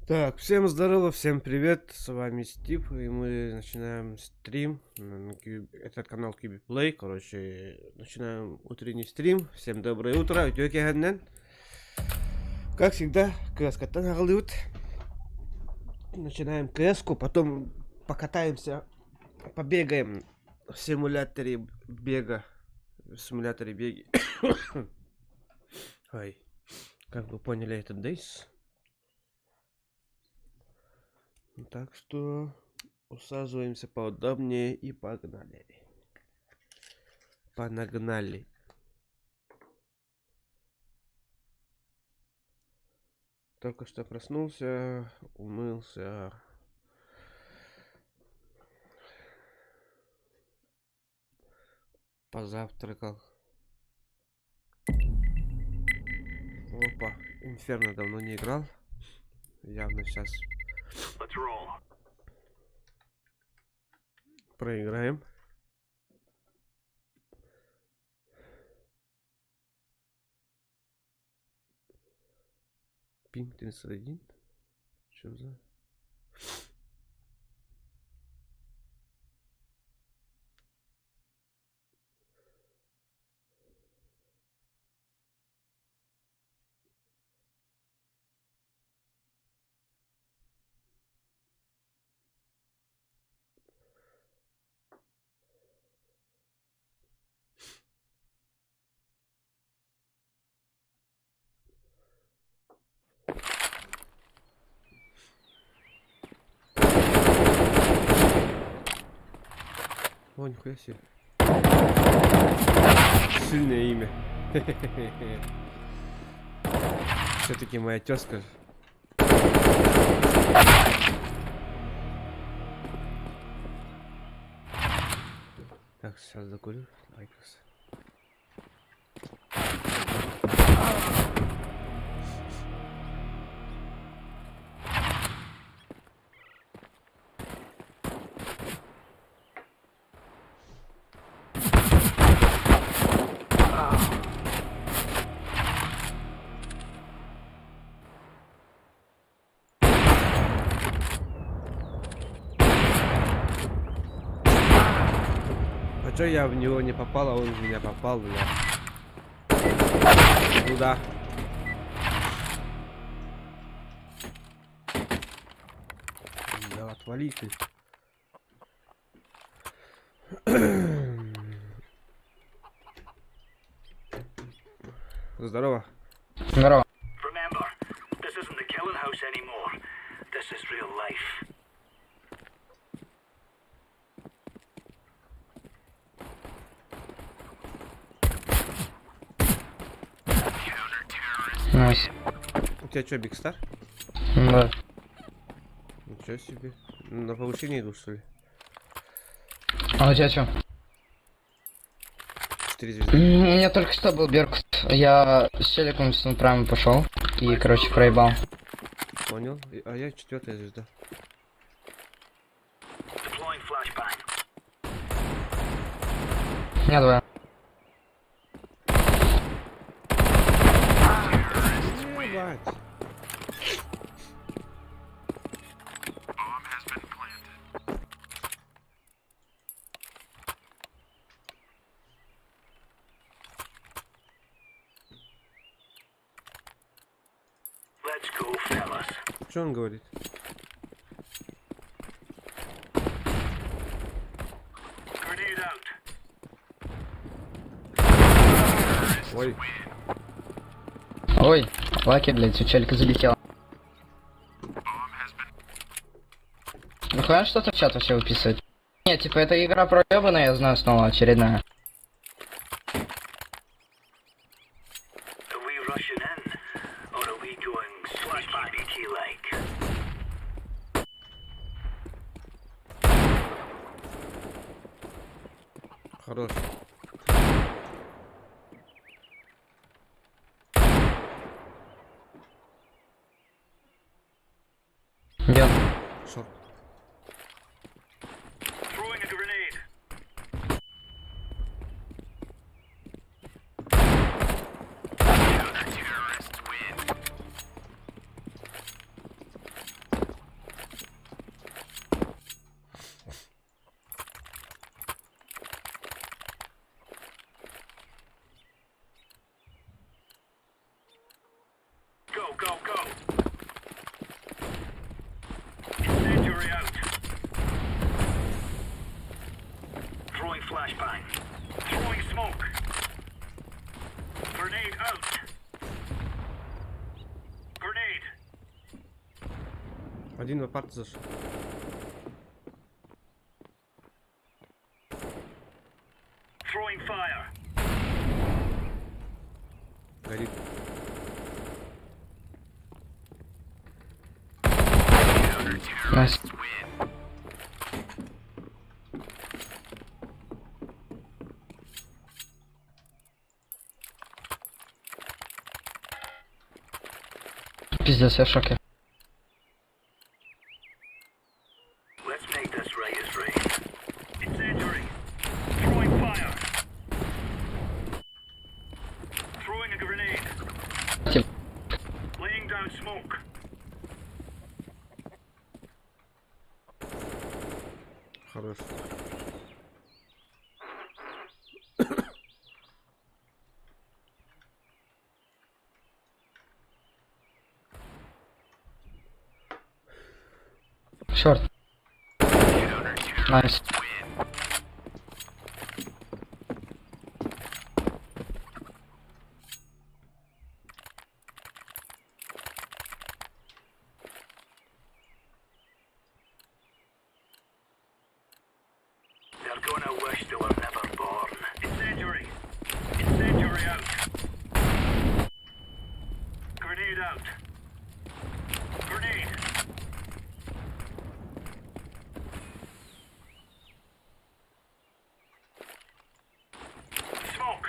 Так, всем здорово, всем привет, с вами Стив, и мы начинаем стрим, этот канал Киби Play, короче, начинаем утренний стрим, всем доброе утро, үтүө киэһэннэн. Как всегда, КСК-тан аҕалыбыт. Начинаем КС-ку, потом покатаемся, побегаем в симуляторе бега, в симуляторе беги. Ой, как вы поняли, это Days. Так что усаживаемся поудобнее и погнали. Понагнали. Только что проснулся, умылся. Позавтракал. Опа, Инферно давно не играл. Явно сейчас проиграем. Пинг 31. Что за... О, нихуя себе. Сильное имя. Все-таки моя тезка. Так, сейчас закурю. Айкос. А чё я в него не попал, а он в меня попал, бля? Ну да. Да отвали ты. Здорово. Здорово. Remember, this isn't the killing house anymore. This is real life. Nice. У тебя что, Big Star? Да. Ничего себе. На повышение иду, что ли? А у тебя что? Четыре звезды. У меня только что был Беркут. Я с челиком с прямо пошел и, короче, проебал. Понял. А я четвертая звезда. Deploying flashbang. У меня двое. Ебать. Let's go, fellas. Что он говорит? Grenade out. Ой, Ой, lucky, блядь, у челика залетел. Нахуя что-то в чат вообще выписывать? Нет, типа, эта игра проебанная, я знаю, снова очередная. Are we rushing in, or are we going sneaky beaky like? хорош. Где он? Short. Throwing a grenade. Flashbang. Throwing smoke. Grenade out. Grenade. Один в апарт зашел. Throwing fire. Горит. Nice. Пиздец, я в шоке. Let's make this right as rain. Incendiary. Throwing fire. Throwing a grenade. Тип. Laying down smoke. Хорош. Short. Nice. They're gonna wish they were never born. Incendiary. Incendiary out. Grenade out. Grenade. Smoke.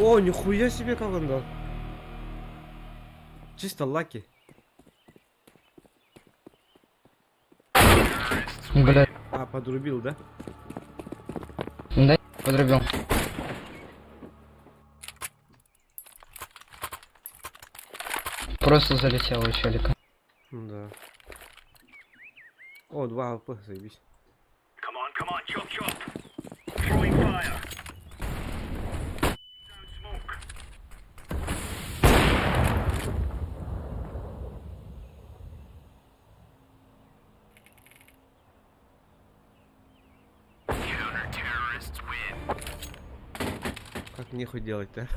О, нихуя себе как он дал. Чисто lucky. Бля, А, подрубил, да? да, подрубил. Просто залетел у челика. Да. О, два АВП, заебись. Come on, come on, chop chop. Throwing fire. Down smoke. Counter-terrorists win. Как нехуй делать-то?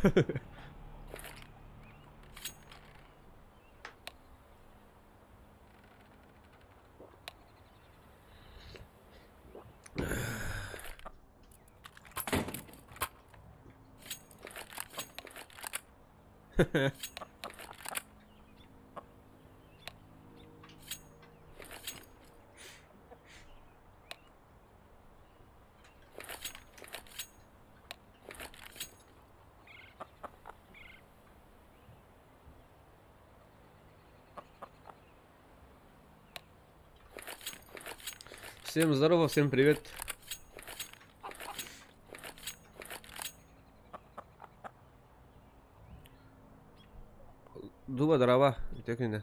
Всем здорово, всем привет. Дуба дрова. Үтүө күнү.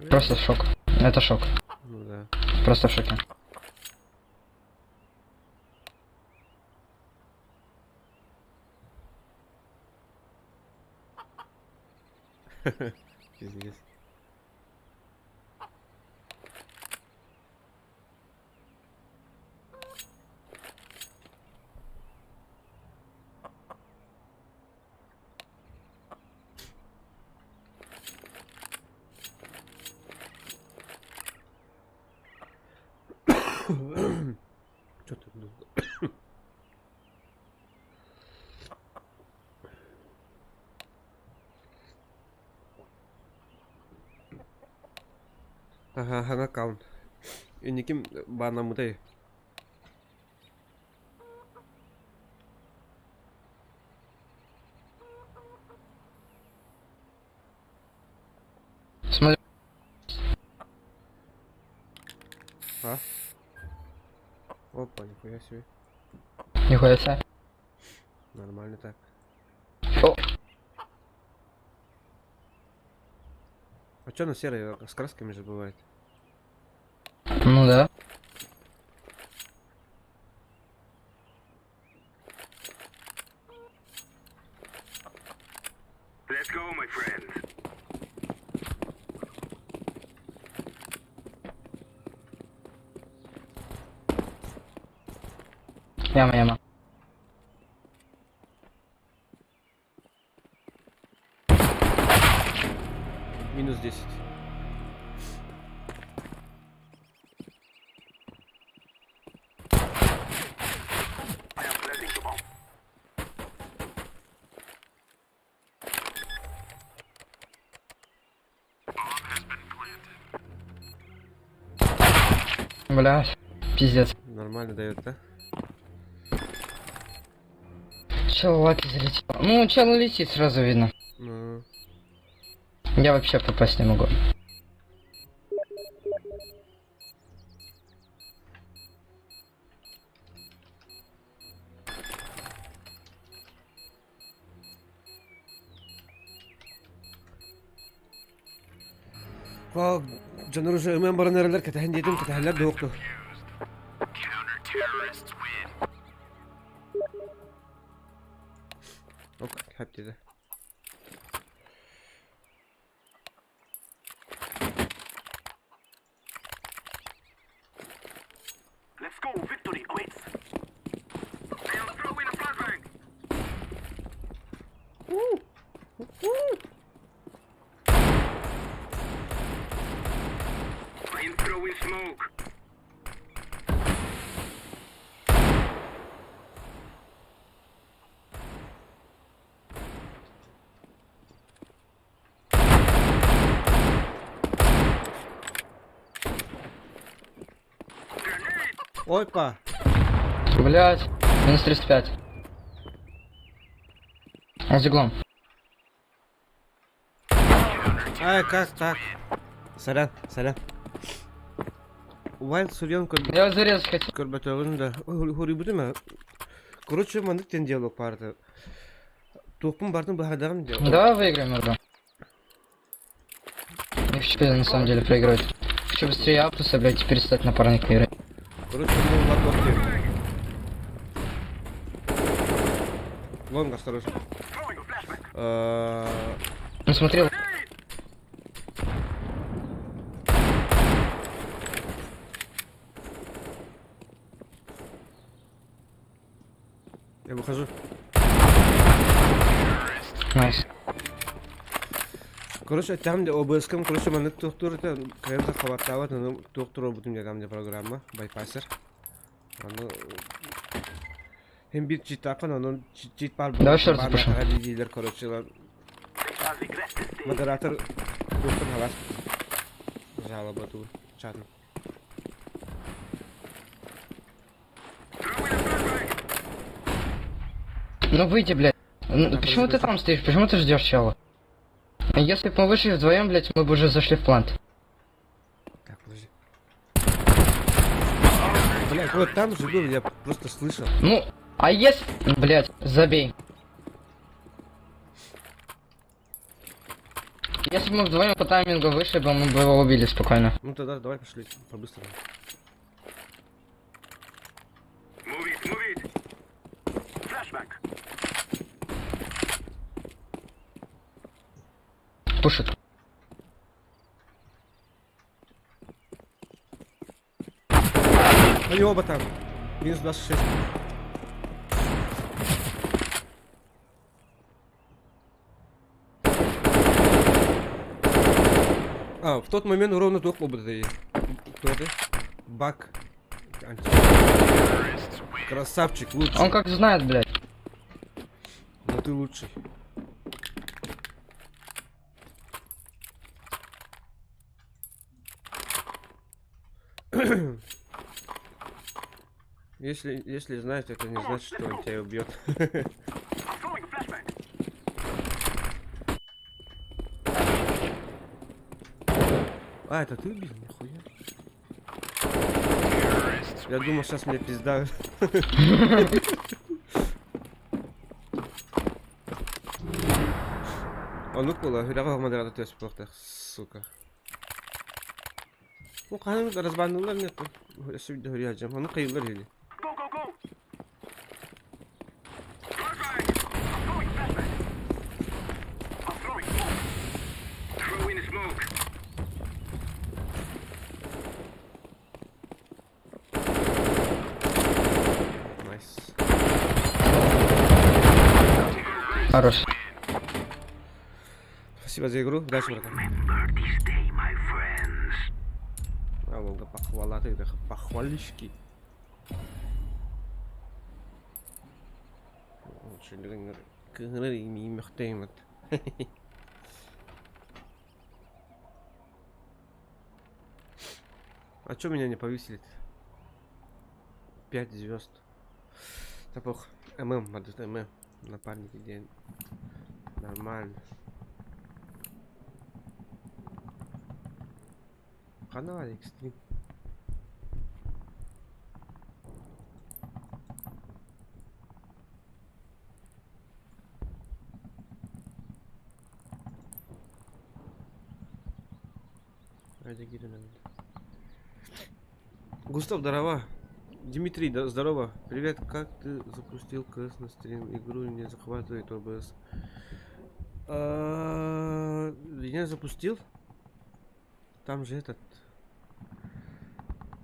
Просто шок. Это шок. Ну да. Просто в шоке. Пиздец. Чё ты долго? Ага, хан аккаунт. Инниким банамытай. Смотри, А? Опа, нихуя себе. нихуя себе. Нормально так. О, А чё на серой с красками же бывает? ну да. Let's go, my friends. Яма, яма. Минус 10. I am planting the bomb. Бля, пиздец. Нормально дает, да? Чел лаки залетел. Ну, чел летит, сразу видно. Ну, Я вообще попасть не могу. Вау, дьоннор уже ыман баран эрэллэр кэтэһэн диэтим, кэтэһэллэр да уохту. Counter-terrorists win. Ок, хэп диэтэ. Let's go. Victory awaits. I am throwing a flashbang. I am throwing smoke. Grenade! Опа! Блять, минус 35. Он за углом. Ай, как так? Сорян, сорян. Wild суруйан Я его зарезать хотел. көрбөтөҕүн да хоруйбутум ээ. Короче, маннык диэн диалог баарда. Туохпун бардым быһаардаҕым диэн. Давай выиграем игру. Не хочу я на самом деле проигрывать. Хочу быстрее апнуться, блядь, и перестать напарника играть. Короче, ну ладно, окей. Лонг, осторожно. Throwing a flashbang. Ну смотри, Grenade! Я выхожу. Nice. Короче, там где ОБС-ком, короче, маннык туохтуур этэ, кайым да хабаттаабат, ону туохтуур буолбутум диэн там где программа, байпасер. Аны Hem bir чит такын, онон чит бар Давай шорт бар запушим. диилэр, короче, They shall regret this day. модератор туохтан халас жалоба туу чатын. Throwing a flashbang. Ну выйди, блядь. Ну, Так, почему ты подожди. там стоишь? Почему ты ждешь чела? Если бы мы вышли вдвоем, блядь, мы бы уже зашли в плант. Так, подожди. Блядь, вот там же был, я просто слышал. Ну, а если... Блядь, забей. Если бы мы вдвоем по таймингу вышли бы, мы бы его убили спокойно. Ну тогда давай пошли по-быстрому. Move it, move it. Flashbang. Пушит. Они оба там. Минус 26. А, в тот момент ровно туох оба да Кто это? Бак. Красавчик, лучший. Он как знает, блядь. Но ты лучший. Если знает, это не значит, что он тебя убьет. I'm throwing a flashbang. А, это ты убил? Нихуя. Я думал, сейчас мне пизда. А ну кула, хүрэҕэ модератор түөспүөхтэх, сука. Ну, хаһан разбанылар нет. Өссө хөрү Ону кыйыллар или. Go, go, go. Flashbang. I'm throwing flashbang. I'm throwing smoke. Throwing smoke. Nice. Хорош. Спасибо за игру. Удачи, братан. Remember this day, my friends. А, Волга, похвала ты, да, похвалишки. А чё меня не повесили? Пять звезд. Да пох. ММ, ММ. Напарники день. Нормально. Канал Экстрим. Густав, здорово. Дмитрий, да, здорово. Привет, как ты запустил КС на стрим? Игру не захватывает ОБС. А, я запустил. Там же этот...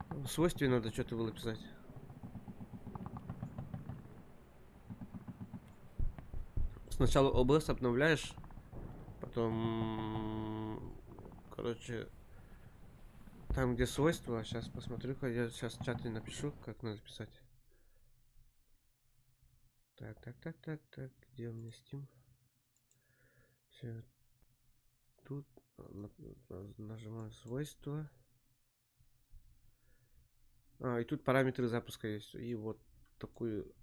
В свойстве надо что-то было писать. Сначала OBS обновляешь, потом, короче, там, где свойства, сейчас посмотрю-ка, я сейчас в чате напишу, как надо писать. Так, так, так, так, так, где у меня Steam? Все, тут нажимаю свойства. А, и тут параметры запуска есть. И вот такую...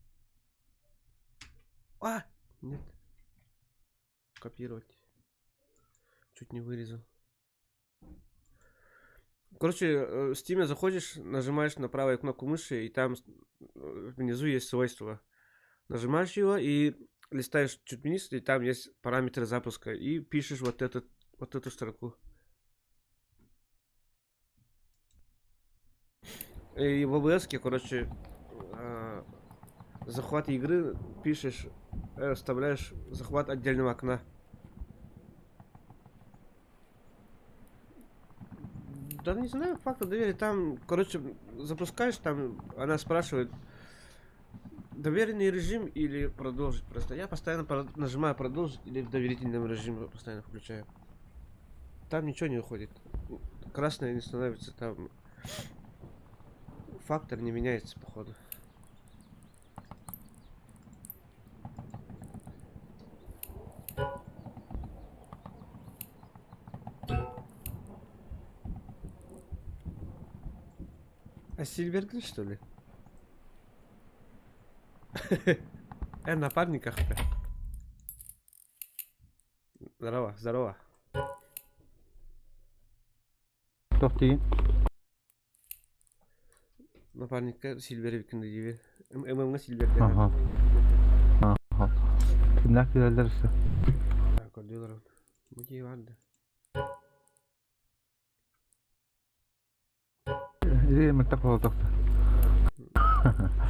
А! Нет. Копировать. Чуть не вырезал. Короче, в Steam заходишь, нажимаешь на правую кнопку мыши, и там внизу есть свойства. Нажимаешь его и листаешь чуть вниз, и там есть параметры запуска. И пишешь вот, этот, вот эту строку. И в OBS, короче, захват игры пишешь, вставляешь захват отдельного окна. Да не знаю, фактор доверия. Там, короче, запускаешь, там она спрашивает, доверенный режим или продолжить просто. Я постоянно нажимаю продолжить или в доверительном режиме постоянно включаю. Там ничего не уходит. Красное не становится, там фактор не меняется, походу. А Сильвер что ли? Напарниках-то. Здорово, здорово. Кто ты? Напарникка Сильвер викин диви. ММ Сильвер. Ага. Ага. Кимнәк бирәләр Так, көрдүлөр. Бу барды. Или мектеп болдук.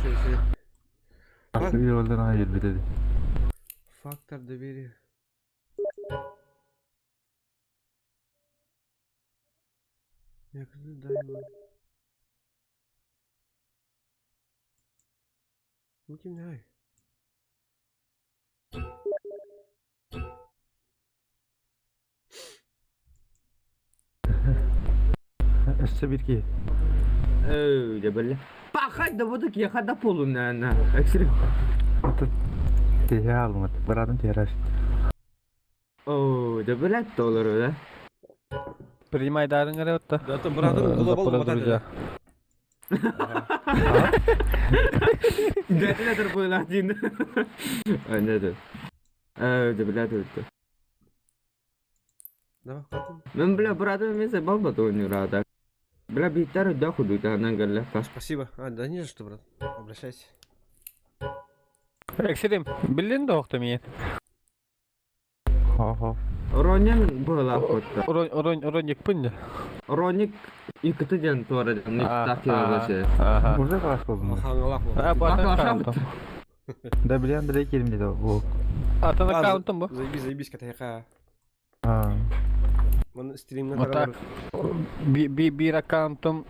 Шö, шö. Bir yoldan hayır dedi. Фактор доверия. Я дай Ну, кимнәй. Өссө bir ki. Öyle böyle. Bak hadi bulduk ya hadi polun ne Eksik. Ата тиһэ алмат. Барадым тиһэраш. Oo, да блядь, доллар öyle. Принимай дарың отта. Да это братан глобал Запрос, вот это. друзья. Дәтелер буйлар дейін. Nedir? Öyle блядь öldü. Давай, хватит. Мен бля братым мен балбат oynuyor adam. Бля биттер да худу да нангерле. Спасибо. А, да не за что, брат. Обращайся. Эксерим, билин да охта миен. Хо-хо. Ронен была хотта. Орон орон ороник пынды. Роник икти ден туара ден так yazışı. Ага. Уже класс болдум. Хангалак бол. А, бу атын Бак, аккаунтум. Да билен деле келим деди бу. Атын А, аккаунтум бу. Заебись, заебись, катайка. А. Ман стримна Вот так. Би би бир аккаунтум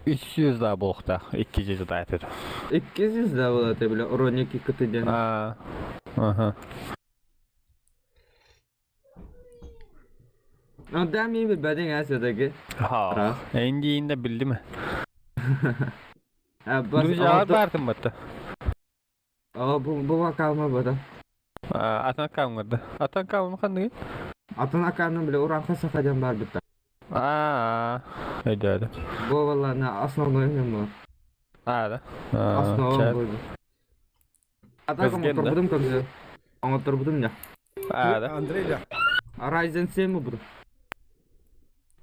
300 да болухта. 200 да айтыр. 200 да болады бля Роник икти ден. А. Ага. Да мин билбэтиҥ ээ все-таки. Ха. Энди инде билдим. Бас Друзья бартым батта. О, бу бу аккаунт бата. Атын аккаунт Атын аккаунт ханныгы? Атын аккаунт биле уранха саха диэн бар битта. Аа, өйдөөдүм. Бу валлана основной мен бар. Аа да. Основа бу. Атак оҥотторбутум көмсө. Оҥотторбутум дьэ. Аа да. Андрей да. Ryzen 7 бу.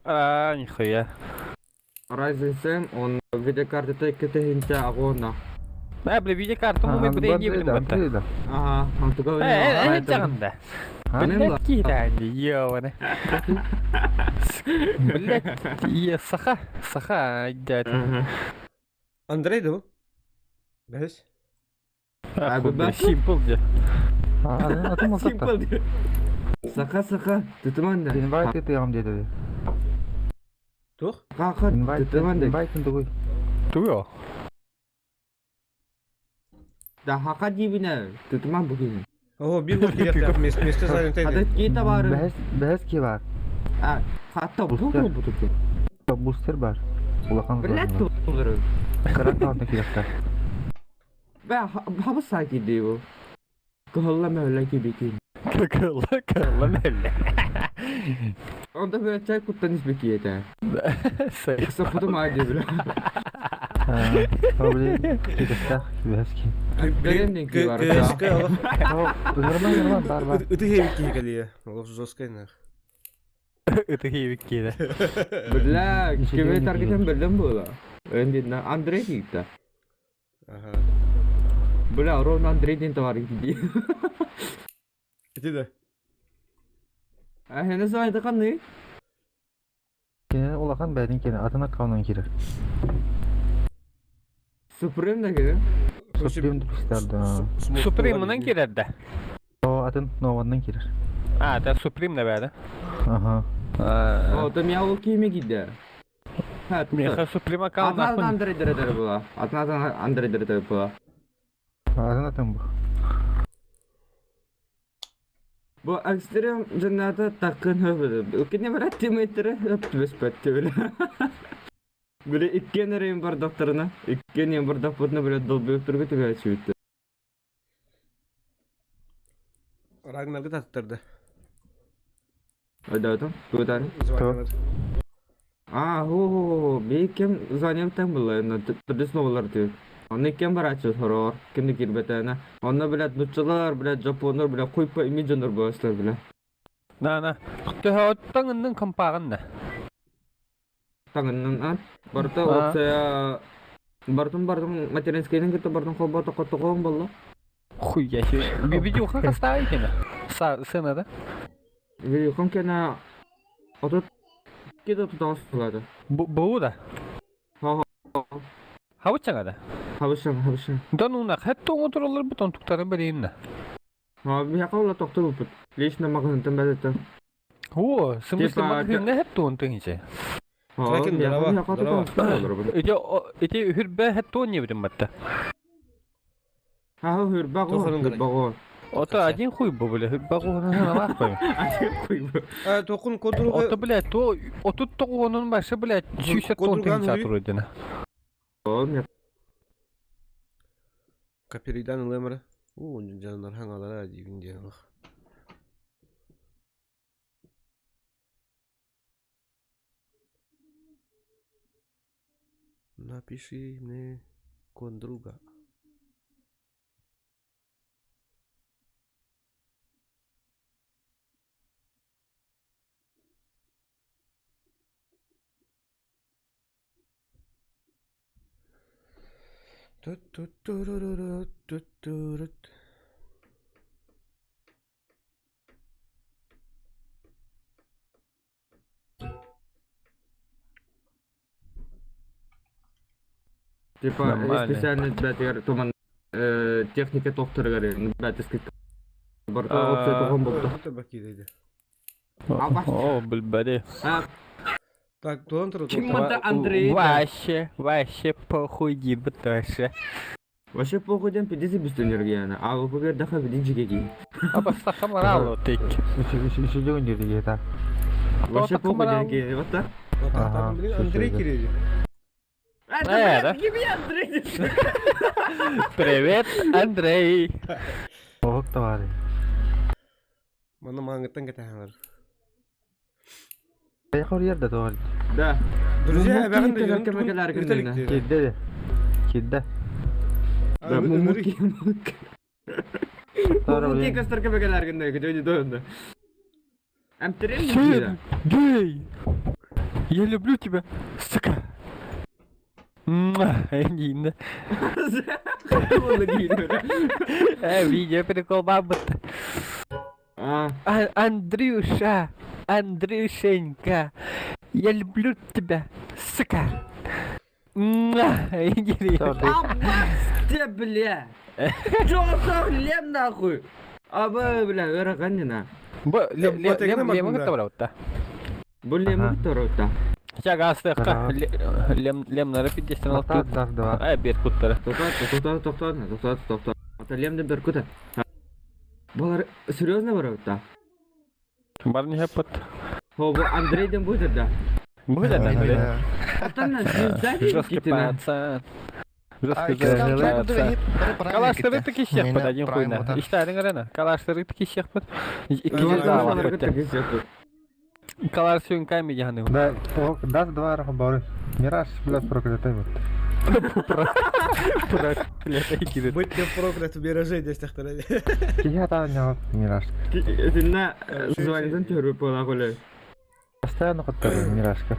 Аа, нихуя. Ryzen 7 он видеокартата икки агона. Бля, бля, видеокарту мы бля не будем бата. Ага, он такой. Э, э, да. Блядь, кидай, ёбаный. Блядь, е, саха, саха, дядь. Андрей да бу? Бэс. Симпл дьэ. Симпл дьэ. Саха саха, тутуман да. Invite тыам диэти. Туох? Хаха, тутуман да. Invite тугуй. Тугу? Да хака диибинэ, тутуман бу киһи. О, биир гол кириэхтээх месте занятый. Хата кии табаары. Бэһэс бэһэс ки бар. А, хатта бу бу туту. Бустер бар. Улахан Блядь, тулары. Кыра таҕына кириэхтээх. Бә, хабы саки диво. Кыһылла мөһөллө кибики. Кыһылла, кыһылла мөһөллө. Онда бө чай куттан испеки этэ. Саппытым аа диэбилэ. Били кириэхтээх бэһэс ки. Бэрем ки бар. Нормально, нормально, бар бар. Ыты хебик киһи кэлиэ. Олох жесткай нах. Ыты хебик киһи. Бля, кими таргетен биллим буола. Өндин Андрей киитта. Ага. Бля, ровно Андрей диэн товарищ дии. Ити да. А хene сайды канны? Кини улахан бэйэтин кини атын аккаунтан киирэр. Supreme да кини. Supreme туристар да. Supreme-нан киирэр да. О, атын Нованнан киирэр. А, это Supreme да бэйэ. Ага. О, там я ол киме киирдэ. Меха Supreme аккаунт Атын Андрей дэрэ була. Атын Андрей дэрэ була. Атын атын бу. Бу экстрем жанната такын хөбүдү. Укине бара тимейтере өптүбөспөттү биле. Биле иккен эрейин бардактарына, иккен ен бардакпытына биле долбуйуп тургу түгө чүбүттү. Рагнарга таттырды. Өйдөтүм, туутан. Звонилар. А, ху ху ху, би кем звонил булла, түрдүс новолар түү. Онно кем барачы хороор, кимди кирбетene. Онно билет нуччалар, билет жапоннор, билет куйпа ими жонор боласлар биле. На, на. Төһөттаңынның компагын да. Таңыннан ан. Барта опция бартым бартым материнскийден кытта бартым холбо токоттогон болла. Хуя себе. Видюха кастаете? Сына, да? Видюхам кена отут кида тутаас булады. Бу да. Ха ха. Хабычаңа да. Хабышың, хабышың. Да ну нах, хәтта оңотуралар бутон туктары берейин. Ха, бияка ула токтор бут. Лично магазинтен бәдетте. О, смысле магазинне хәтта онтың иче. Кракен здорово, здорово. Эти эти хүрбә хәтта не битем батта. Ха, хүрбә го, хүрбә го. Ото один хуй бу бля, хүрбә го на бай. Один хуй бу. А, токун кодруга. Ото бля, то отут тогонун башы бля, 100 тонн тынча туру дена. О, мен Каперидан ылемре. О, жаннар хаңалара дибин диэн. Напиши мне код друга. Ту-ту-ту-ру-ру-ру-ту-ту-ру. Типа специально бәтер томан техника тохтыргар бәтеске барта опция тогон болду. О, билбеди. Так, туон туру. Ким мында Андрей? Вообще, вообще похуй диб вообще. Вообще похуй ден пидези бүстөнөргө А бу даха види жигеги. А баста хамарало тек. Үчүгүн дирди так. Вообще похуй деньги, вот так. Ага, Андрей всё, Кириллович. Э, да? Привет, Андрей! Оһук товарищ. Маны маңыттан кэтэһэлэр. Хайа да товарищ. Да. Друзья, Мумуки эбэҕин кэлэр кэмэ кэлэр Кирдэ де. Кирдэ. Да, мумуки, мумуки. Мумуки кастар кэмэ кэлэр гынна, күтө дойонда. Әмтерен Сын, гей! Я люблю тебя, сука! Муа, Нина. Видео прикол бабыт. А, Андрюша, Андрюшенька, я люблю тебя, сука. Муа, Иди. Аббас, бля! Чё за лем нахуй? Аба, бля, ырахан Бу лем Вот лем игры лем да. кытта Бу лем Ага. второй-то. Ча гастыкка Ага. лем лемнары пиддестен алып Ата дар два. Ай бер куттары. Тоқтат, тоқтат, тоқтат, тоқтат, тоқтат. Ата лемді бір күті. Бұлар серьезно бар да? Бар не хаппат. Хо, бұл Андрейден будет да. Бу да да. Атана звезда Жесткий дейді. пацан. Жесткий пацан. Калаштыры таки всех под один хуй на. Иштарың арена. Калаштыры таки всех под. Икки звезда алып Калаш сүйін ками яны. Да, оһук дар два рах бары. Мираж, блядь, проклятый вот. Проклятый кирит. Будь ты проклят в мираже здесь тахтара. Киһи ата не Мираж. Этинна звонитын төрүп бола коле. Постоянно коттар Миражка.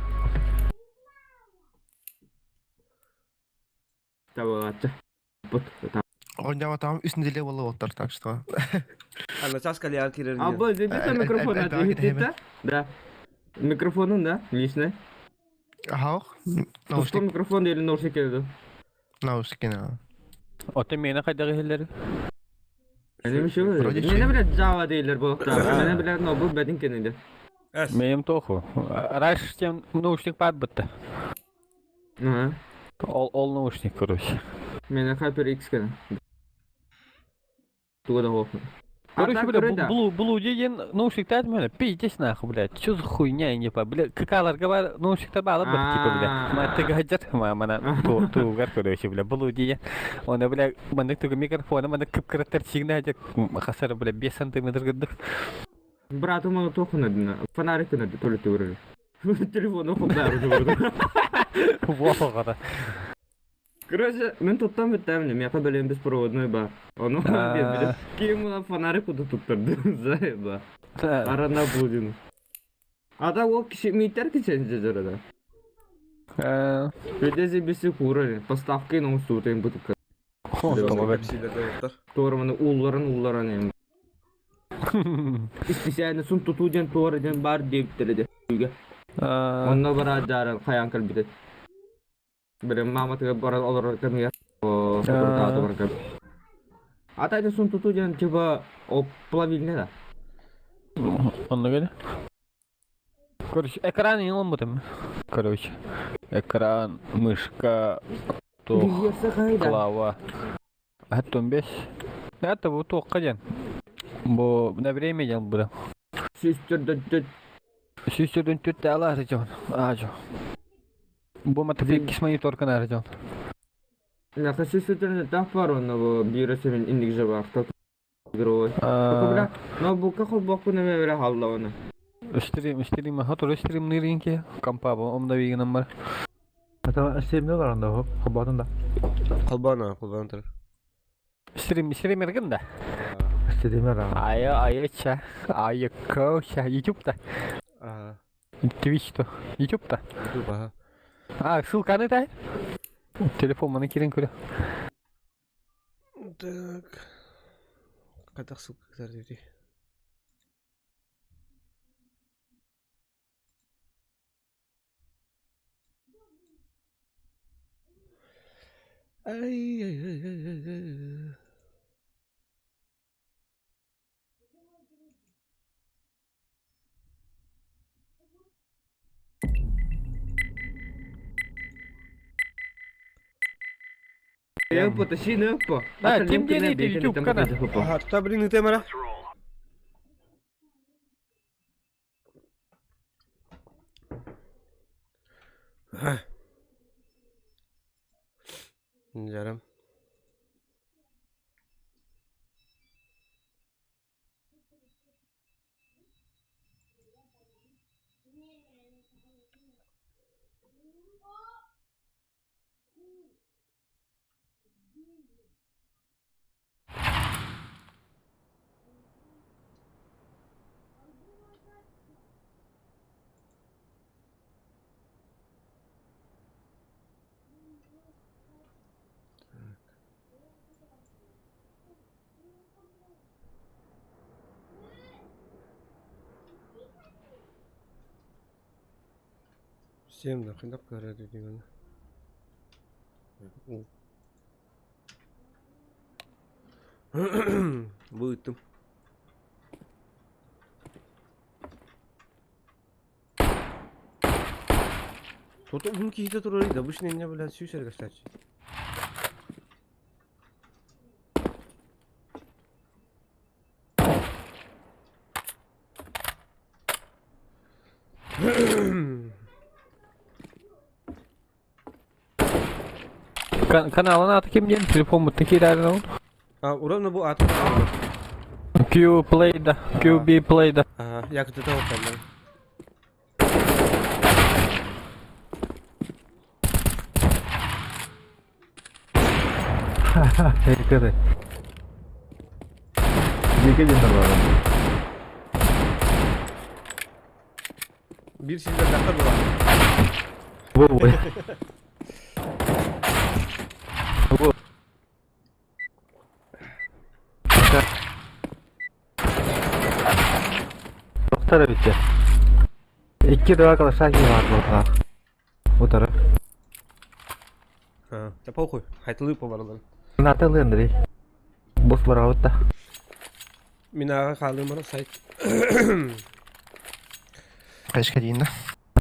Табалатчы. Бут. Оонньообот там үс неделя буолла буолтар, так что... Ана час кальян кирер. А бұл деді микрофон аты Да. Микрофонun да, личный. Аһаох, Что наушник, микрофон или наушник келді? наушники на. Оты мені қайдағы хеллері? Öyle bir şey var. Вроде Ne şey. bile Java değiller bu hafta. Ne bile no bu bedin kenedi. Менем тоху. Раш тем наушник пат бітті. Hı. Ол, ол наушник, короче. Mene HyperX kene. Туга да хопна. Короче, бля, блу, блу деген наушник тәт мене, пиздец нахуй, блядь. Чё за хуйня, я не по, бля, какалар говор, наушник табалы бір, типа, бля. Ма ты гаджет, ма мана ту тугар, короче, бля, блу деген. Оны, бля, мана туга микрофона, мана кып-кыраттар сигнал, хасар, бля, 5 сантиметр гыдык. Братым onu тохуна дина. Фонарик кene толы тугры. Телефон оқып бәрі Во, Короче, мен туттан биттем, мен кабелем беспроводной ба. Оны А. Ким мына фонарик куды туттырды, заеба. Арана будин. Ата ол киши мейтер кичен жырада. Ведези биси куры, поставкой на устутын бутык. Торманы улларын улларын эми. Специально сун тутуден торден бар деп тиреде. Онно бара жарын каян калбите. Бире мама тыга бара олор кемге. О, бар кем. Ата это сун тутуден типа о плавильне да. Онны геле. Короче, экран не ломбытым. Короче, экран, мышка, тох, Билерсе кайда? клава. Хаттон бес. Это бу тоққа ден. Бу на время ден бұда. Сүстөрдөн төт Сүйстерден төтті ала жон. А жо. Бу матафик монитор канар жон. Наха сүстөрдөн тах бар онно бу биресе мен индик жаба авто. Игровой. Бля, ноутбукка холбокку неме бере халла оны. Стрим, стрим, хатыр стрим ныринки. Компа бу омда вигенем бар. Это стримде бар анда, хобатын да. Колбана, колбана тұр. Стрим, стримерген да. Стример ага. Айы, айы ча, айы коша, ютубта. Ага. Twitch то, ютубта. Ютуб, ага. А, ссылканы тай. Телефон маны кирен көрө. Так. Катақ ссылка кітар дейді. Ай, ай, ай, ай, ай, ай. Опа, тащи опа. Да, тем деле это YouTube канал. Ага, тут, блин, и темера. Дьарым. Всем нахрена көрө Бу ыттым. Тут уһун киһитэ турар обычно инньэ блядь сүүс эрэ кстати. Каналын аты ким диэн телефоммуттан киирээрин ол? А, уровно бу аты Q Play да, QB Play да. Ага, я кытыта оқаллар. Ха-ха, Дике диэн бар. Биир сирдэр дактар була. Бу бу. Бу. Доктор эбитте. Икки два калаша бар буолла. Утары. А, да похуй, хайтылы по баралар. Наталы Андрей. Бос барабыт да. Мин аға қалым бара сайт. Кайшка дейін да.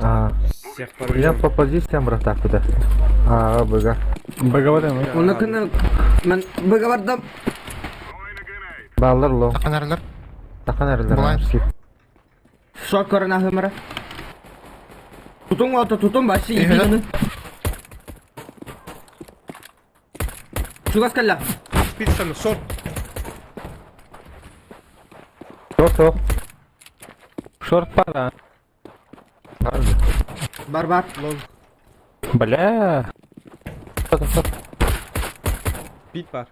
А, Всех бар. я по позициям братак куда. А, быга. Быга Оны күні мен быга бардым. Баллар ло. Тақан аралар. Тақан аралар. Булай. Шок көрін ахымыра. Тутун алты тутун башы Э, ибилini. Чугас калла. Пиццаны шорт. Жоқ, жоқ. Шорт пара. Бар бар. Лон. Бля. Бит бар.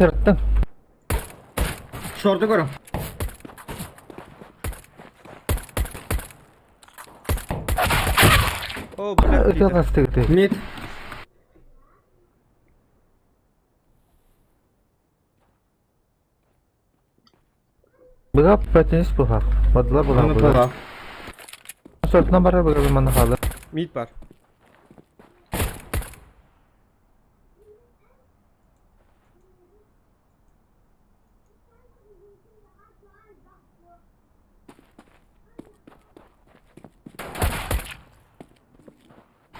Тарттың. Шорты көрін. О, бля. Өте қасты кете. Мид. Быга протест бұға. Бадылар бұға. Оны бұға. Сортынан барар быга мана қалды. Мид бар.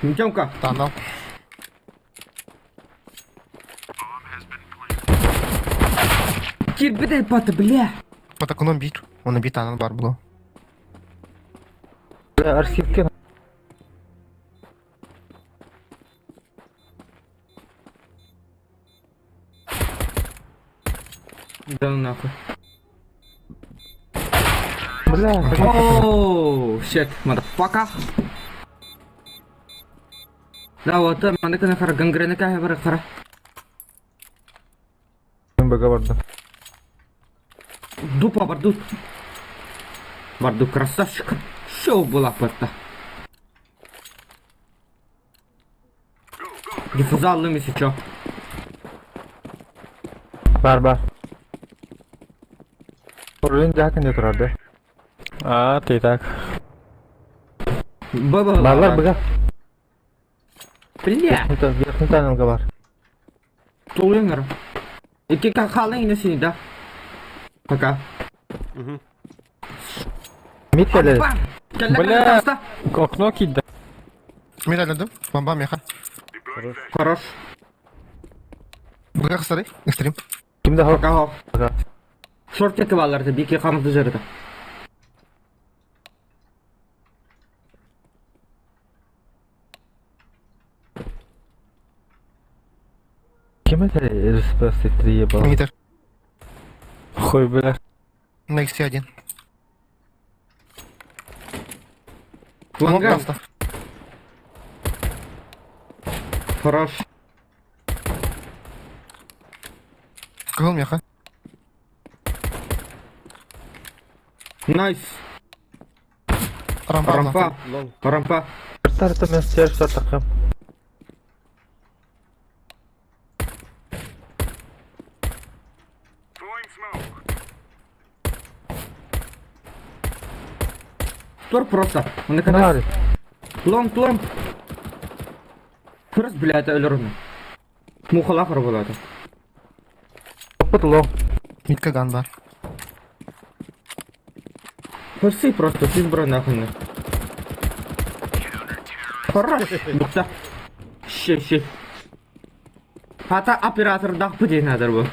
Митемка. Танал. Кирбидей паты, бля. Потакуном бит. Оны бит анал бар было. Бля, архивке. Да ну нахуй. Бля, Оу, shit, motherfucker. Да вот, маны кына хара гангрена кая бар хара. быга барды. Дупа бардут. Барду красавчик. Шоу была патта. Диффузаллым если чё. Бар бар. Орын жақын де тұрады. А, ты так. Баба. Баллар быга. Бля. Верхний танелға бар. Тулыңыр. Ики халың ине да. Пока. Мид келеді. Бля. Окно кида. Мен әледім. Бомба меха. Хорош. Быга қыстары. Экстрим. Кімде хок? Пока хоп. Быга. Шорт еті балларды беке қамызды жерді. Ким это РСП-3 ебал? Мидер. Хуй, бля. На X1. Лонг Лонга. просто. Хорош. Кыл меха. Найс. Рампа. Рампа. Лонг. Рампа. Тарта мен сер сатақым. Throwing smoke. Тур просто. Он наконец. Нари. Лонг, лонг. Просто, бля, это өлөрүнү. Мухалах болады. Опыт лонг. Митка ган бар. Пырсы просто, сіз бро нахуй. Хорош. Букта. Ще, ще. Хата оператор дах надыр бу.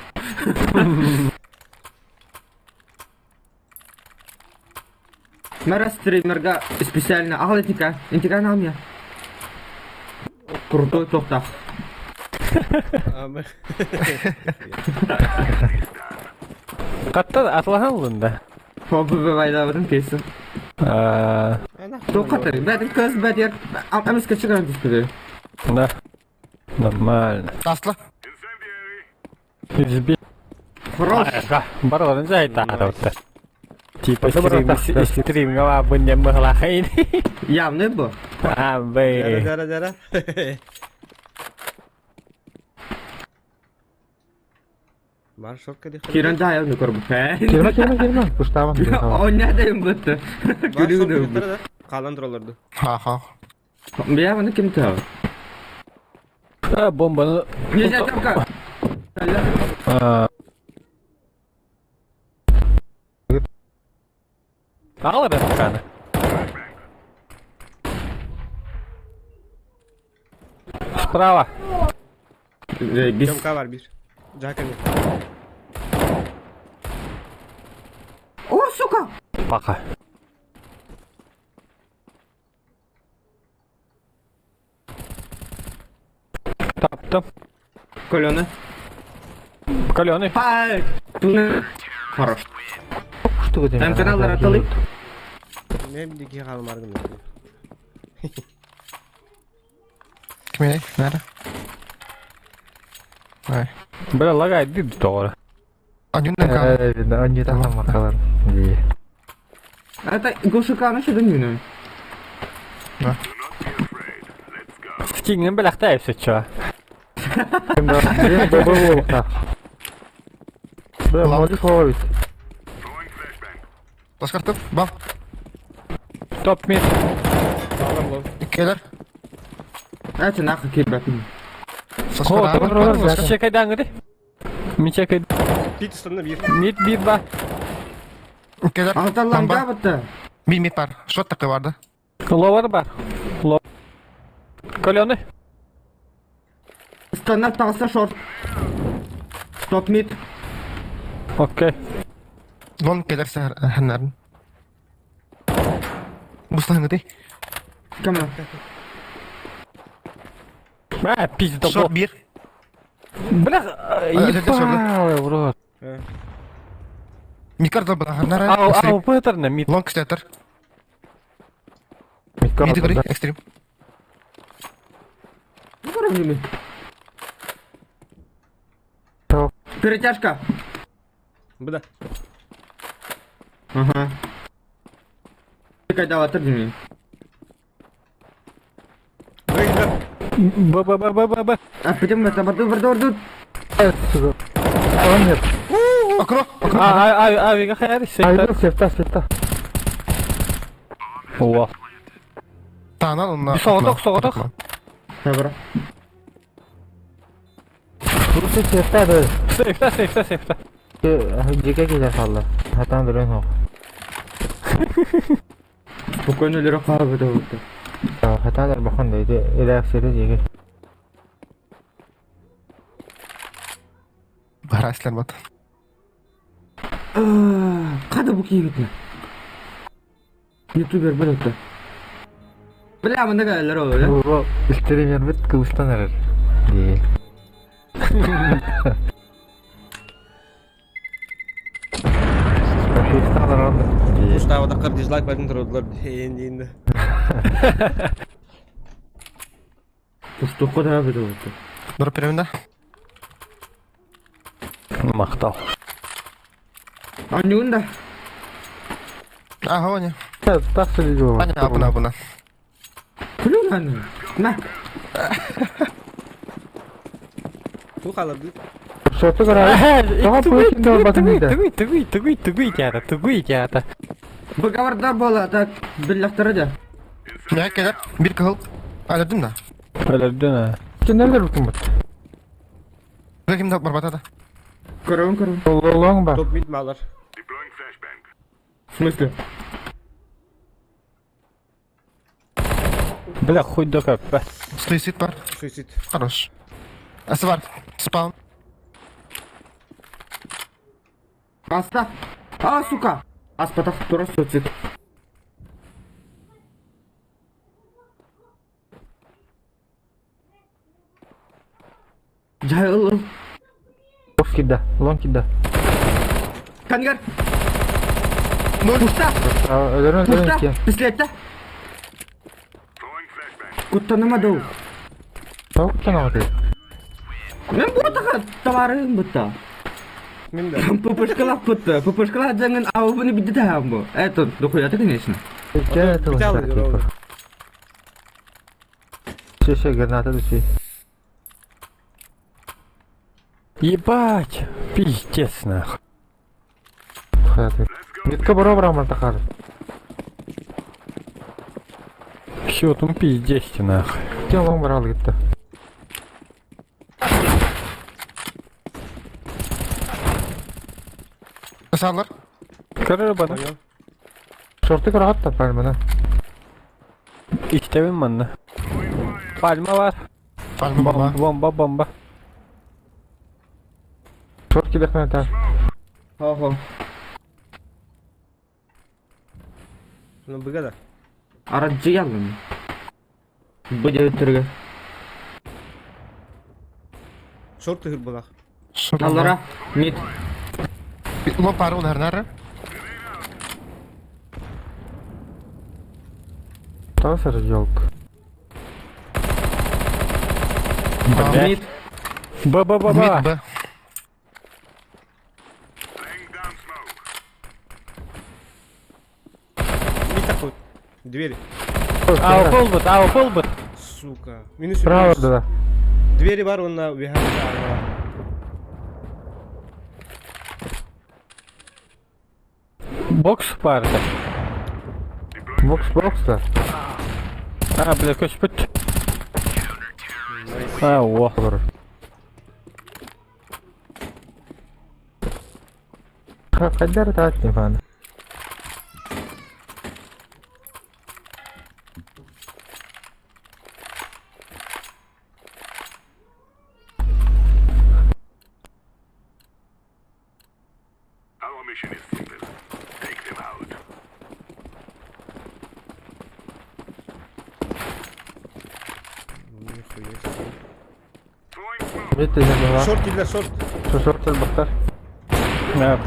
Мара стримерга специально ал этика. Этика нам я. Крутой тоқтақ. А, Қаттан атылған лында. Хобби байлабытын кесін. А, Тоқатыр. Бәдін көз бәдер. Амысқа шығарам түспеді. Да. Нормально. Асла. Incendiary. Избей. Хорош. Барыларын жай тағырыпты. Типа стрим, стрим гала бұнен мығлақайын. Явный bu. А, бэй. Дара, дара, дара. Бар шотка дихтар. Киран да явный көрбі. Кирма, кирма, кирма. Куштаван. О, не дайым бітті. Бар Күлуді шотка бітті. дихтар да. Қалан тұраларды. Ха-ха. Бля, оны кім тауы? А, бомбаны. Нельзя тёмка. А. Ағалар қаны. Справа. Без Тёмка бар bir. Жаками. О, сука! Пока. Таптым. Каленый. Каленый. Пай! Хорош. Что вы Там канал аталы. Не білдігі қалмаргын. Ким Нere? Ай. Бля, лагай дейді тоғыры. Анюннан кан. Видно, они там мақалар. Это Гошикана что-то не знаю. Do not be afraid. Let's go. Скиңнен біләқті әпсі чо. Бля, молодец ловит. Throwing flashbang. Басқартып. Бам. Топ мид. Келер. Это нахуй кибер. Флашка. Чекайдан гыды. Ми чекай. Пит ұстанда bir. Мид бир ба. Келер. Алталан да бітті. Bir mid бар. Шот такы барды. Ловар бар. Ло. Каленый. Стандарт тағысы шорт. Топ мид. Окей. Лон келер сәр хәннәрен. Буслан гыды. Кім? А, пизда. Шот bir. Бля, это всё, ебало, в рот. Микар да бара хәннәр. Ау, ау, пытарна, мид. Лонг кстәтер. Миди гори экстрим. Ну, выровняли. Перетяжка. Бұда. Ага. Кайдала, ты Б, Б, Б, Б, Б, Б. А пойдем это борду, борду, борду. Окно. Окно. А, а, а, а, вига хайр, сектор. Сефта, сефта. О. Танан онна. Соғытық, соғытық. Добро. Burası сефта да. Сейфта, сейфта, сейфта. Жеке келе қалды. Хатан дүрен оқ. Спокойно лера қабы да өтті. Хатан дар бахан дейді. Эләксері жеке. Бараслар бат. Қада бұл кейбетні? Ютубер бір өтті. Бля, мында кәлер ол, да? Бұл стример бит кыбыстан әрір. Дейді. Устаабатаххар дизлайк барын турдулар диэн диэн. Пустукка да бит oldu. Дроп беремин да? Махтал. Анньугун да. Ага, Ваня. Так сөйлейді Аня, абына, абына. Күлүн аны. На. Ту халарды. Шорты көрө. Тоҕо пуутин да Тугуй, тугуй, тугуй, тугуй, тугуй театр, тугуй театр. Быгаварда бола так биллахтара да. Мә кэлэр. Бир кыһыл. Өлөрдүм да. Өлөрдүн а. Кинелер бутун бут. Бу ким да барбата да. Көрөм көрөм. Лонг ба. Топ мид малар. Deploying flashbang. В смысле? Бля, хуй да как. Суицид бар. Суицид. Хорош. Асы бар. Спаун. Аста. А, сука. Аспатах тура суицид. Жайыл. Лонг кидда. Лонг кидда. Кангар. Пуста. Өлөрөн өлөрөн Пуста. икки. Пистолетте. Throwing flashbang. Куттаныма дау. Тоқ чанағы. Мен бұтаға товарым бұтта. Мин да. ППшкалап бұтта. ППшкалап жаңын ауыбыны бітті тағам бұ. Это дохуя ты, конечно. Биталы ровно. Шеше граната düşüyor. Ебать, пиздец нахуй. Метка бара бара мартақар. Все, там пиздец ты нахуй. Кен лонг бара алып кетті. Салар. Көрөр бана. Понял. Шорты көрі атта пальманы. Истебин манна. Пальма бар. Пальма бомба. Бомба, бомба. Шорт келек мен та. Хо-хо. Ну быга да. Араджы ялын. Бұ түрге. Шорт тыгыр булах. Аллара. Мид. Лон пары улар нары. Тағы елк. Мид. Б, Б, Б, Мид Б. Б. Laying down smoke. Мид такой. Двери. Ау, полбут, ау, полбут. Сука. Минус. Право минус. да. Двери бар он на вихар. Бокс парта. Бокс бокс да. А, бля, көспүт. А, о. Olur. Кайдары таат не фан. Our mission is simple. Take them out. Нихуя себе. Throwing smoke. Мид деген бар. Шорт кидлер, шорт. Шорт бақтар. А,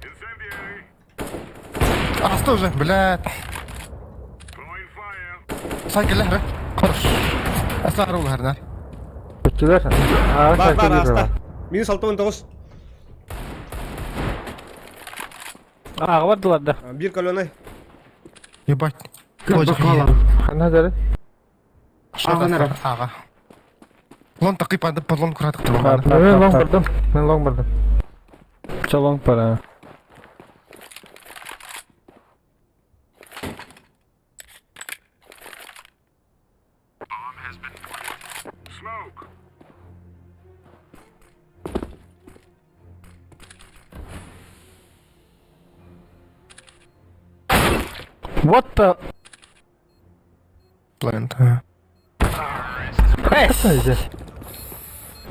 Incendiary. Асты уже, блядь. Throwing fire. Сан келлер. Хорош. Асар улар нар. Көтчілер. Бар бар аста. Минус 69. а, бардылар да. Бир колонай. Ебать. Бақалам. Хана дәрі. Ага. Ага. Лон тақип ады лон күрәдік Мен лонг бардым. Мен лонг бардым. Чолонг пара. Smoke. What the... Плент.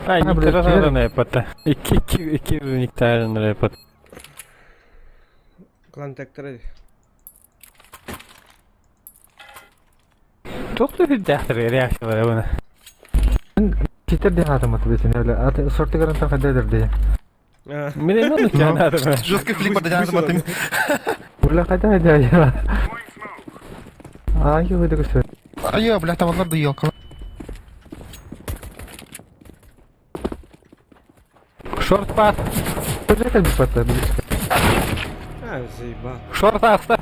Ай, А, блядь, никтер рэпата. Икки, икки, икки никтер рэпат. Клан тектер. Тоқту хүддәхтер реакциялар бұны. Читер диэн аатым атыбытын өлө. Аты сортыгарын та хадда дэрдэ. Мин эмэ Ну, нучанаадым. жесткий флик бардажан матым. Була хада да я. А, я выйду все. Айо, бля, таваллар да елка. Шорт пас. Бля, как бесплатно, близко. А, заебал. Шорт аста.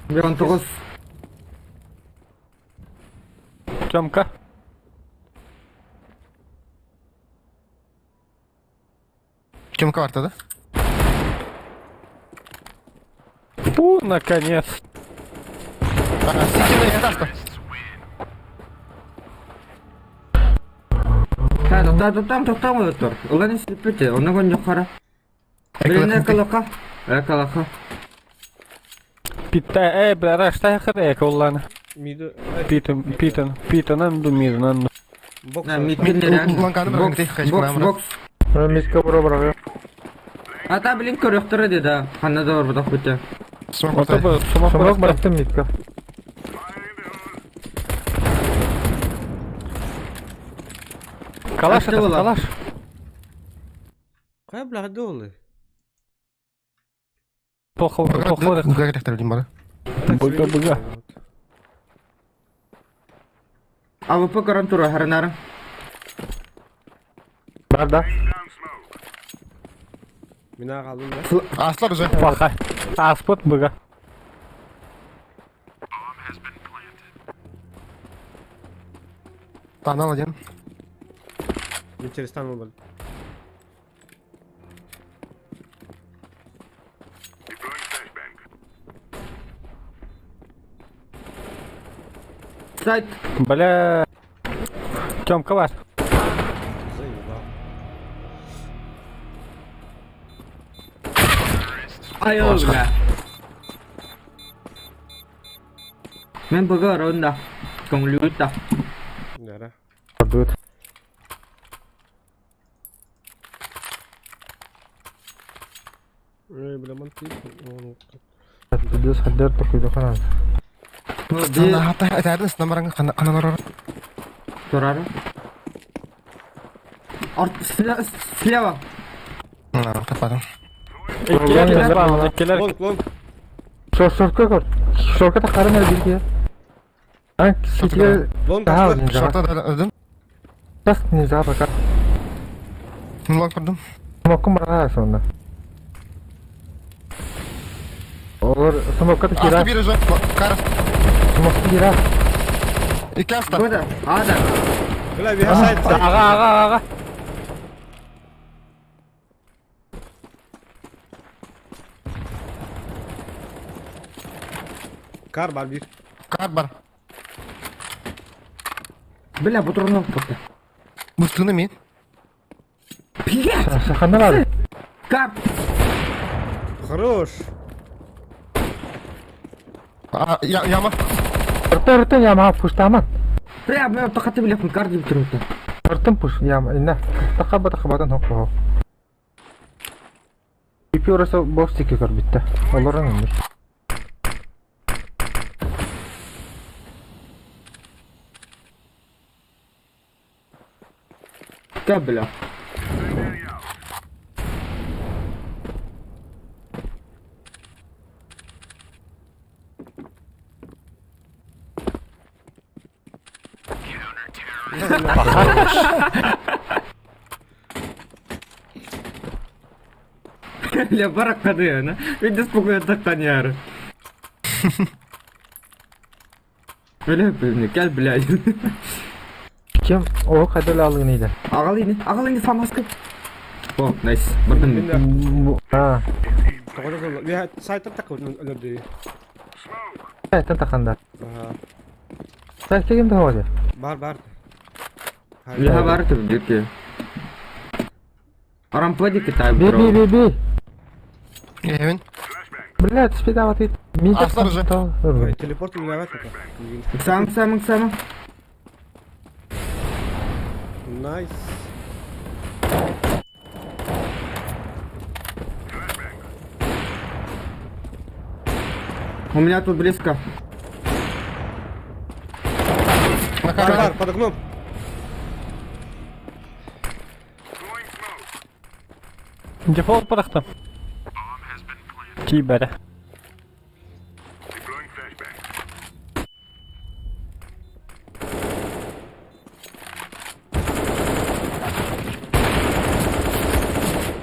Бля, он тоғыз. Тёмка. Кем карта, да? Фу, наконец. А, Сикина я таста. Та, та, там, там, там отыр. Улан исипите, оны гон юқара. Блин, эколоқа. Эколоқа. Питта, э, бля, раштай хрек, улан. Миду. Питон, питон, питон, анду мид, анду. Бокс. На, мид Ланканы бір Бокс, гүнтей бокс, бокс. Миска бро бро. Ата, блин, көрөктөрө деди. Ханна да бар бұдақ біте. Смок Ото бы сумок Сумок барахта. барахтым митка. Калаш Ашты это, була. калаш. Кай бля долы? Плохо, плохо. бара. Быга, быга. АВП көрөн тура харнары. Бар да. Мина қалдым да. Аслар уже. Плохо. Аспот быга. Танал один. Мен через танул был. Сайт. Бля. Тёмка бар. Заебал. Айо, бля. Мен бұға ронда. Көңілі өтті. Да. Дует. Эй, бля, манты. Дус хаддар тохуйду ханан. Хата этәрдин снамараңы каналар. Турары. Арт, слева. Тападым. Эккелер, эккелер. Лонг, лонг. Шор шорка көр. Шорка та карын бир ки. А, ситер. Лонг Ага, ашты. Шорта да öldüm. Бас не за пока. Лонг көрдüm. Смокум бара сонда. Олар смокка та Аста кира. бир уже. Кар. Смокка кира. Ики аста. Бұда, ада. Бля, бия сайт. сайт. Ага, ага, ага. Кар бар бир. Кар бар. Бля, бұтырын бұқты. Бустыны мен. Блядь! Ханна бар. Кап! Хорош. А, я, яма. Орта орта яма пуштаман. Бля, мен тоқаты білеппін, кар деп тұрыпты. Ортын пуш яма. Инна. Тақаба тақабадан хокко. Пипи ораса бокс тики көр битте. Олорун өмүр. Кап, бля. Бля, барак қады, ана. Мен де спокойно таққан яры. Бля, бля, кел, бля. Ким о кадал алгын иде. Ағал ини, ағал ини фамаска. О, найс, бардым мен. А, Тоғыз Бия сайттан так өлөрдү. сайтан тақанда. Ага. Сайт ким да ходи. Бар, бар. Бля, бар тұр, деке. Арампа деке тай Би би би би. Эвен. Блядь, спидава ты. Ми Аслар уже. Телепорт миновать пока. Сам, сам, сам. Найс. У меня тут близко. На Бар, кар. бар, под окном. Дефолт бырахтым. Тиийбэтэ. Deploying flashbang.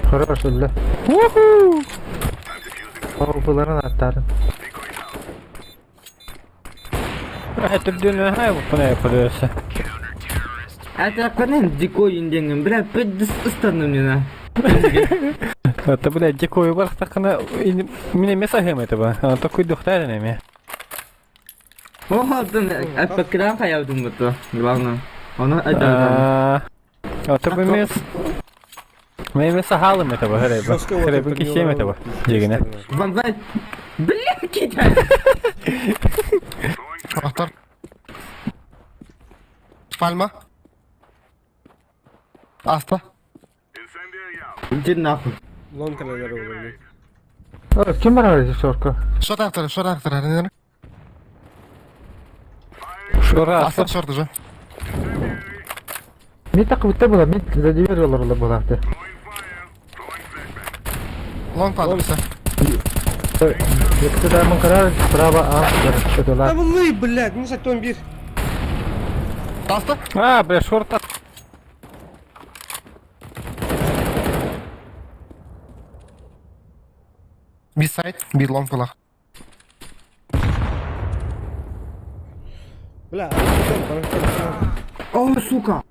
Хорош өллө. Уху! Орбуларын аттарын. Түрдүнү хай бу yapıyorsa. Это канен дикой индеңин, бля, пиддис ыстанным нена. Это, блядь, дикой бар тақына мине меса хем это ба. Такой духтар неме. Оһотун аппаккыдан хайабытым буту, главное. Оны айдардым. Это бы мес Мен сахалым это ба, хреб. Жестко вот Хреб это кисем это ба. Дегене. Ван ван. Бля, кидай. Anahtar. Palma. Asta. Incendiary out. Иди нахуй. Лонг кэлэлэр олорор. Ким бар шорка? Short anahtarı, short anahtarı. Шура. Asta short уже. Мин такыбытта була, мин за дверь олоролор булаахты. Throwing fire. Throwing flashbang. Long kaldı bize. Якты карар, справа а, Да шотолар. вы, блядь, ну сатон бир. Asta. А, бля, шорта. Bir side, bir long kulak. Бля, О, сука.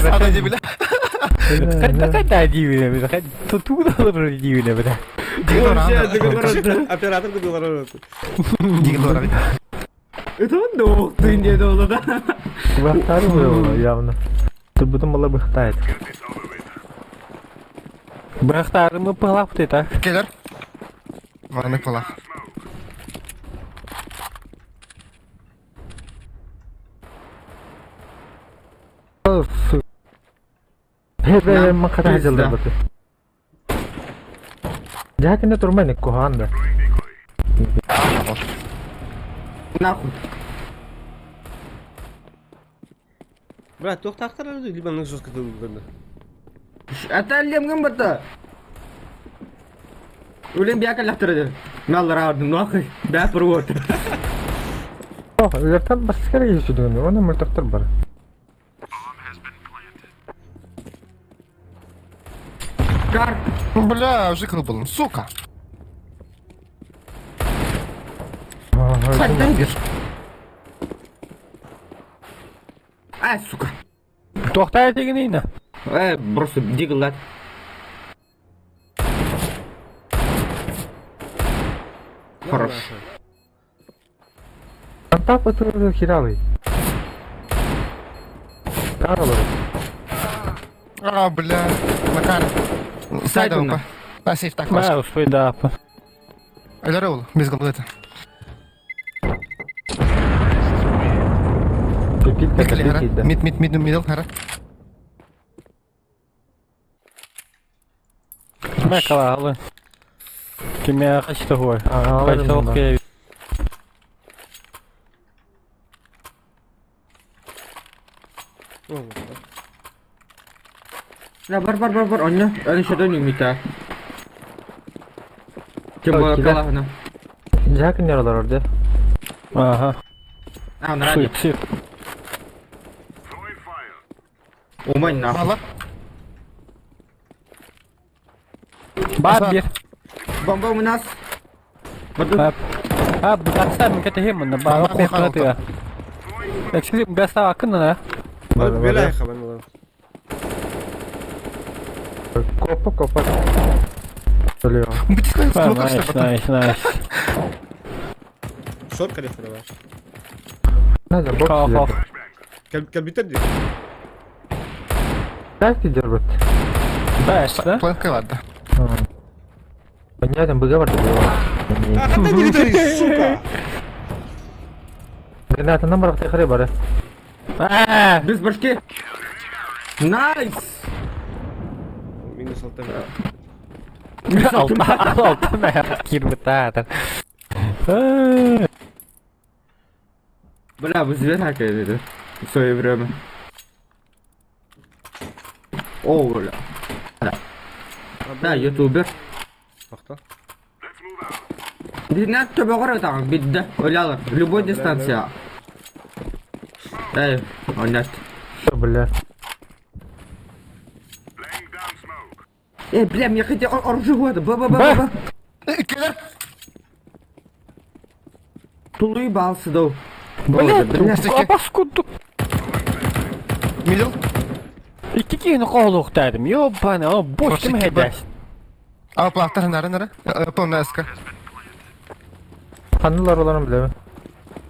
Sadece bile. Қайда деймін, бля. Туда деймін, бля. Оператор кудылар. Дигл abi. Это он дох, ты не долго, да? Бахтар было явно. Турбутун бала бахтает. Бірақтарымы пылап ты так. Keler. Varlık kulak. Хе маката жылдар баты. Жакында турмайны куханда. Нахуй. Брат, тоқтақтар либо ну жестко ты Это лемгін бата. Өлен бияка лақтырды. Мен ардым, нахуй. Бә провод. Ох, лертан баскара geçiyordu. Оны мультактар бар. Кар. Бля, уже был. Сука. Саддангер. А, сука. Тоқтай деген ейні. Просто диглат. Хорош. Антап это хиралый. Карло. А, бля. Макар. Сайда Сайдовна. А, сейф так. Мә, успей да. Öyle oğlum. Biz kaldı. Пипитка, Mid mid mid middle hara. Мә қалалы. Кеме қашты ғой. Қашты оқи. Да, бар, бар, бар, бар, онна. Аны шатон юмита. Кем бола калахна. Жакын yarалар orada. Ага. А, на радио. Суицид. Throwing fire. Умань нахуй. Valla. Бар бер. Бомба у нас. А, бұқатса мен кәте хем, бар қоқыраты. Экстрим гаста акын на. Бля, хабан. Копа, копа. Найс, найс, найс. Шорт калиф давай. Надо бокс. Хо, хо. Компьютер где? Как ты держит? Бәш, да? Планка vardı. Понятно, быга бар деп. А, қандай директор, сука! Граната на барах тахары бары. А, Без башки. Nice! Минус алта. Алта алта мэ кирбитаатар. Бля, бу зверь хакает в свое время. О, бля. Да, да, ютубер. Махтал. Динат төбөҕөр ытаҕын бидде өлялар любой дистанция. Эй, оннят. Бля. Laying down smoke. Э, бля, мне хотел оружие года. Б б б б б. Кэлэр. Тулуй балсы дау. Блядь, апас курдук. Middle. Икки киһини хоһулуохтаатым. Ёбана, о, бочкам Просто хэдээс. А плахтар нары нары. Полная ска. Ханылар оларын билэбин.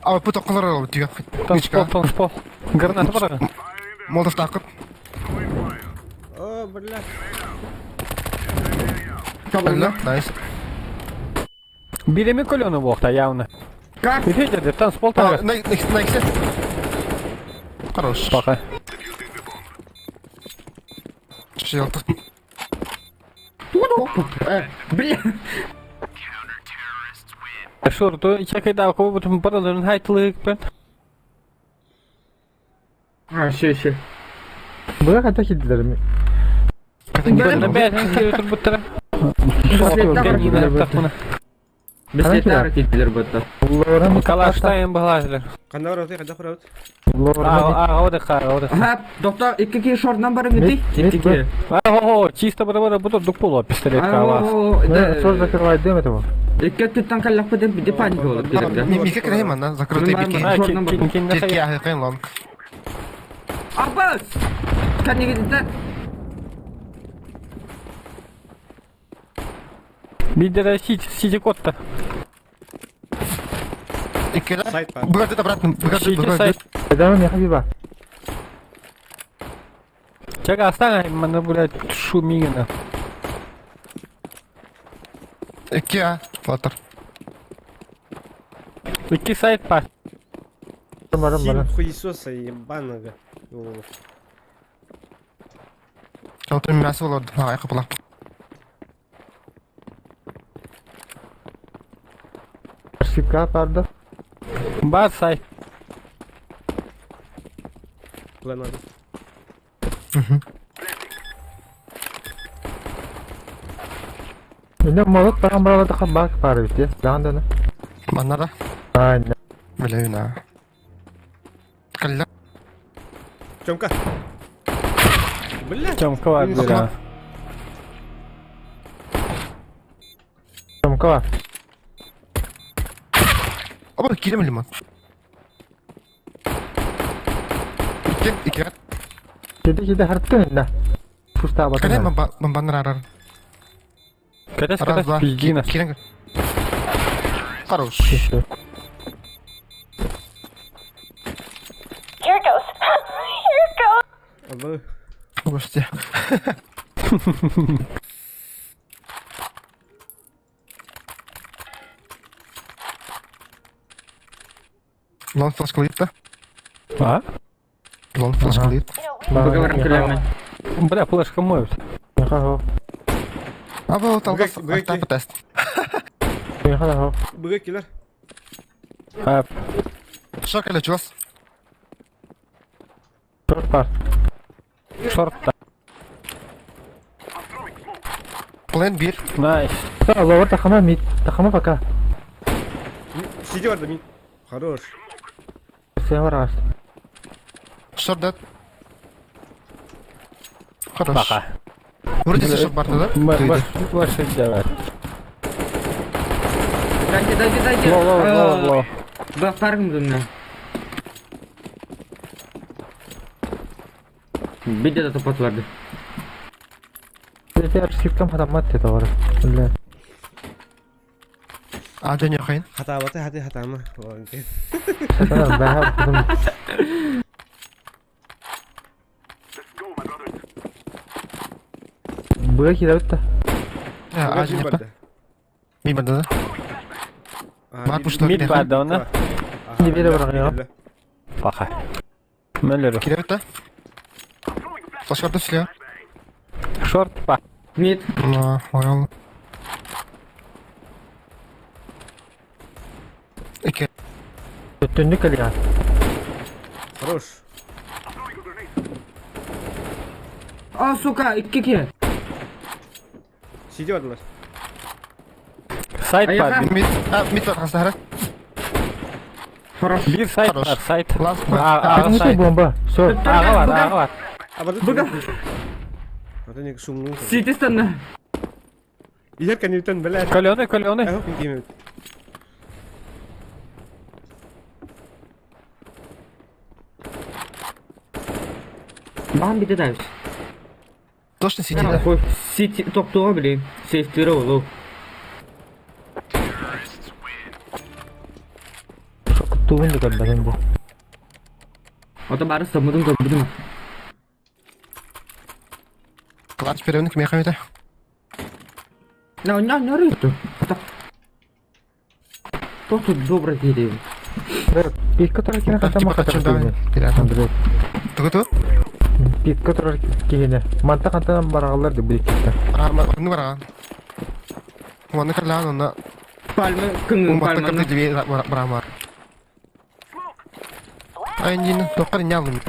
А пут околор ол түйө. Танспол, танспол. Граната барага. Молотов такып. О, бля. Алла, найс. Билеми колену буохта явно. Как? Видите, танспол тагар. На на иксе. Хорош. Пока. Шелт. Э, бля. Шур, то чекай кого бутум паралын хайтылык бен. А, ще, ще. Быга хата килдилер. Бен бен кире буттара. Беслетар килдилер бутта. Калаштайын баглажылар. Кандай барабыт, кайда барабыт? А, ода ка, ода. Ага, доктор, икки ки шордан бары мити. Мид, Икки ки. А, о, чисто бара бара буту дук боло пистолет кала. Сор закрывай дым этого. Икки түттан каллах беден биде паника болот директе. Мике кирейм ана, закрытый бики. А, кин кин Кирки ахы лонг. Абас! Кәнеге Бидер сити сити котта. Иккелер. Сайт бар. Быгарды обратно, быгарды, Сити быгарды. сайт. Эдам я хабиба. Чага астана, мана блядь, шумигина. Икки флаттер. Икки сайт па. Барам Сим барам. хуесоса ебаного. О, Чалтын мясо болот. Ага, капыла. Шипка барды. Бар сайт. План надо. Менде молот барам барам да бак бар бит. Дан да. Маннара. Ай, Билебин Калла. Тёмка. Бля. Тёмка бар Минус бля. Тёмка. Оба кирем лимон. Икки, икки. Кеде кеде харттын да. Пуста Кале батыр. бомбаннар арар. Катас Раз, катас два. пиздина. Кирен. Хорош. Here it goes. Here it goes. Алло. Господи. Лон флешка лит, да? А? Лон флешка лит. Поговорим көләме. Бля, флешка моют. Ага. А бұл талғас Бөке- ақтапы тест. Ага. Быга килер. А, Шок или чувас? Шорт бар. шорт. Плен бир. Найс. Да, ловер тахама мид. Тахама пока. Сиди бар да мин. Хорош. Сен бар ас. Шорт дед. Хорош. Бака. Вроде шок барды да? Ваше дело. Дайте, дайте, дайте. Ло, ло, ло, ло. Бак баргым дүнне. Биде да топат барды. Сен шипкам хатамат деді бар. Бля. А, және қайын. Хатабаты хаты хатама. Сатана бәһә кызым. Let's go, my brothers. Быга кире битте. А, және бар да. Ми барды да? Бар пушта. Мид бар да оны. Не бере барган я. Бака. Мөллөр. Кире бітті. Флешкарда слева. Шорт па. Мид. А, понял. Окей. Түннүк кэлиэ. Хорош. А, сука, икки киһи. Сиди бардылар. Сайт Аяха. бар. Мид, а, мид бар хастара. Хорош. Бир сайт Хорош. бар, сайт. Ласт. А, а, Түннүк сайт. бомба. Все. Аға бар, аға бар. А барды. Быга. А то не шумну. Сити станна. Иер коннектен бля. Каленый, каленый. Ага, ким Бам бите дайс. Точно сиди, да. Хуй. Сити топтуға блин. Сейфтері олу. Тугун да көрбөтүм бу. Ото бары самудун көрбүдүм. Клатч перевник мехамита. На, на, на рыту. Кто тут добрый кири? Пик который киһи Типа хатама хочу хатар. да. Тугу ту? Пик который киһине. Манта хантан барагалар деп биликкет. Арма, ну бара. Ванны карлан, онна. Пальма, күнгүн Умбатта пальманы. кырды дебе бара Айнин, тоқар нялым.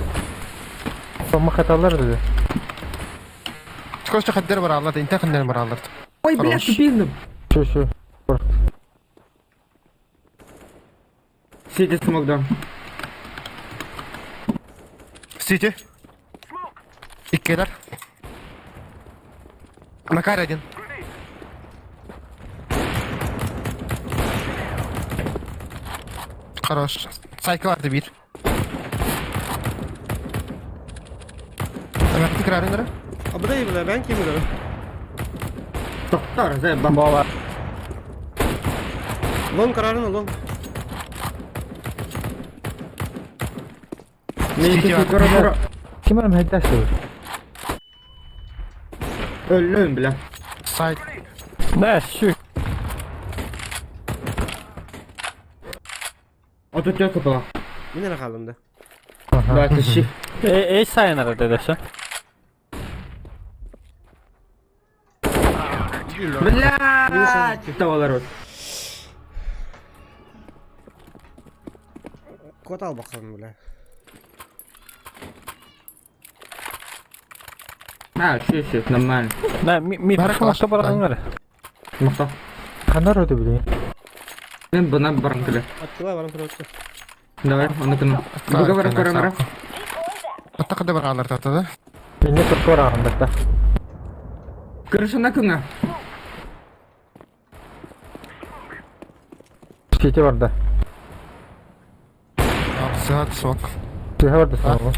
Бомба хаталар dedi. Скороче хаддер бара алар, инта хаддер бара алар. Ой, бля, Хорош. тупиндым. Şu şu. Сити смогдан. Сити. Иккелер. Макар один. Хорош. Сайкл vardı bir. Ömer tekrar arındır. А бля, бля, ben kim bilirim? Тоқтар, зай, бам. Бала. Long kararını long. Мен Сити сити var. кора кора. Kim arım heddaş olur. Өллөм, бля. Сайт. Да, щу. Ото тёка была. Yine kaldım da. Да, это щи. Эй, сайын ара дедеші. Бля, тавалар вот. Kod al bakalım bile. А, щи, щи, нормально. Да, ми Бары смокта класс. барғанғары. Мақта. Канар ödü bileyim. Мен бұна барғым келе. Attılar bana kırıldı. Давай, оны күні. Бұға бара кора мара. Hatta kadar bara alır tatlı. Beni korkor ağındakta. Крышана күңі. Сити vardı. Sıhhat sok. Сити vardı sonra.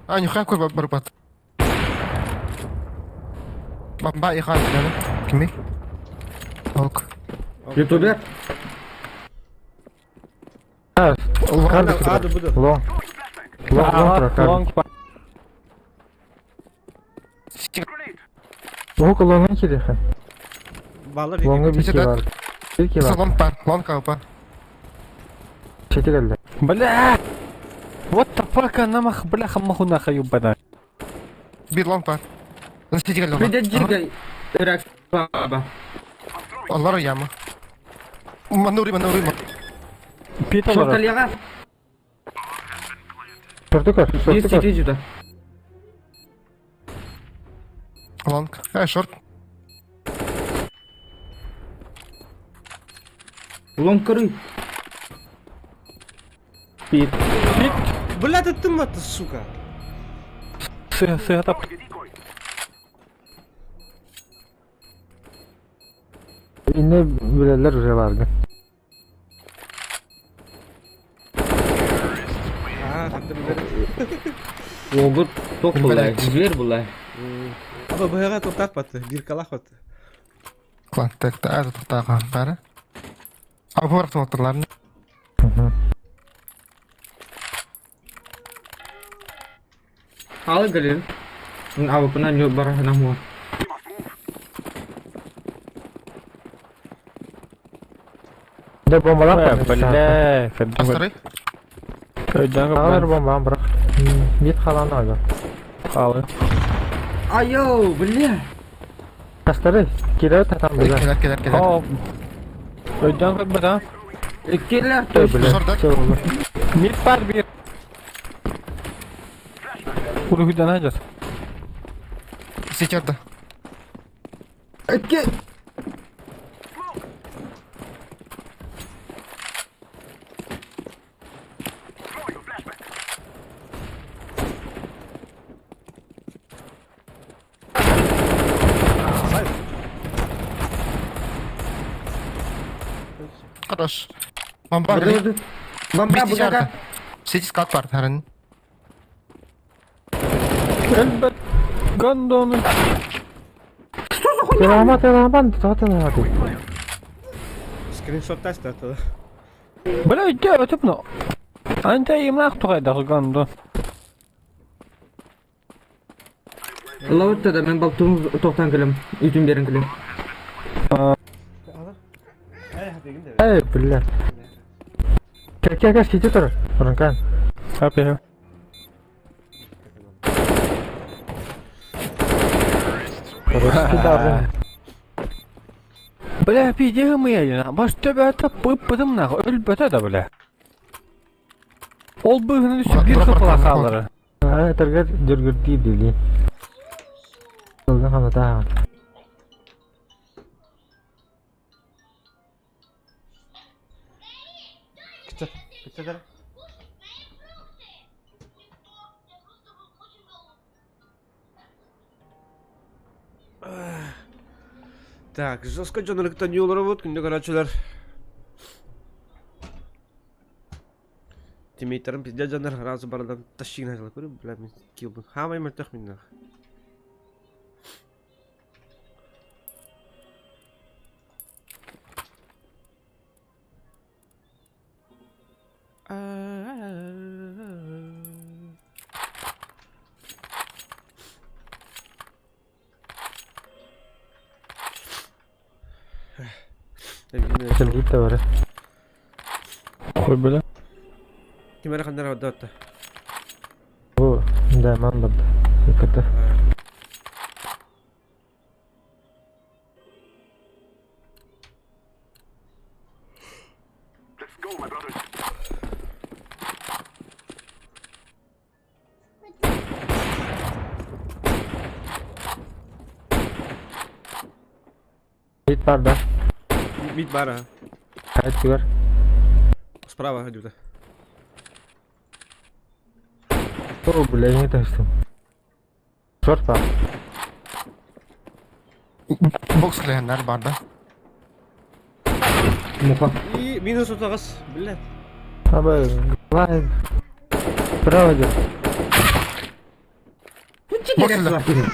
Aynı yukarı koy barbat. Bamba yukarı yani. Kimi? Ok. Ютубер. Ha, Allah. Hadi bu da. long. Long long turar. Лонг па. Oku long'un ki dedim. Bağlar Long'u bir Сити ki var. Bir ki var. Long par, long kapa. Сити geldi. Бля! What the fuck, анамах, бляха, махунаха, юбана. Bir long par. Nasıl geldi Бізде жирге Ирак баба. Allah yama. Manuri manuri. Пит олар. Шорталияға. Шорту көр, Есть шорту көр. сити жүді. Long. Ha short. Лонг көрі. Пит. Бля, ты ты мат, сука. Сыға тап. İnne bilerler уже vardı. Ha, attım bile. Огыр тоқ бұлай. Зверь бұлай. Ama bu her topak battı. Bir kalak battı. Klan tek de er tutar bari. Abi bıraktım oturlarını. Ал галин. Авапына не барахана му. De bombalar var. Бля, Astarı. Ağır bomba bırak. Bit kalan abi. Хаалы. Айо, бля. Тастары киирэ татан быга. Кэлэр кэлэр кэлэр. Оо. Өйдөөн көрбөт а. Иккилэр Ой, точно. бля. Сордор. Все oldu. Мид бар бир. Уруһуйдан ажар. Сетерді. Икки. Хорош. Бомба. Бомба бугага. Сети скат бар, Харан. Элбэт гондону. Телама телама телама. Скриншот таст это. Бля, өйдөө өтүп но. Анта имнах тугайдах гондо. Лауытта да мен балтым тоқтан кілім. Үтін берін кілім. Эй, бля. Кел кел кел сити тур. Рынкан. Апе. Бля, пиздец мы я, баш төбө ата пып-пытым нахуй, өлбөтө да бля. Ол быһын үсүп бир кыпыла хаалары. Аа, таргет дөргөртии дили. Сылгы ханата. Кыча, кыча Так, жестко жонырыкта не олар вот, күндө карачылар. Тиммейтерим пиздец жандар разы барадан тащигин ажала көрүп, бля, мен килбын. Хамай мөлтөх мен нах. Сылгы бар. Хуй бля. Ким эрэ ханнара барда Бу, да, ман барды. Көтө. Let's go, my brothers. Бит бар да. Мид бар, а. Хайт бар. Справа идут. О, бля, не тастым. Шорт бар. Бокс кілгендер бар да. Муха. И минус отағыз, бля. Аба, лай. Право идет. Бокс кілді.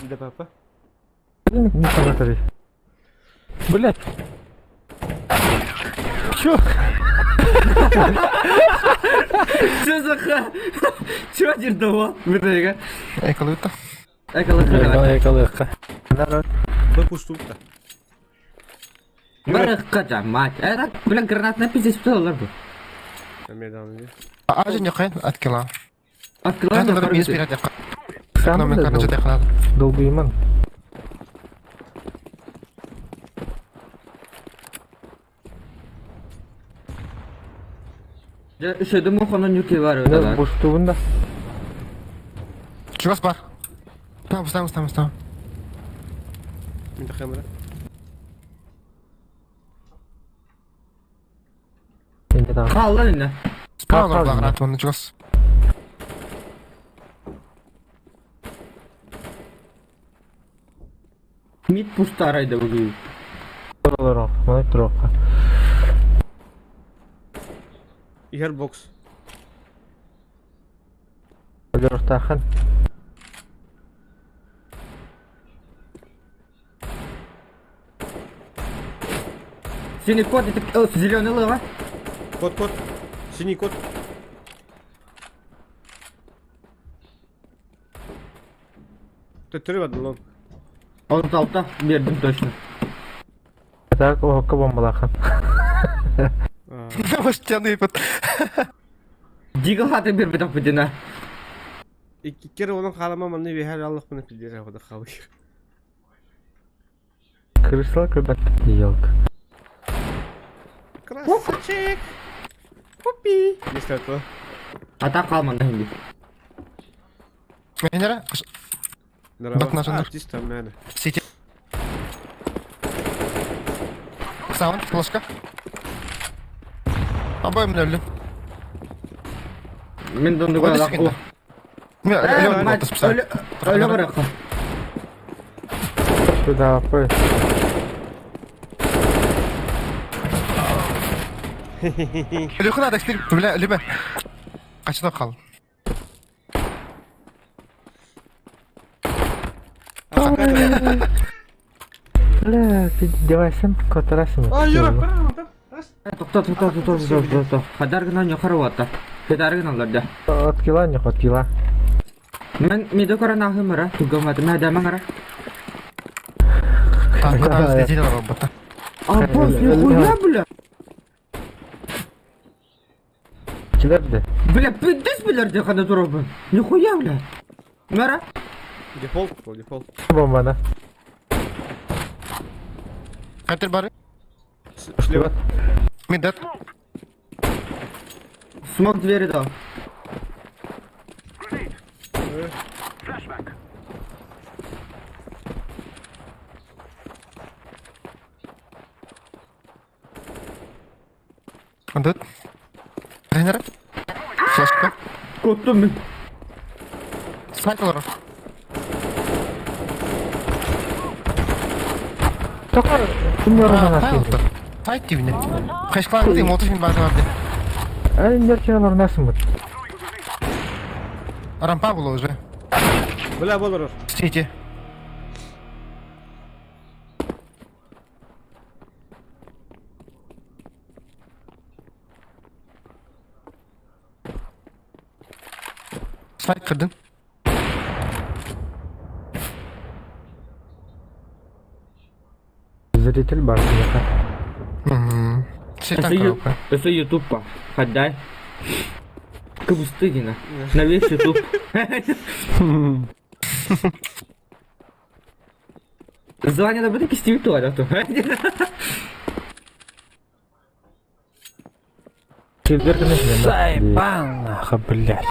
Да, папа. Не смотри. Блять. Чё? Чё за ха? Чё дердово? Бітігі. Эколута. Эколог. Эколыкка. Б пуштупта. Барыққа жамат. Әра, блин, гранатна пиздец бұталар бұл. Амедан. Ажын яқайын, аткила. Открывай, Жандар минус береді яққа. Номер каны жете қанады. Долбыймын. Үшеді мұханы нүке бар Да, өтеді. буштугун да. Чугас бар. Там, там, там, там. Мен камера. Енді там. Қалды енді. Справа бар гранат, оны чугас. Мид пусты арайды бүгін. Олар, мына тұраққа. Игер бокс. Олар Синий код, это зеленый лыва. Код, код. Синий код. Төттөрү барды лон. Он талта, бердім точно. Так, окка бомбалахан. Может, тяны ипот. Дигл хата бербетах битина. Икки онон хаалама манны үөһэ аллахпына пиздец ахуда халыыр. Крысла көрбөт елка. Красавчик! Пупи! Не что Ата қалманда hindi. Менере? Здорово. Бак А, чисто надо. Сити. Саунд, флешка. Обоим нөллү. Мен дондуга Ой, лақ. секунда. Мен Леон Мать, болды специально. өлі бараққа. Сюда, пой. Леху надо эксперимент. Бля, либо. Качан қал. Бля, ты девайсен которасың. А, Юра, бара, Тоқта, тоқта, тоқта, тоқта, тоқта. Хадаргынан yukarı ватта. Хадаргынан аларды. Откила, не откила. Мен меде көрін ағымыра, тугамады, мәдәмін ара. Так, там следили робота. А, бос, нихуя, бля. Килерді. Бля, пиздец, бля, где когда дробы. Нихуя, бля. Мара? Дефолт, ол дефолт. Бомбана. Қайтер бары? Слева. Мен дәт. Смог двери дал. Grenade. Flashbang. Дәт. Тренер. Флешка. Коттум мен. Снайпер. Тоқар, кім орнына Сайт тибіне. Хэшклан ты мотор барды барды. Ай, нерчен орнасың бұт. Рампа было уже. Бля, болор. Сити. Сайт кырдın. Зритель бар. Сетан коробка. Это ютуб па. Хадай. Кабустыгина. На весь ютуб. Звание на бутыке Стив туалету. Заебал нахуй, блядь.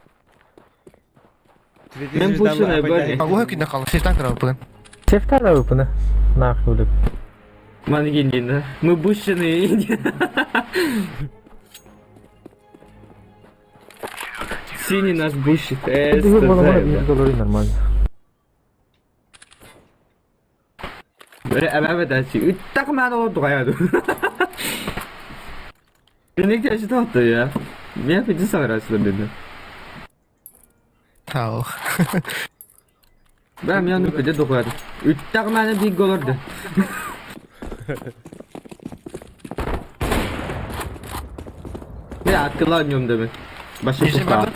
Мен пушина бәрі. А уха күнде қалды. Сетан коробка. Сефтар өпіні. Нахуй өліп. Мангиндин, Мы бущены. Синий нас бущит. Деген бола бір доллар нормально. Так мана oldu kayadu. Günlük yaşıda attı ya. Ne yapıcı sanırsın beni. Тау. Ben yanıp bir de dokuyadım. Üç tane bir olurdu. Ne akıllanıyorum demek. Başım Неше tuttu. барды?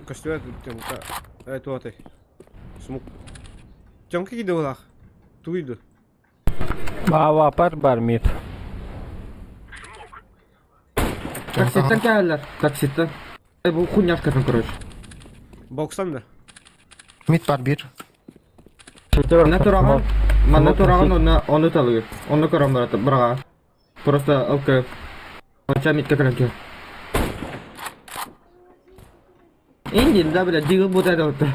Костюм Тёмка. Туаты. Смук. Тёмка киде олақ. Туйду. Ава пар бар мид. Taksitten geldiler. Taksitten. E bu хуйняшкасын короче. Бокстан да. Мид бар bir. Мына тураган, мына тураган оны оны талыгыр. Оны көрөм барат, бирага. Просто ЛК. Онча митке кирген. Индин да бля, дигл бутайды отты.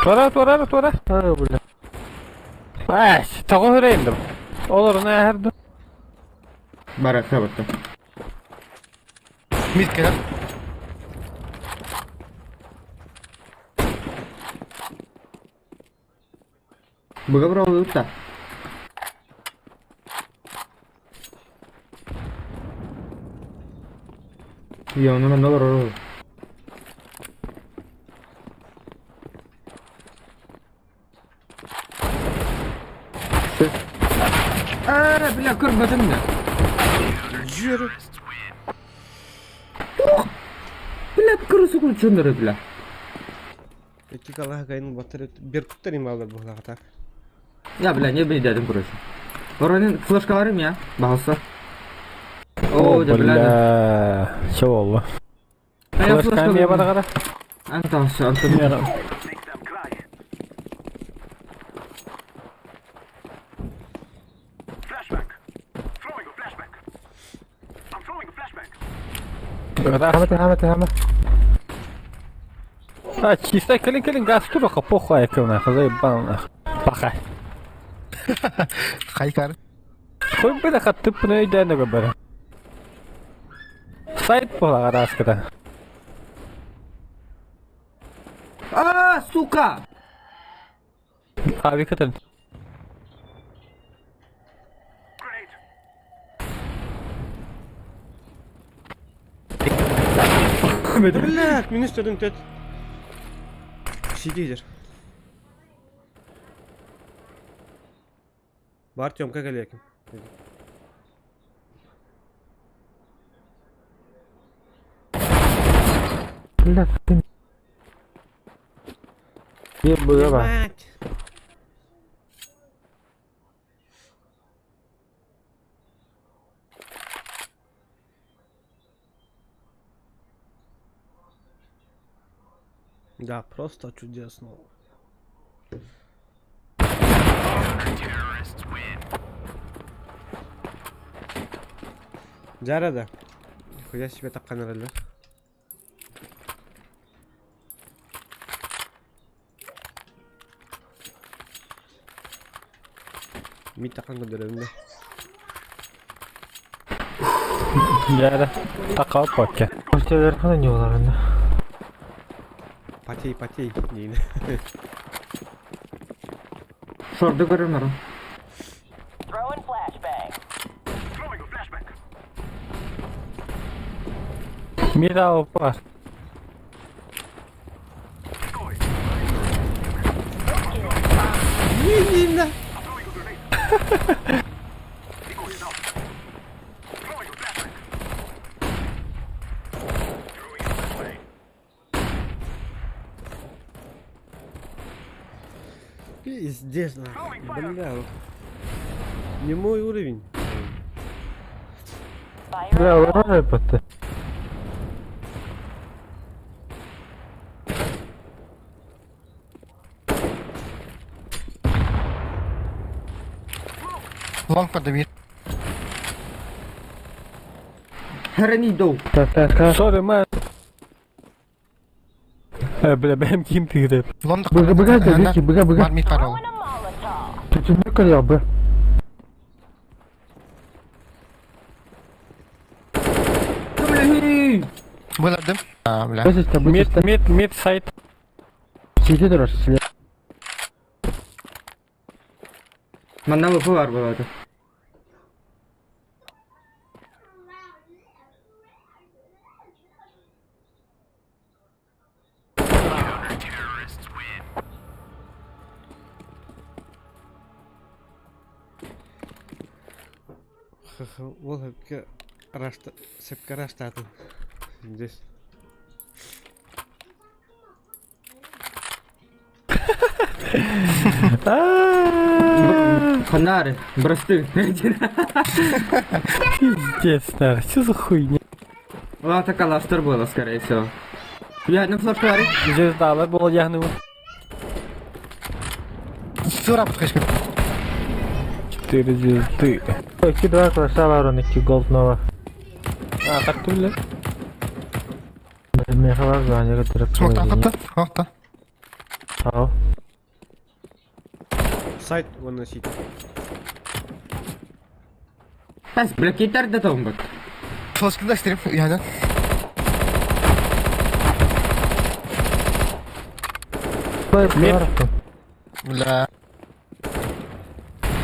Тура, тура, тура. Ай, бля. Ай, тоғы хүрейіндім. Олар оны әрді. Барак батты. Мид келер. Буга бра утта. Я оны мен доллар ору. А, бля, көрбөтүм да. Жер. Бля, крысу включеннары, бля? Икки калаһа кайын батыр Беркуттар ималар буһлаҕа так. Я, бля, не бейдедим, короче. Воронин флешкаларым я, баҕалса. О, О, да, бля. бля. Чё болла? А я Флешка не барагара? Антон, все, Антон. Make them cry. Flashback. Throwing a flashback. I'm throwing a flashback. Хамата хамата хама. А, чисто кэлин кэлин газ тураха похуй айкыл нахуй, заебал нахуй. Паха. Хайкар. Хуй бля хаттып өйдөөн бара. Сайт буолаҕар ааскыта. А, сука! Авикатын. Grenade. Блядь, минус 4 Сидидер. Бар Тёмка кэлиэкин. Бля, ты. Биир быга бар. Мать! Да, просто чудесно. Жарада. Нихуя себе так канаралар. Мит такан көдөрөмдө. Дьэ, такал покке. Көстөлөр хана не болар онда. Потей, потей, дейін. Шорды көрөр Throwing flashbang. Throwing a flashbang. Мира опа. Decoy. I'm throwing a grenade. Decoy is out. Throwing a flashbang. Throwing a flashbang. Пиздец, нахуй. Бля. Не мой уровень. Fire in Бля, the hole. олорор эппэтте. Лонг подавит. Храни доу. Так, так, так. Sorry, man. Бля, бэм ким тигреп. Лонг. Быга быга да, Вики, быга быга. Бар мид парол. Throwing a Molotov. Түтүнүк кэлиэх бы. Было дым. А, бля. Бысыста, Мид, бысыста. мид, мид сайт. Сиди турар, силе. Манна выпы бар болады. Ха-ха, ол хөпкө рашта, сөпкө раштатын. Здесь. Ханары, бросты. Пиздец, нахуй. Что за хуйня? Ла такалаштар было, скорее всего. Я на флешку арик. Звездалар бол яхны. Сура подходишь. Четыре звезды. Икки два краса бар, он икки голд нова. А, так ты, бля. Меха бар, звание көтөрөп. Смок тахты. Хохта. Ау. Сайт выносить. Пәс, бля, кетер де тоң бak. Флешки да стрим. Я да. Мид. Бля.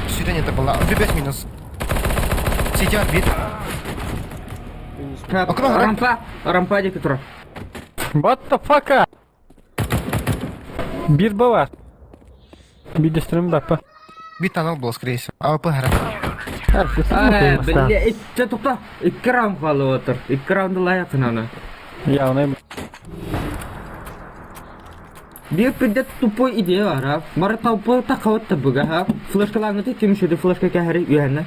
Сюда нет была. 5 минус. Сити орбит. Окно, Рампа, рампа деки тура. What the fuck? Бир бала. Бидестрим бапа. Бит анал был, скорее всего. АВП гора. Э, бля, итте тукта. Икки раунд калып отыр. Икки раунды лайықын аны. Явно. Биир пиздец тупой идея баара. Бары толпа таххабыт табыга, флешкалааҥҥыты ким сүдү флешка кэһэри үөһэннэ.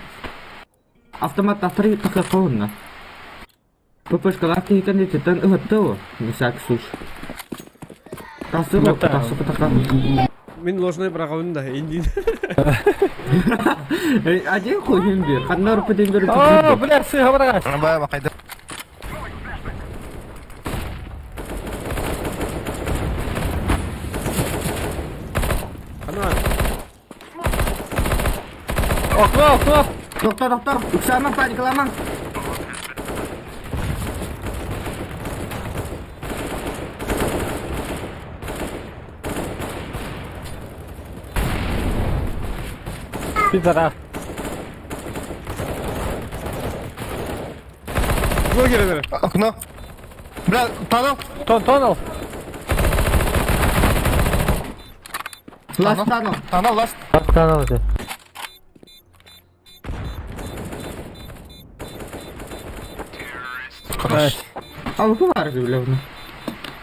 Автоматтаахтары тахыахха уһунна. ППшкалаах киһи кэнниттэн ыһытта о, на всякий случай. Тахсы тахсы тахса. Мин ложной быраҕабын да индин. Один хуйун бир. Ханна урпутин бир. О, бля, сыха быраҕас. Бай бакайда. Хана. Окно, окно. Доктор, доктор, ыксаамаҥ, паникалаамаҥ. Пидорас. Блогеры. Окно. Бля, tunnel. Тон, tunnel. Last tunnel. Tunnel last. Tunnel этэ. Хорош. А вы баар бля.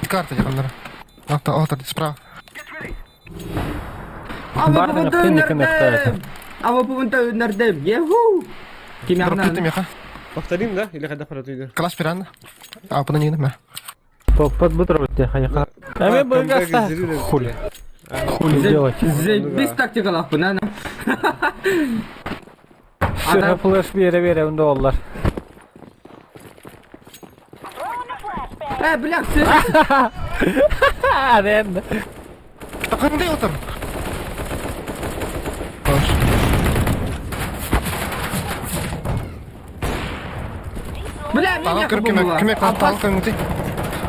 Карта дьахаллара. Ата, отыр, справа. А вы Бардын аптын бу А вы бу өннәрдем. Еху! Ким Дроп меха. Повторим, да? Или когда протуйдер? Класс пиран. А, пына не мә. Топпат бу турбут хайха. Эми быгаса. Хули. Хули делать. Заебись тактикалаах бына. Сыха флеш бере бере онда олар. Throwing a flashbang. Э, бля, все. Арен. Такындай отыр. Хорош. Бля, Tunnel меня көріп кеме, кеме tunnel көріп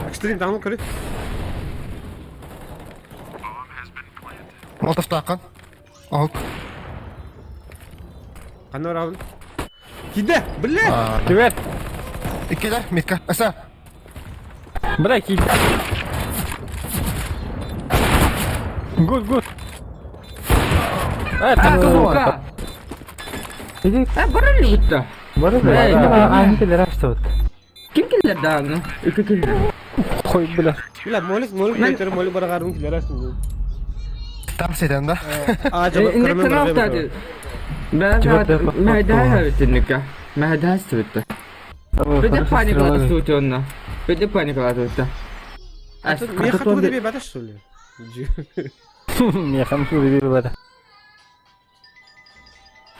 Экстрим tunnel көрі. Молотов тақын. Ок. Қана орабын. Киде, бля! Привет. Иккилер, митка. Аса. Бля, ки. Good, good. Э, Сука! Иди Э, бары любит-то. бары Эй, да. Аны кэлэр ашты Ким киллер да, ну? Үкі киллер. Хуй, бля. Бля, молик, молик, молик, молик барағарын килер астын. Там сиден да. А, жабы, Инне көрмен канал барғай тады. Бә, мәдә өтіннікі. Мәдә өтті. Беде паникалаты өтті онна. Беде паникалаты өтті. Мен хатуға деп бәтіш, что ли? Мен хамсу деп бәді.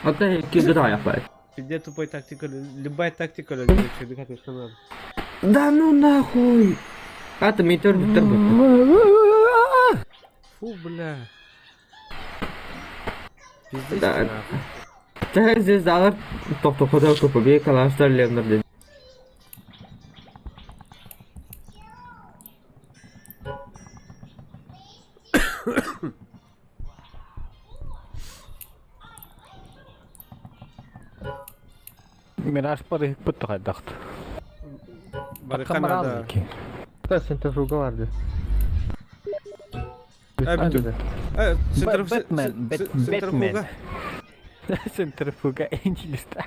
Ота киді да япай. Пизде тупой тактика, любая тактика, короче, дыхать что надо. Да ну нахуй. А ты метер бітір Фу, бля. Пиздец, Да. нахуй. Та звездалар тоқтоқода көпөбей калаштар лемнер деді. Мираж парых бұтты қайдақты. Барыха надо. Центрофуга барды. А, біту. Э, Бэтмен, центрофуга. Центрофуга Энджелиста.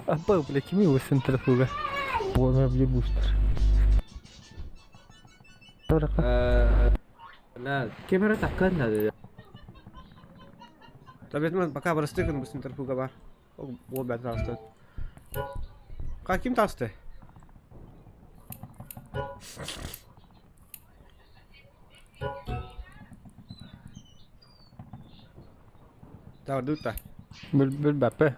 Абы, бля, кими его центрофуга? Буолма бир бустер. Кемера таққан да. Та Бэтмен пока барыстыкын бу центрофуга бар. Ол бәт тасты. Ка ким тасты? Та дута. Бүл бүл бәпі.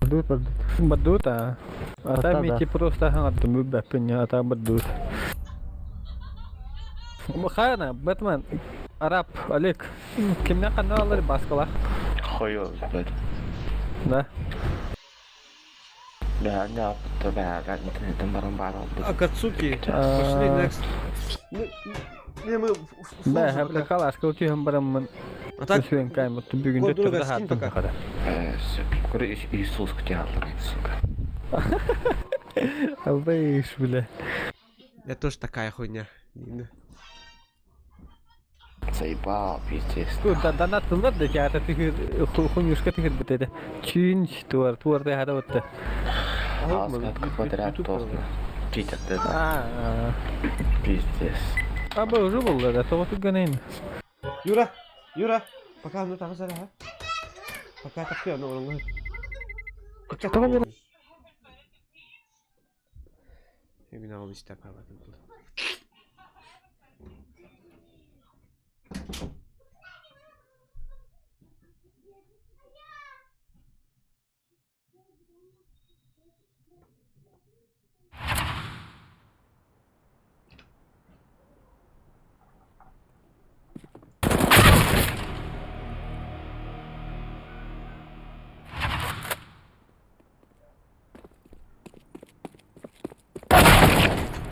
Бардут бардут. Бадута. Ата Ата, да. мити просто хаңаттым бүл бәпі не ата бадут. Хайна, Бэтмен, Араб, Олег. Кимне қандай алар басқала? Хуё, блядь. Да. Бля, не, то бля, интернеттен баран бар oldu. Акацуки. Пошли next. Ну, Не, мы Бә, бля, калашка өтүйін барамын. А так, Өсуен кайым, бүгін Код друга түрді скинь хаттым. пока. Көрі Иисус күте алдым, сука. Албайш, бля. Я тоже такая хуйня. Дина. Заебал, пиздец. Да, донат тылар да жата тыгыр хуйнюшка тыгыр битеди. Чүн туар туар да хада отты. Аз квадрат тосно. Питер, А, пиздец. Аба уже булла да, тоҕо түргэнэйин. Юра, Юра, пока ну таҕыс эрэ, а? Пока тахсыа, ну ороллоһун. Тоҕо Юра? Мин аҕам истэ хаалатын тыл.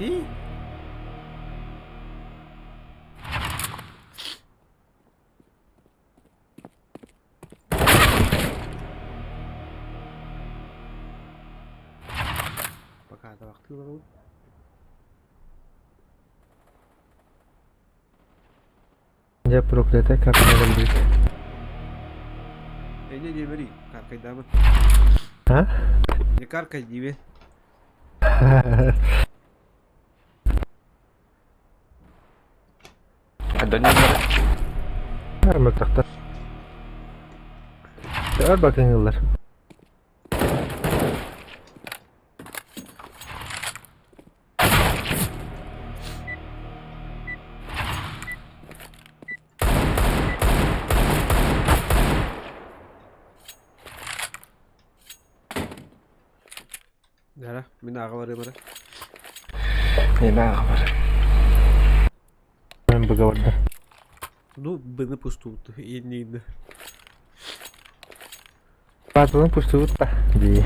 И? Пока табахтыы олоробут. Дьэ проклятая карта кэлбит. Эйне диэбэрий, каркайдаама. А? Не каркай диибин. Мөлтөхтөр. Өр бакыҥыллар. Дара, мин ааҕа барыам эрэ. Мен ааҕа барыам. Мен быга барда. Ну, быны пустуут, иннин. Патылын пустуут та. Дии.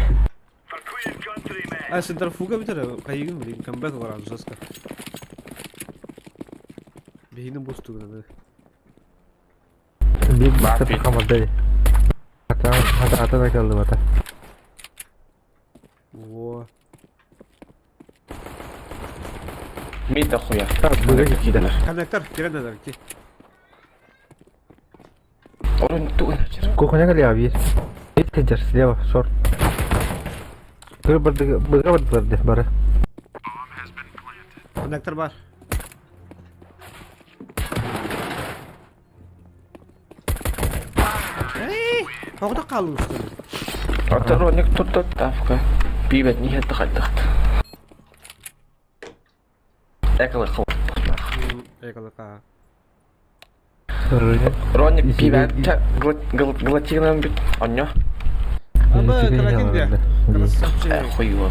А, центрофуга бүтэр, хайыгын блин, камбэк баран жестко. Биһини бустугунаны. Биир баата хамардай. Ата ата ата да каллыбата. Во. Мин да хуя. Быга киирдилэр. Коннектор, кирен надо идти. Орун тугун ачар. Кухня кэлиэҕэ биир. Биир сылдьар слева шорт. Быга бардыга быга бардылар дии бары. Коннектор бар. Тоҕо хааллыбыстар? Оторонник турда тавка. Пиибэт не хэтэ хайдахт. Экалы хол. Экалыка. Роник пиибэт глотигынан бүт. Онньо. Аба, каракин де. Красавчик. Хуйво.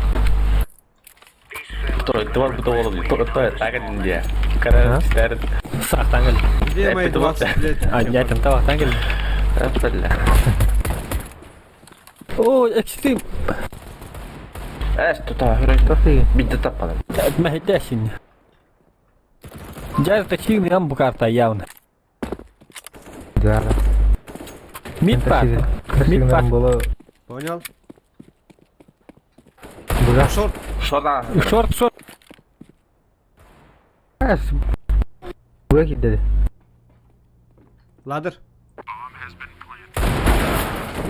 Той твор бу той тагын дия. Кара стер. Сахтангел. Где мои 20 лет? А, я там тавахтангел. Бля. О, экстрим. Эс тута Бидде таппадым. Мәһиттәсин. Жар тачигин гам бу карта явно. Да. Мид пак. Мид пак. было. Понял? Быга. Шорт. Шода. Шорт, шорт. Быга киирдэ. Ладер.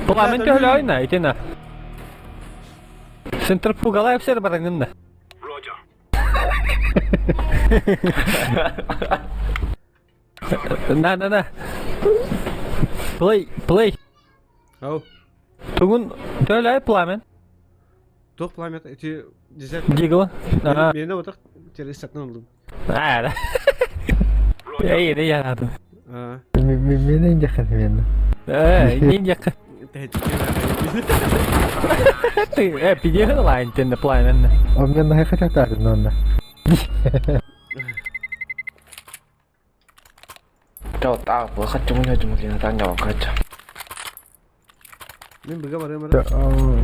Пламен төлөйна, итина. Центрфугалай все бараңында. Roger. На, на, на. Плей, плей. Ау. Тугун төлөй пламен. Туох пламя эти десять. Дигл. Ага. Мені отақ террорist алдым. А, Эй, не я надо. А, Мен инжахан мен. Э, не я. Ты, э, пиди лайн ты на пламен. А мне на хотят но Чо та бу хачы мун хачы мун таня кача. Мен быга барыам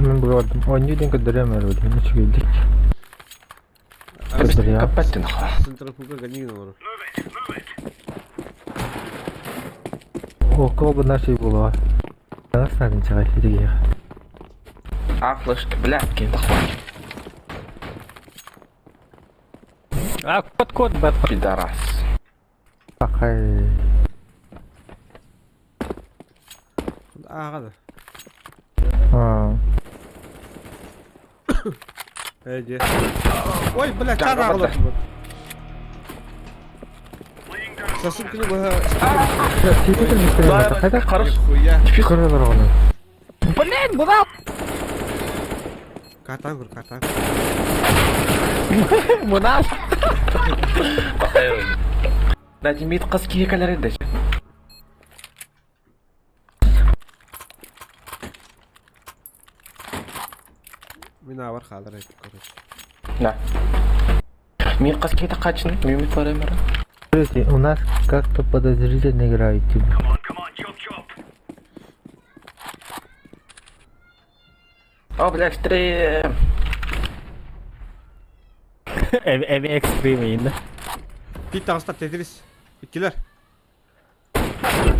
Мен быга бардым. Оонньуу диэн көрдөрүөм эрэ били. Үчүгэйдик. Көрдөрүөм. Каппаттын ха. Центрофуга ганин олору. Move it, move it. Окко бу нашей буолуо. Таҥас наадын чаҕай итигиэх. А флешка, блядь, кин тахва. А, код, код, бат. Пидорас. Пахай. Ааҕа да. Аа. Э, де. Ой, бля, чар ааҕалар. Сасын күнү быһа Хорош. Нихуя. Көрөлөр оҕону. Блин, буда! Катан көр, катан. Мунаш! Дайте мид қыз киекелер еді. Мин аабар хаалар эбит, короче. Да. Мид қыз киеті қачын, мимит бар емірі. Смотрите, у нас как-то подозрительно играют. типа. Come on, come on, chop chop. О, бля, экстрим. Эми экстрим инде. Пит таҕыста Тетрис. Иккилэр.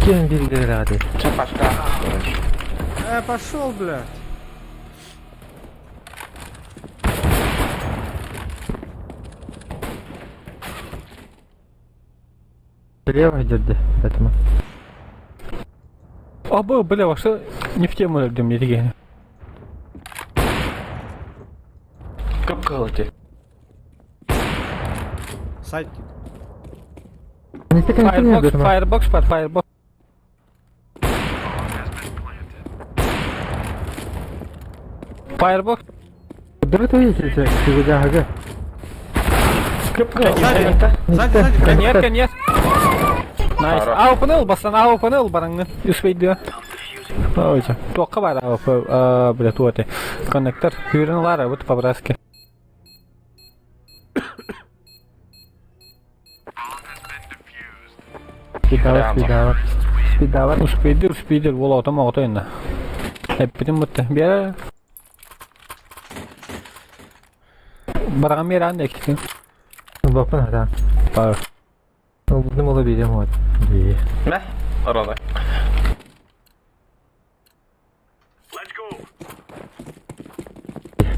Кем бир играет? Чапашка. Э, пошел, блядь. Слева идет, этому. А был, бля, вообще не в тему өлдүм не Көп кылы Сайт. Не так не Firebox, Firebox бар, Firebox. Firebox. Давай ты видите, ага. Көп кылы. Сзади, сзади, сзади. Конец, конец. Найс. Аупын бастан аупын ыл бараңны. Үспейді. Ойча. Тоққа бар АВП, бля, туоты. Коннектор. Хүрін лара, вот по-братски. Спидавар, спидавар. Спидавар. Успейдир, успейдир, ол отам оғыта енді. Әппетім бұтты. Бері. Бараған бері анда ектікін. Бапын ата. Бар. Bunu olabilir mi? Мә, ұрады. Let's go.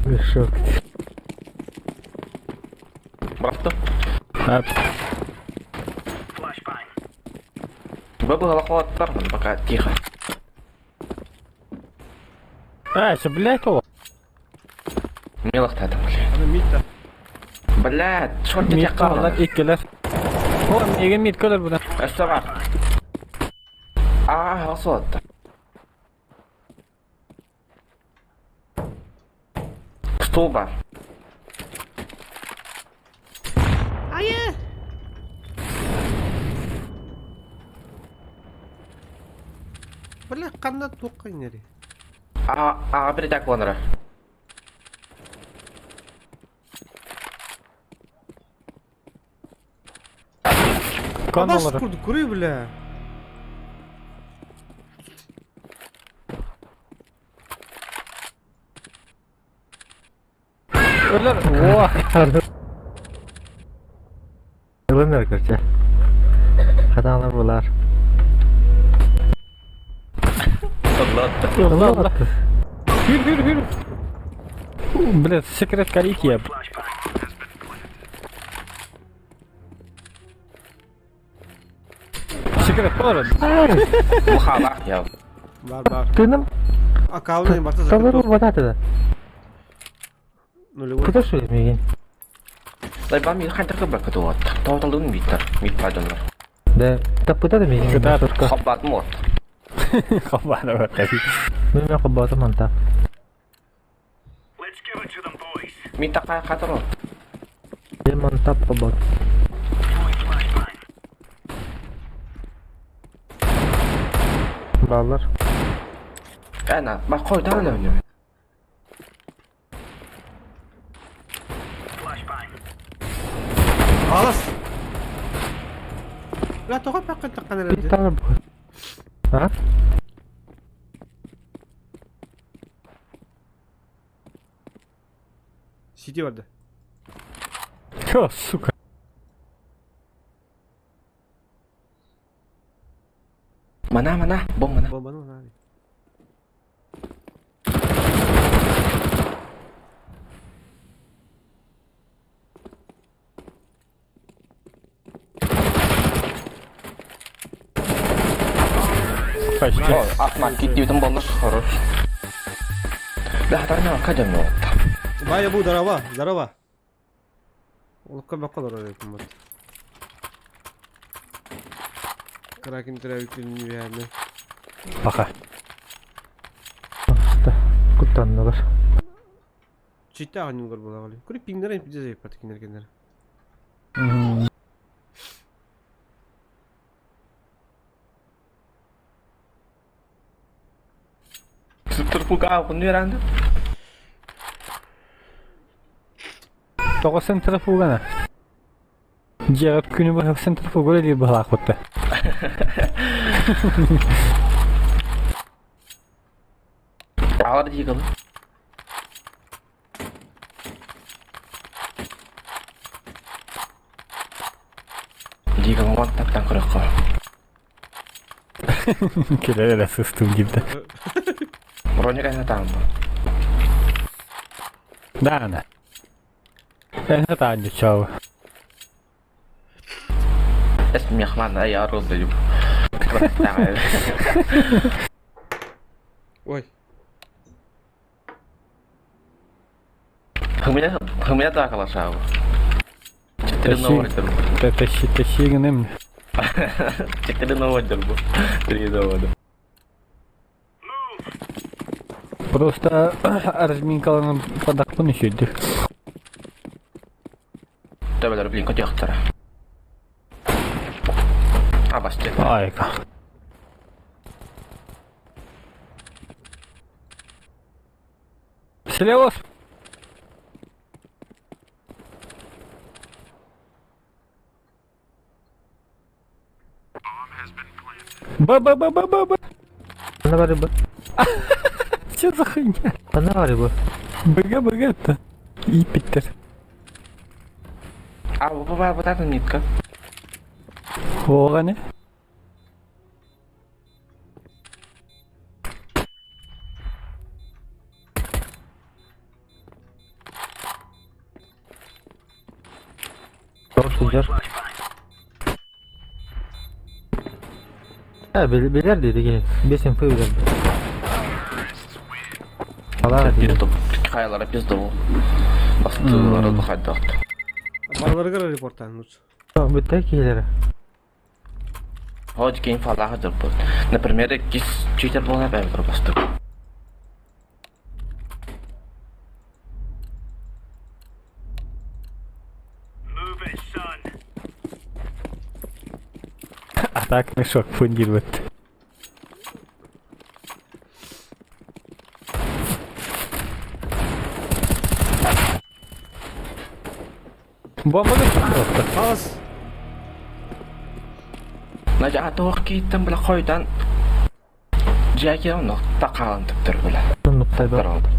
Мешок. Бұрапты. Әп. Flashbang. Бабы лақуаттар, пока тихо. А, это, блядь, ол. Мелақтадым, бля. Аны мид та. Бля, шорт Мид тек қалалар, қалды. еккелер. О, неге мид көлер бұдан? Өсті бар. А, осы отты. Стул бар. Бля, қанда тоққа инери. А, а, бір так оныры. Кон Бас олар. курду, куры, бля. Өлер. О, Ылыныр көрче. Хаталар булар. Allah Allah. Hür hür hür. Бля, секрет Карикия. Секрет бар. Бұхала. Я. Бар, бар. Тыным Акалны барта талыр закрыт. вататы. Нулевой. Куда что меген? Лайбам мен қантырғы бір күті отты. Тауталуын биттер, мид падонлар. Да, тапыта да меген. Куда? Хаббатым от. Хабар бар. Мен қабатым анта. Let's give it to them, boys. Мид таққа қатыр от. Мен мантап қабат. Throwing flashbang. Балар. Әна, бақ қойдан әлі. Flashbang. Алас. Бля, тоға паққа таққан әлі. Талыр. А? Сити барды. Чё, сука? Мана, мана, бом мана. Бомбаны мына. Почти. О, атма киттеудің болмаш, хорош. Бля, хатарына қадам от. Бая бу, здорово, здорово. Улыққа баққа дорога вот. Кракен төрөөбүт күнүн үөһээннэ. Пока. Куттаннылар. Читте аҕынньылар буолаҕали. Кури пиңнер пиздец эппат кинер кинер. Центрфуга күнү эранды. Тоҕо центрифугана? Дьиэҕэ күнү быһа центрифуга үлэлиир быһалаахпытта. Алар дии кылы. Дии кылы уон таптан көрөххө. Кэлэр эрэ сыстым диибдэ. Броник эһэ таамма. Даана. Эһэ таанньы чау. Эс мехман ай арыл даю. Ой. Хымя да калашау. Четыре нового дербу. Тащи, тащи гынем. Четыре нового дербу. Три нового. Просто разминкаланан подакпын үсүйдү. Төбөлөр блин көтүөхтөрө. Абасты. Айка. Слева. Ба-ба-ба-ба-ба-ба. Ханна бары бу? Че за хуйня? Ханна бары бу? БГ, БГ это. Юпитер. А, бу бу бу татын нитка. Оғане. Short сылдьар. Э, билэр диэти киһи. Бес МП билэр. Алаа диэти. Пизду. Хайлара пизду. Бастылары бахайдахт. Барыларыгар репортан лучше. Бүттэ киһилэрэ. Хоть кейн фалаха дырбыт. Например, кис читер була бәбір басты. Move it, son. А так мешок фундирует. Бомба просто. Хас. Надя атуақ кейттен бұла қойдан Жаки нокта қалан түптір бұла. Нуқтай бар. Таралды.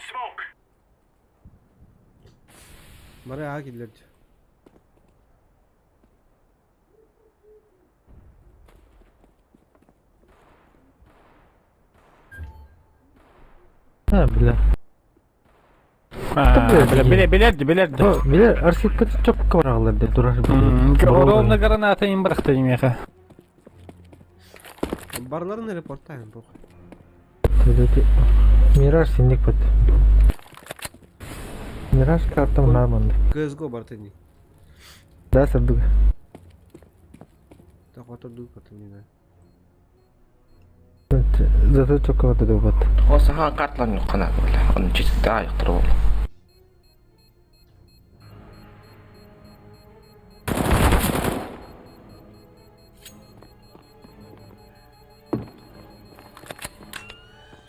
Smoke. Бары аға келдерді. Ha, билэр. Бля, бля, билерди, билерди. Билэр, арсикка чопка баралар деп турар. Ровно граната им брахта немеха. Барларын репортайын похуй. Мираж синник бит. Мираж картам нормально. CSGO бар тени. Да, сабдуг. Так вот дуй потом не знаю. Зато чопка вот это вот. Осаха картлар қана бұла. Оны читті аяқтыр ол.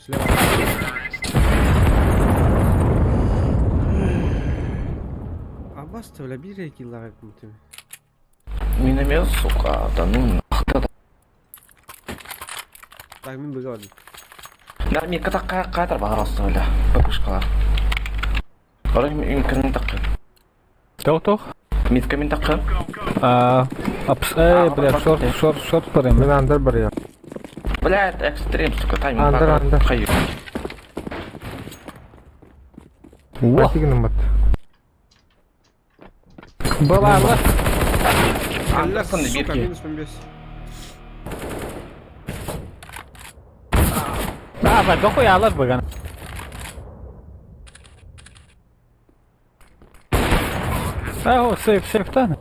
Слева. Аббас бля, бир килла кимтим. Миномет, сука, да ну нахта да. Так, мен быга бардым. На ми ката катар бағарасы бля. Бабушкалар. Орай имканын тақы. Тох тох. Митка мен тақы. А, апс, эй, бля, шорт, шорт, шорт барым. Мен андер бар я. Бля, экстрим, сука, тайминг. Андер, андер. Хайыр. Во. Басигин бат. Была, была. Андерсон Сука, бирки. минус 5. А, ба, дохуй алар быган. А, о, сейф, сейф тан.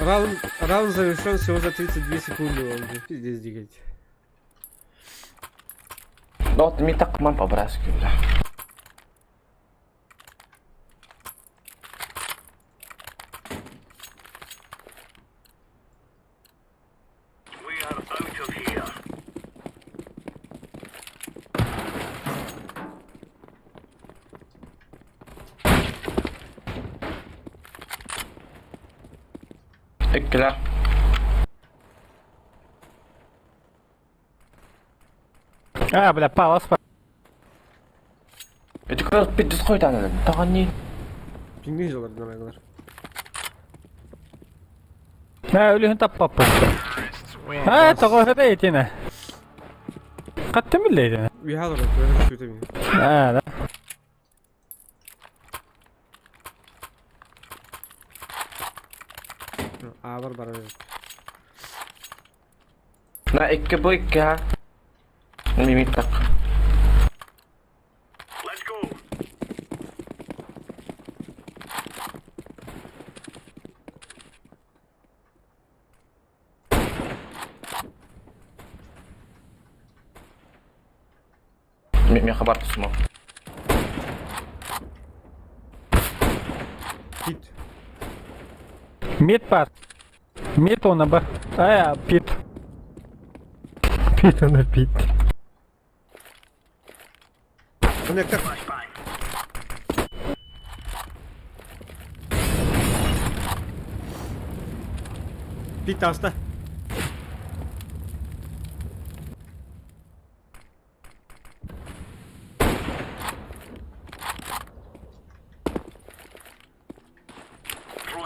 Раунд, раунд завершен всего за 32 секунды. Он же пиздец дигать. Дот ми такман по-братски, бля. We are out of here. Иккилэр. А, бля, палас Ити көр пиздец хойдан элем. Тагани. Пингвин жалардан айгылар. Мә, өлүһүн таппаппын. А, тоҕо да итинэ. Хаттым биле итинэ. Уйалар, көтөмүн. А, да. Аабар барар. На икки бу икки ha. Мими так. Let's go. Ми хабар смок. Пит. Мид бар. Мид оны бар. А, пит. Пит оны пит. Коннектор. Пит таста.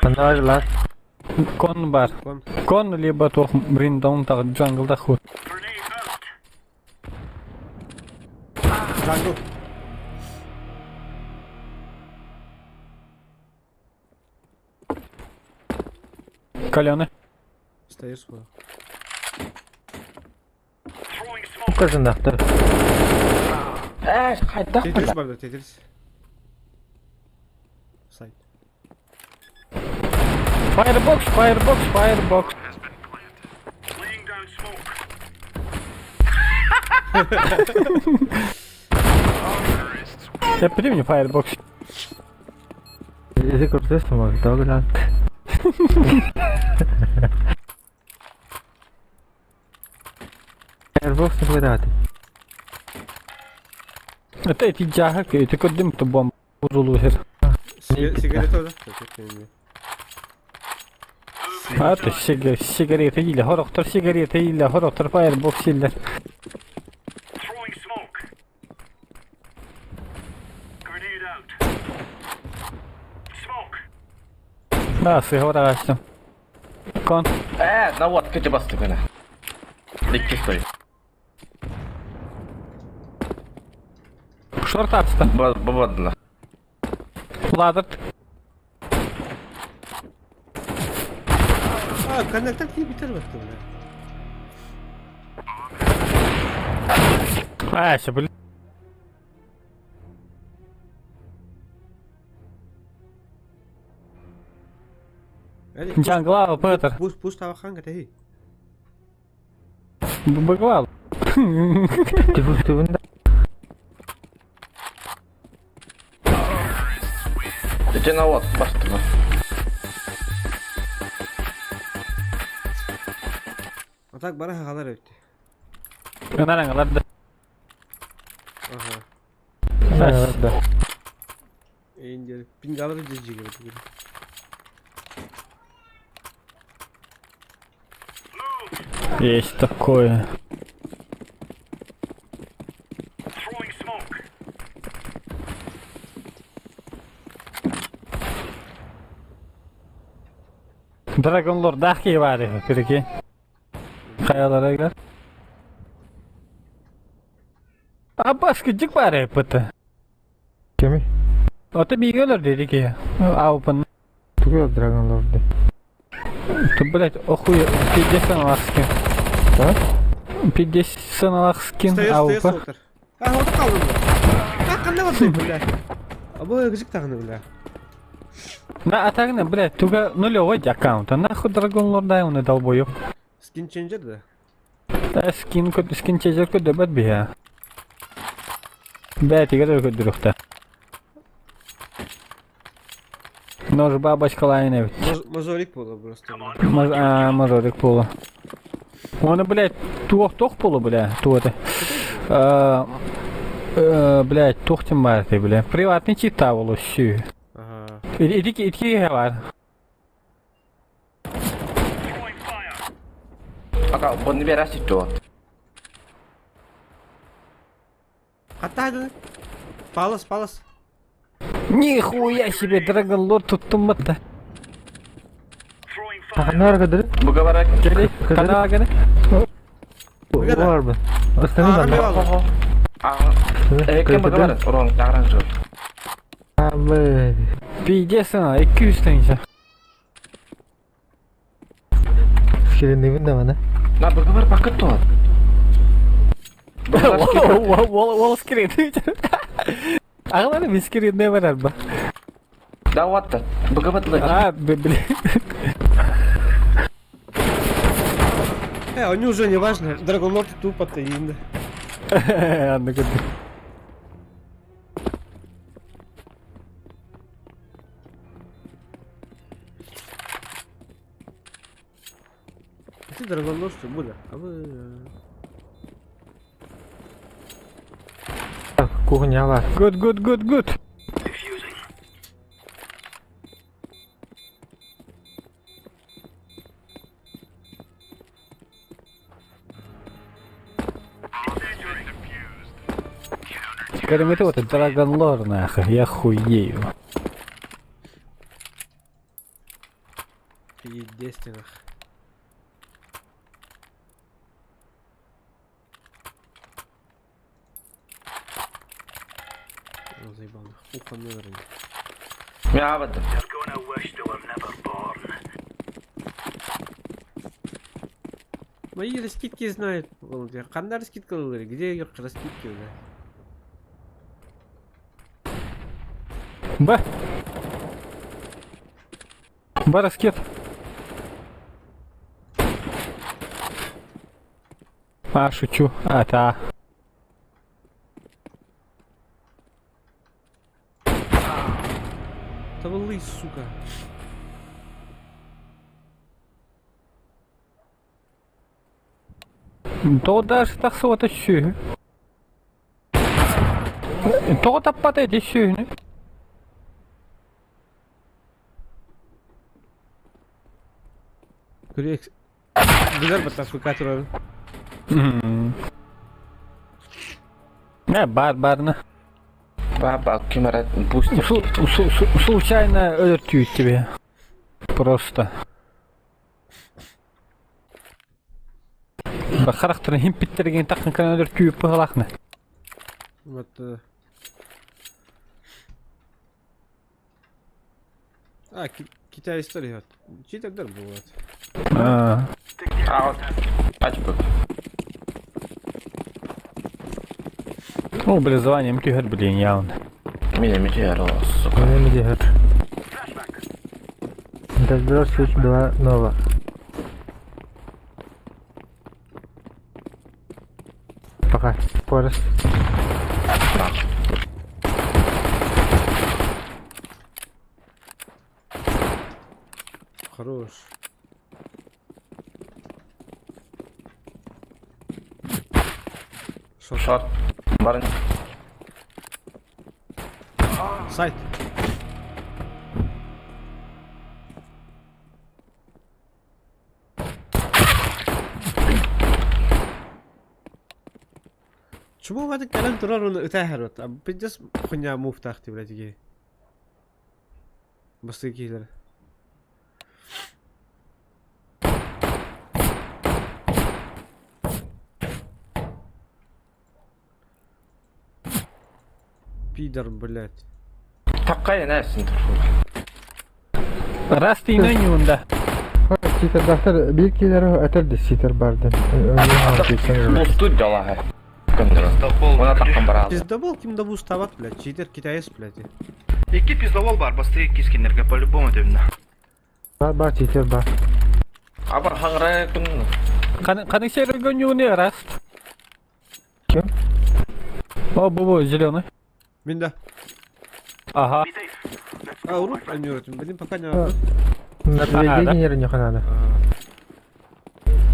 Панарлар. Кон бар. Кон. Кон либо тох бриндон таг джанглда худ. Grenade out. Джангл. Калены. Стоишь сюда. Throwing smoke. Казандахтар. Э, хайдах Тетрис бля. бар да, тетрис. Сайт. Firebox, firebox, firebox. Laying down smoke. Я приму firebox. Язык процесса может, да, Airbox не квадраты. Это эти джага, это кодым то бомб. Узулухер. Сигарета, да? А то сигареты или хорохтор сигареты или хорохтор firebox или. Throwing smoke. Grenade out. Smoke. Да, сыгрался. Кон. Э, на вот, кете басты гына. Икки стой. Шорт апста. Бабадла. Ладер. А, коннектор не битер бакты, бля. А, все, блин. Джангла, Петр. Пусть, пусть тавахан гатей. Быгвал. Ты ты Ити на вот, басты. А так бара хагалар өтті. Нарангалар Ага. Да, да. Индия. Пингалар здесь жигер. Есть такое. Throwing smoke. Dragon Lord дахи бар, переки. Хаялар играр. А башка дик бар пыты. Кеми? Ата бигелер деди ки. Аупен. Тугел Dragon Lord. Ты, блядь, охуя, 50 налах скин. А? 50 налах скин Стоишь, стоишь, аупа. отыр. А, вот қалдым. А, қандай бар бля. А бұл эгзик тағыны, бля. На, а так, блядь, туга нулевой аккаунт. А нахуй Драгон Лорда он долбоёб. Скин ченджер да? Та скин скин ченджер көдөбөт биһэ. Бээтигэр көдүрүхтэ. Нож бабочка лайневит. Мажорик буолар просто. Мажорик буола. Оны, блядь, туох туох буола, бля, туоты. Блядь, туох тем бар ты, бля. Приватный чита болу сүү. Ага. Ити ити бар. Ака, бұны берәсі туат. Хатта Палас, палас. Нихуя себе, Драгон Лорд тут тумматта. Ханар кадыр. Буга бара Кели, кана гана. Бар бу. Останы да. А, кем буга бара? Урон, тагран жол. Абы. Пиздец, 200 тысяч. Скелен да мана. На буга бар пакет туат. Wall screen. Ағалары мен скрин не бар ба? Да вот Буга бар А, блин. Они уже не важно. Драгон Лорд тупо ты инда. Анны көтү. Ты Драгон Лорд что будет? А вы... Кухня бар. Good, good, good, good. Кроме того, это Драгон Лор, нахуй, я хуею. Естественно. О, заебал, нахуй. Ухо, наверное. Я вот. They're gonna wish they were never born. Мои раскидки знают. Володя. Ханна раскидка говорит? Где ее раскидки уже? Б. Б раскид. А, шучу. А, это А. Того лыс, сука. То даже так вот еще. То таппат еще. Күрек. Билер баттас фыкатырын. Не, бар барны. Баба, кемера бустер. Случайно өлтүүт тебе. Просто. Характерын хим питтерген тақын кан өлтүүт пыгалахны. Вот. А, Китай история. Читердер бывает. А, А, ачпы. Ну, образованием түһэр блин, явно. Меня метеор, сука. Мене дихер. Дальдор Switch 2 Nova. Пока. Порос. Хорош. Шорт. Шорт. Барын. Сайт. Чему в этот кален турар он ытахар вот. А пиздец хуйня мув тахти, блядь, ги. Басты киллер. Пидор, блядь. Такая нәрсін Раз ты на нюнда. Читер доктор бир киллер өтөр де читер барды. Бусту дала. Көндөрө. Пиздобол. Она таххан бараалар. Пиздобол ким да бустават, блядь, читер китаец, блядь. Икки пиздобол бар, бастыы кискиннерге по-любому төбүнэ. Бар бар читер бар. Абар хаҥыра күн Қаны серый не раст. Ким? О, бу зеленый. Мин да. Ага. А, урут анюратым, блин, пока не надо. На приведение не надо.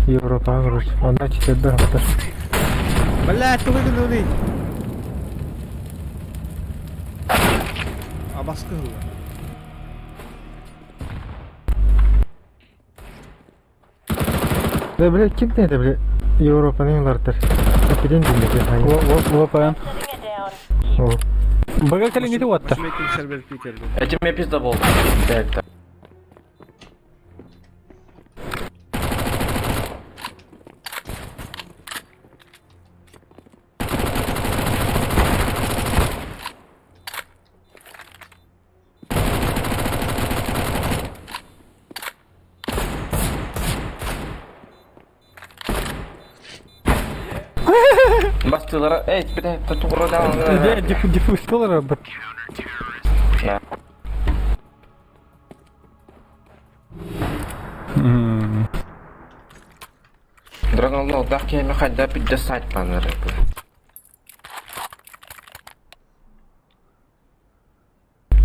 Европа, короче. Онда читердер хатар. Блядь, ты выгнали. А баскы Да, блядь, ким это, блядь? Европаны лартер. Капитан димдеки. ВПН. Sitting it down. О. Бага калингити уотта. сервер пикер. Этим я пиздобол. Так, Бастылара, эй, бля, тугура Да, диффуз колора. Драгон дах кеме хайда пиддесать панары.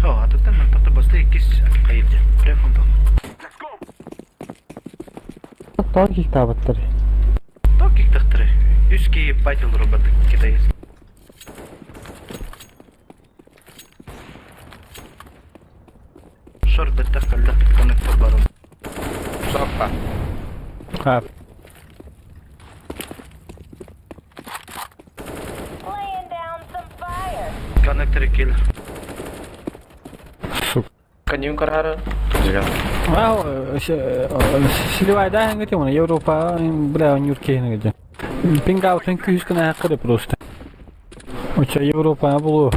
О, а тут там тохто бастыы иккис кайырды. Префон Let's go. Тонких табыттар. Токик тахтыры. Үс кии пайтыл робот китаец. Шорт беттах калла коннектор барым. Соппа. А, Laying down some fire. Коннектор кил. сука. Канюн карара. А, сливай да, говорит, он Европа, бля, Нюрке, где. Пингаутын күйіскін ақыры просто. Оча Европа булу.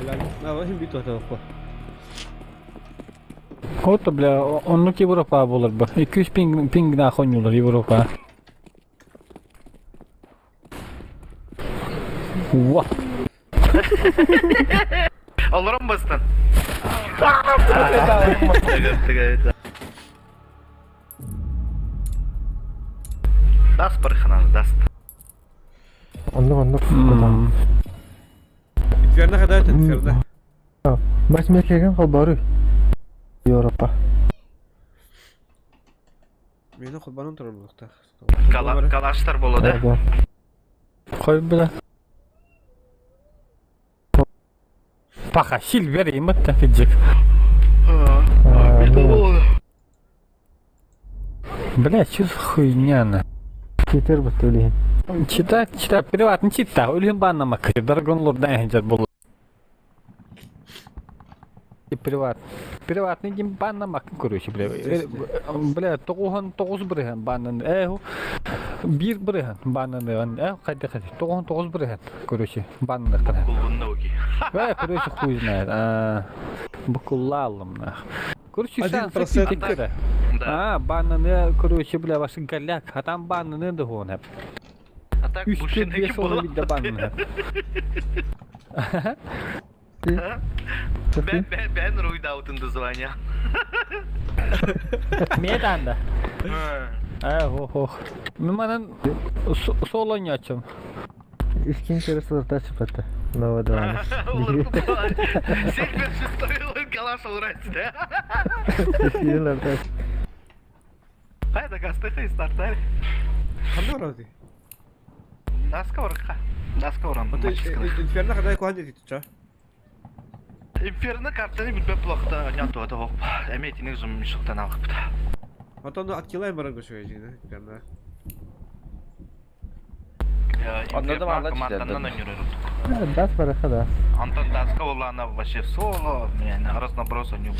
Блядь, на, возьми биту этого. Вот, бля, оннук Европа болар бы. 200 пинг пинг на хонюлар Европа. Ва. Олорон бастан. Даст барханан, даст. Оннук оннук. Инферно когда это, инферно. Бас мекеген холбары. Европа. Мені холбанын турар булуктах. Калаштар боло да? Да. Кой, бля. Паха, сильвер им это фиджик. Бля, что за хуйня на? Читер бутули. Чита, чита, приватный чита, үлін баннамак. Драгон лорд да был. И приват. Приватный дим баннамак, короче, бля. Бля, тоғухан тоғыз бірген баннан. Э, бір бірген баннан. Э, қайда қайда. Тоғухан тоғыз бірген, короче, баннан. Кулбуннауки. Бля, короче, хуй знает. А, Бакулалом, нах. Короче, Один шанс процент. процент. Да. А, баннаны, короче, бля, ваши голяк, а там баннаны догон. А так Үш больше төрт бес ол вида баннаны. Бен руйдаутын звания. Меданда. Э, ох, ох. Мен манан соло ойначым. Искин кересилер чыпаты. Новодваны. Сильвер шестой калаш урать, да? Искин Хайда кастыха и стартали. Ханна роди. Даска орха. Даска оран. Инферно когда куанди тича. Инферно картаны бүтбе плохта, не то это Эметинең зум шықтан алып. Потом откилай баран көшөй жина, инферно. Онда да мала Команданан ойнырыр. Дас бараха да. Антон Даска олана вообще соло, мен разноброс ойнып.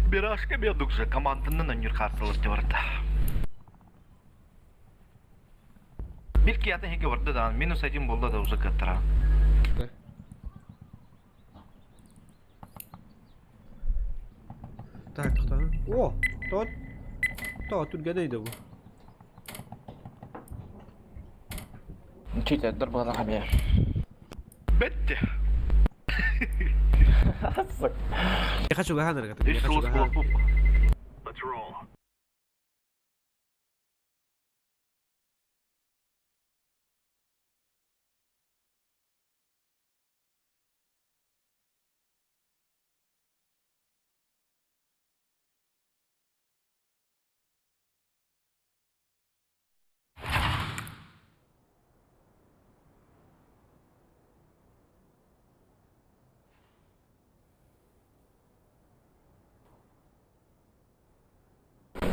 Бирашка бедук же команданан ойныр карталар деп барда. Бир киятын хеге барды да, минус один болды да уже каттыра. Так, тоқтан. О, тот. То, түргенейді бұл. Читердер буолан хамыйа. Бетте. Миэхэ чугаһаан эрэ, Үс миэхэ сулус чугаһаан. буолбуп. Let's roll.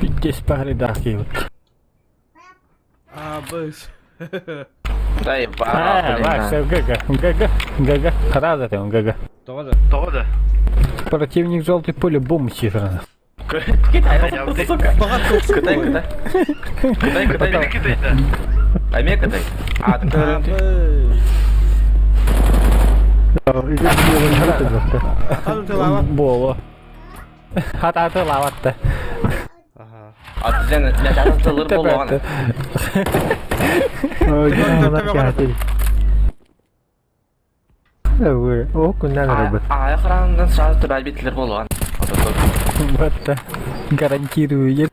Пиздец пахлидах киһибит. А, быс. Дай А, Вася, ГГ, ГГ, ГГ, сразу ты, ГГ. Тоҕо да? Тоҕо да? Противник желтый поле бум сифрана. Кытай, сука. Кытай, Кытай. Кытай, Кытай. Кытай да. Аме Кытай. А, А, быс. Атан тылаабат. Боло. Хататы лаватта. Аха. Атызен, нәтәтін тылыр болуған. О күннән ырыбыт. Ай, охрандан сразу түбәл битлер болуған. Вот, гарантирую.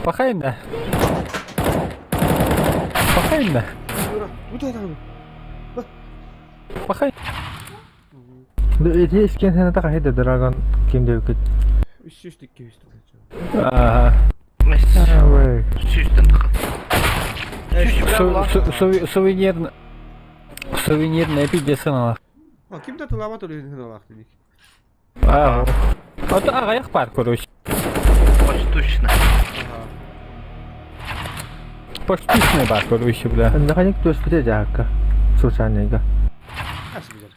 Пахайна. Пахайна. Бу да Пахай. Эти искен сен та кахида драгон ким деп кет. Үс үс дикки үс. Ага. Сүүстэн тахат. Сувенир. Сувенирная пиздец она. А, ким да тылаабат өлүһүн алаах дедик. Ага. Вот ағаяқ бар, короче. Поштучно. Аха. Поштучный бар, короче, бля. Наконец төспүтэ жаакка. Случайныйга. Ас билер.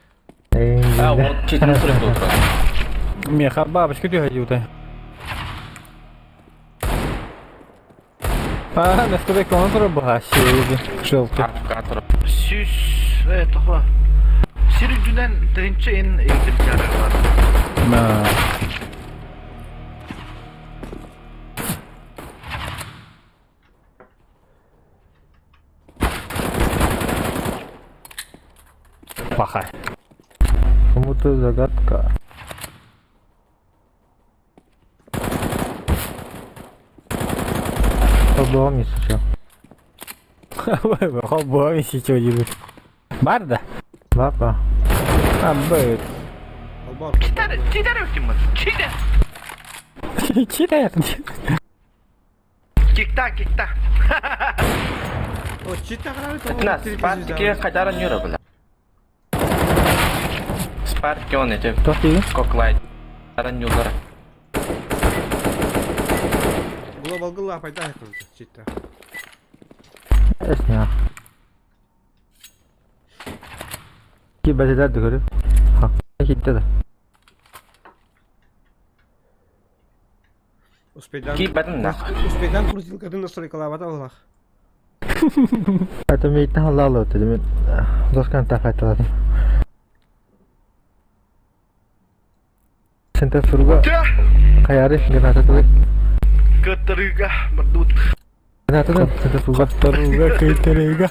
А, вот читин сүріп отырады. Меха бабочка ты ходил-то. А, на второй контур была, желтый. Катыр. Сүүс, э, тоҕо. Сир үрдүнэн тыһынча ин экземпляр бар. На. Паха. Кому-то загадка. Холбоом еще. Холбоом еще один. Барда? Папа. А, б. Албар. Читер, читер өтүм. Читер. Читает. Кикта, кикта. О, чита грабит. Этна, Спартаке қайтаран юры, бля. Спартаке он эти Кто ты? коклай. Таран юлары. Глобал гыла пайда чита. Эсня. Ки бәлеләр дөгөрү. Ха. Китте да. Успейдан. Ки бәтін нах. Успейдан крутилкатын настройкалаабат аллах. Это мейтен халал өтө. Мен доскан тафайталадым. Сентер фурга каяры граната тылы. Кыттырыга бардут. Граната да сентер фурга. Кыттырыга, кыттырыга.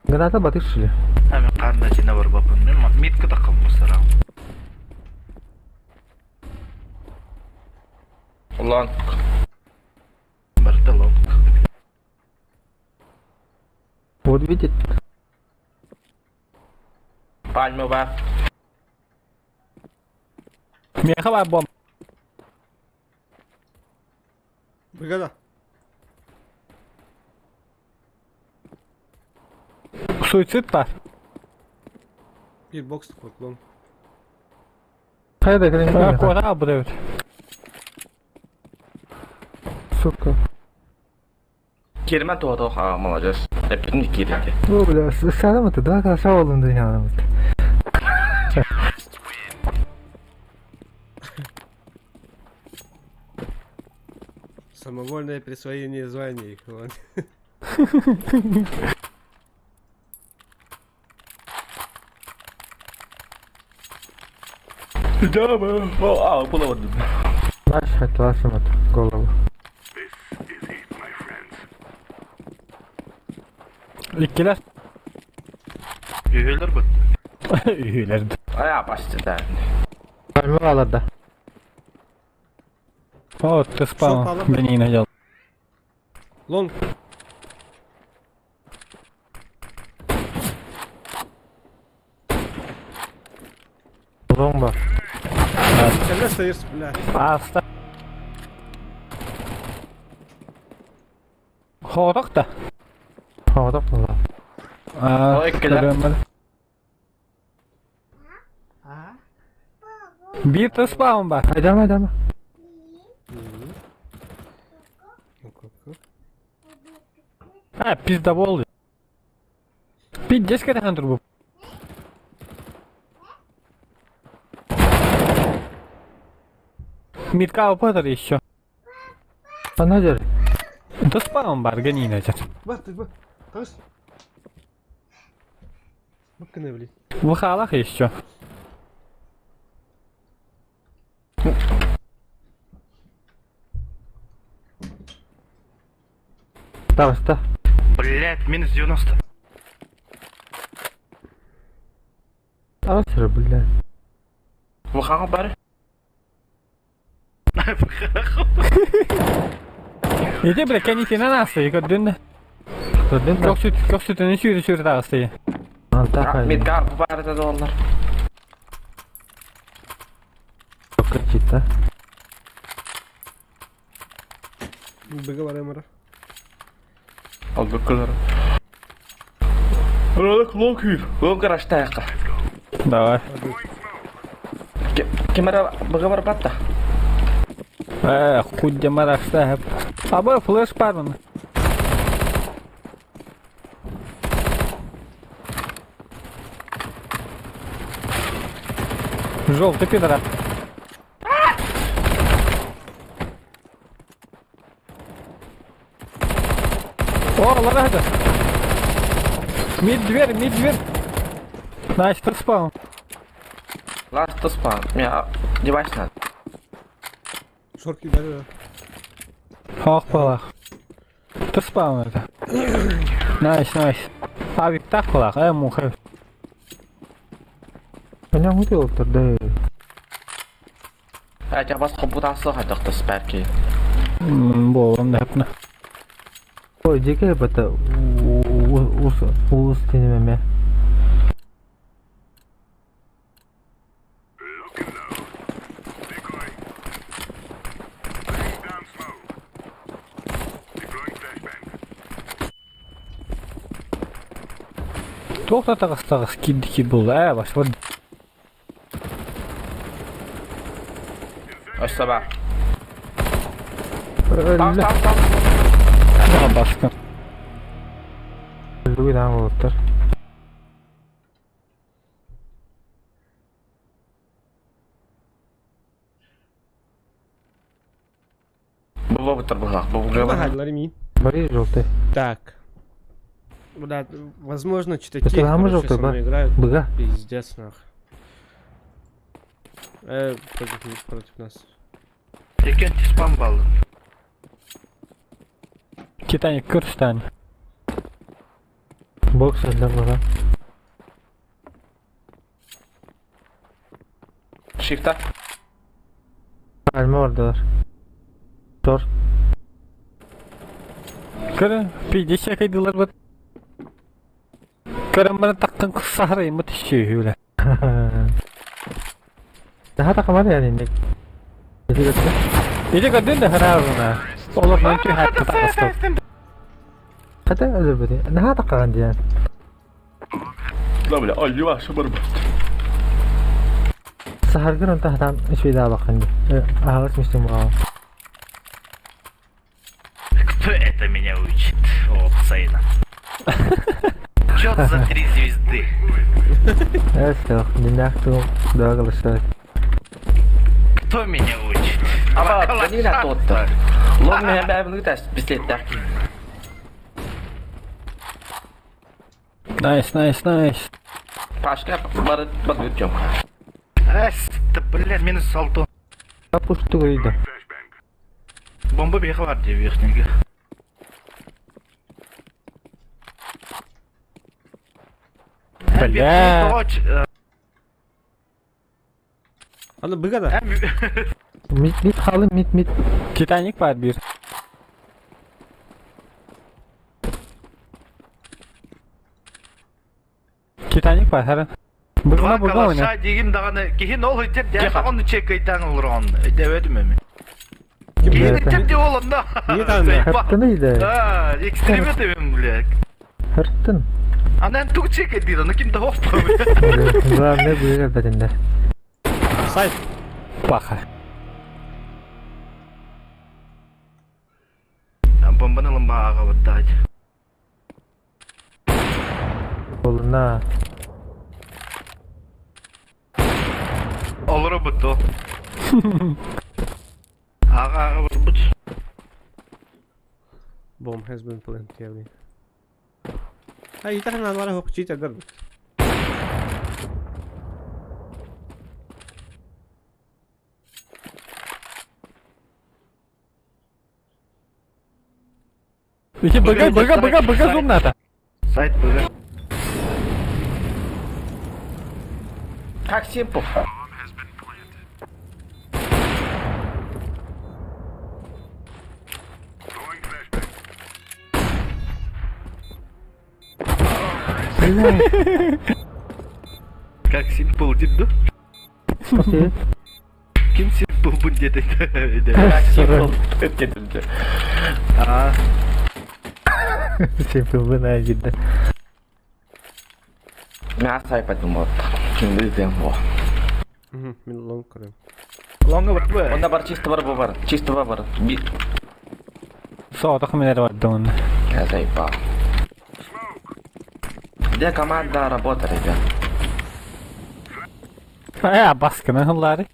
Граната батыр шили. Ами канда жина бар бапын. Мен митка такым бусарам. Лонг. Барды лонг. Вот видит. Пальма бар. Меха бар бомба. Бригада. Суицид бар. Bir бокс котлон. Кайда кирен? Кора бұрып. Сука. Кермен туады, а, молодец. Әппін кереді. О, бля, садам это, да, хорошо болдым деген адам. Самовольное присвоение званий. Вот. Да, а, было вот. Наш хатвашым голову. This is it, my friends. Иккилэр. Үһүөлэр бут. Үһүөлэр. Ая бастыда. Пальма аларда. О, ты спал. Бенина дел. Лонг. Лонг бар. Кэллэ стоишь, бля. Аста. Хоотох да. Хоотох буолла. Аа, көрөммөр. Биир тыспаҕым бар. Айдама, айдама. А, пиздобол. Пиздец кэтэхэн турбуп. Митка упадar еще. Ханна дьэр? Тыспаҕым бар, генина дьэр. Бар, ты бар. Тас. Быккына, блин. Выхалах еще. Таҕыста. Блять, минус 90. Таҕыс эрэ, блядь. Выхаҕа бар. Ити бля кэнитинэн аастайы көрдүн да. Көрдүн да. Көхсүт көхсүтүнэн сүүрэ сүүрэ таҕыстайы. Антах Мидгар баарыта доллар. Чита. Быга барамара. Албыккылар. Ролик лонг Лонг раштайка. Давай. Кемера быга барбатта. Э, хуй марахта. Аба флеш парын. Желтый пидора. О, лагает. Мид дверь, мид дверь. Найс, ты спал. Ласт спал. Меня девайс надо. Шорки даже. Ох, палах. Ты спал это. Найс, найс. Авик так палах, муха. Меня утил тогда. Хотя бас хобутасы хатықты спәрки. Болом да хапна. Ой, дикая бата ус ус тенеме. Look and load. Decoy. Laying down smoke. Deploying flashbang. Тоқта тағыс киддики был, баш вот. Өссөбә. Тас, тас, тас. Башка. Другой болуптар. Бу бу бұғақ. Бу Бу Бори желтый. Так. Бля, возможно, читаки, Это гамма короче, желтый, со мной ба? играют. Быга. Пиздец, нах. Против нас. Екен спам балды. Титаник Кырстан. Бокс для быга. Шифта. Альма ордалар. Тор. Көрі, 50 кайдылар бат. Көрі мына тақтың сахары имат іші Daha takamadı yani ne? Иди көрдүн да харабына. Олар мөн түй хатты тағысты. Хата özür dilerim. Daha takagan diyen. Да бля, ай, юаш барбат. Сахаргыр онта хатан үч бейда бакын. Агыс миштим буга. Кто это меня учит? О, пацана. Чё за три звезды? Эс, динакту дагылышы. Кто меня учит? Аба, канина тотта. Лон мен бәбін үтәс бислеттәк. Найс, найс, найс. Пашка бар бар өтөм. Эс, да блядь, минус алты. Апушту гыйды. Flashbang. Бомба беха бар деп верхнеге. Бля. Аны быга да. Мид мид халы мид мид. Титаник бар bir. Титаник бар хара. Два Быгма быга ойна. калаша дигин даҕаны киһин ол ыдьар дьэ саҕан чекайтаан олорон өйдөөбөтүм эми. Киһин Это. ыдьар дьэ ол онно. Не там, да. Хаттын ыйда. А, экстремет эбим, блядь. Хаттын. Анан туг чекайдыр, аны ким да хоппа. Главное быга бэтинде. Сайт. Паха. Бомбаны лымба аға баттаать. Болуна. Олоро буту. Аға аға бут. Bomb has been planted. Ай, итак надо хоп читер. Ики быга быга быга быга зумната. Сайт быга. Как симпл. Throwing flashbang. Как симпл дит да? Окей. Ким симпл бун деді? Как симпл. А, Симпл бына жидде. Мен сайпадым вот. Кимди дем во. Мин лонг көрөм. лонга бар бу. Онда бар чисто бар бу бар. Чисто бар бар. Би. Соғдық менер бар дон. Я заебал. Где команда работа, ребят? Э, баскыны хыллары.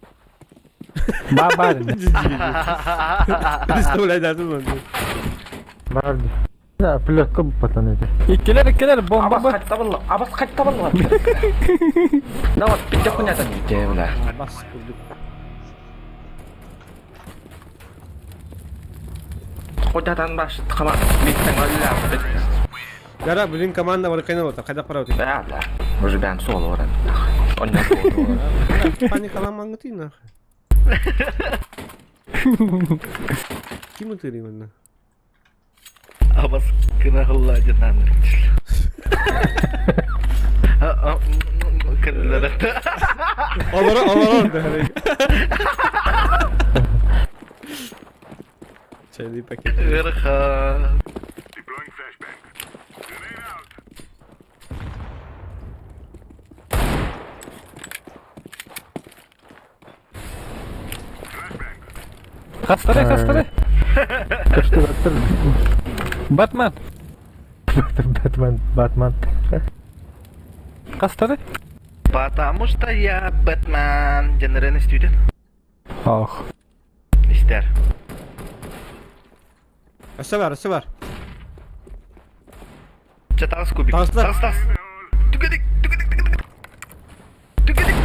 Ба бар. Представляй даже мын. Барды. Да, плетка потом эти. Иккилер иккилер бомба Абас ба. кайтта болла. Абас кайтта болла. Да вот, пиздец хуйня там где, бля. Бас курдук. Хуйнядан баш хама. Биттен өллә. Гара, блин, команда бар кайнап отыр. Кайда карап отыр. Да, бля. Уже бән сол орын. Онда сол. Паникаламаңы ты нахуй. Ким ытыр именно? Абас кына хылла деден. Кырдылар. Олар олар да. Чайный пакет. Ырха. Deploying flashbang. Grenade out. Flashbang. Хастары хастары. Что это? Батман. Бэтмен, Батман. Хастары. Потому что я Бэтмен. Генеральный студент. Ох. Истер. Өсө бар, өсө бар. Чатас кубик. Тастар. Тас тас. Түгедик, түгедик, түгедик. Түгедик.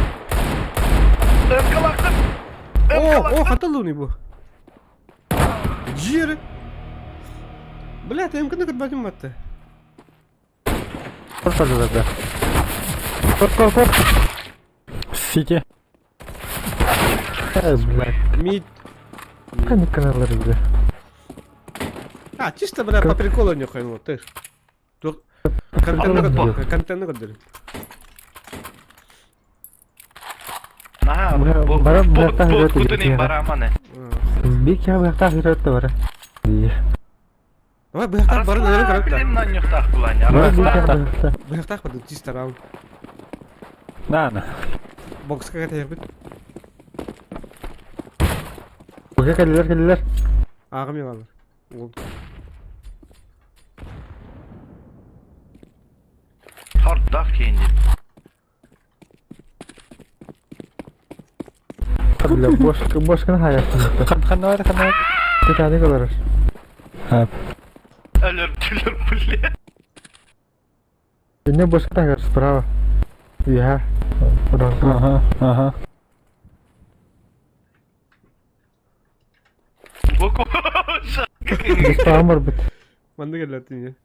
Öpkalaklı. О, о, хаталуни бу. Жир. Бля, ты МК-ны көрбөтүм батты. Корпа да. Корп, корп, корп. Сити. Э, блядь. Мид. Каниканалар бля. А, чисто, бля, по приколу нюхай, ну, ты ж. Тух- Контент Аллах. контент көрдүр. На, Бра- бу бара- бу бра- бу бра- кутунин бра- бараманы. Бик я быхта хирөттө бара. Дии. Давай, быяктак барын өлөрүн көрөк да. Билим на нюхтах буланя. Бара бик я быхта. Быяктак барды чисто раунд. На, на. Бокска кете бит. Буга келлер келлер. Агым ялар. Ол. Хардах кейинди. Бля, бош бошканы хаяттын. Хан хан бар хан бар. Титаник олар. Хап. Өлөр бля. Не бошка тагар справа. Я. Ага, ага. Боку. Бустамыр бит. Манды келет мне.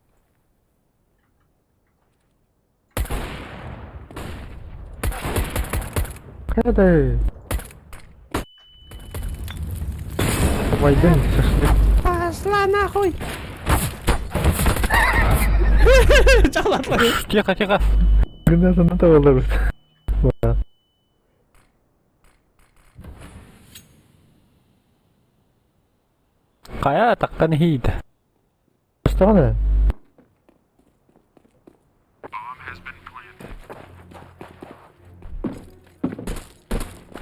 Хайа Войдем, шашлык. Пошла нахуй! Тихо, тихо. Гына табылабыт. Хайа таххан иһиит. Что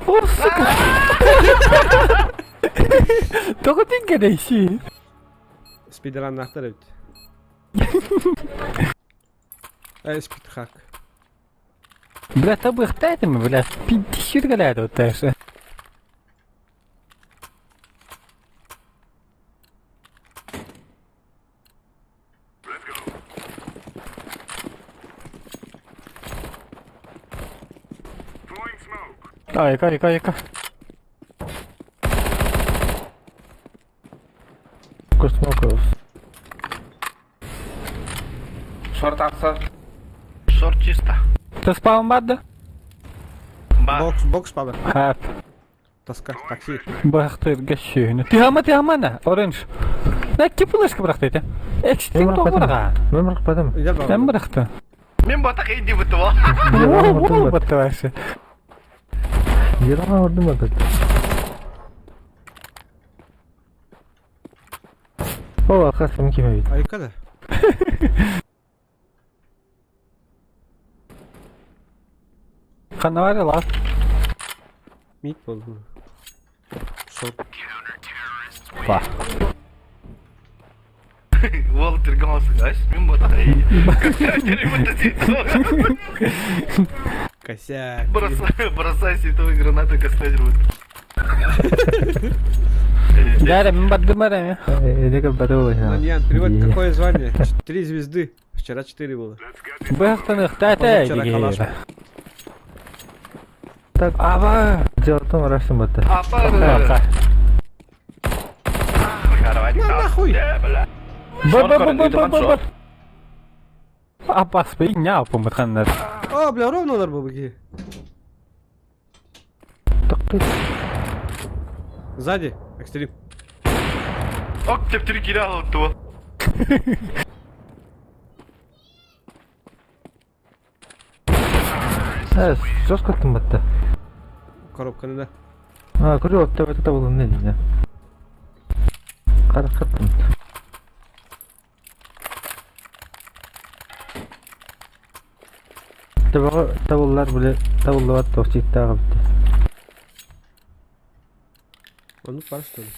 О, сука! Тоҕо тиҥкэдэйсий? Спидраннаахтар эбит. Э, спидхак. Бля, табыахтаа этим, бля, пиздищир галядо тэшэ. Let's go. Throwing smoke. Айка, айка, айка. Космоков. Шорт ахса. Шорт чисто. Ты спаун бадда? Ба. Бокс, бокс пабы. Хап. Тоска, такси. Бырахтырга сүүнү. Тыама тыамана, оранж. На кипылышка бырахты эти. Экстин тоғырға. Мен бырахпадым. Мен бырахты. Мен батақ иди бытыва. Ол батты вообще. Яра ордум батат. О, хасым киме бит. Айка да. Ханавары лас. Мид болду. Шорт. Ба. Ол тиргамасы гаш. Мен батақ иди. Косяк. Бросай, бросай световые гранаты, костадер. Дәрі, мен бардым әрі. Эдеке батыл. Наньян, перевод какое звание? Три звезды. Вчера четыре было. Let's get this. Бырахтан ыхтата Позавчера калаш. Так, Аба. дело рашым батты. Апа. На нахуй! Ба ба ба ба ба ба ба. Апас бей ня помытханнар. О, бля, ровно удар был быки. Сзади, экстрим. Ок, деп три киля алып Э, жестко тым батты. Коробканы да. А, көрү отта батта болду не дейм. Кара каттым. Табага табыллар биле табыллар тохчиттагы битти. Он пар что ли?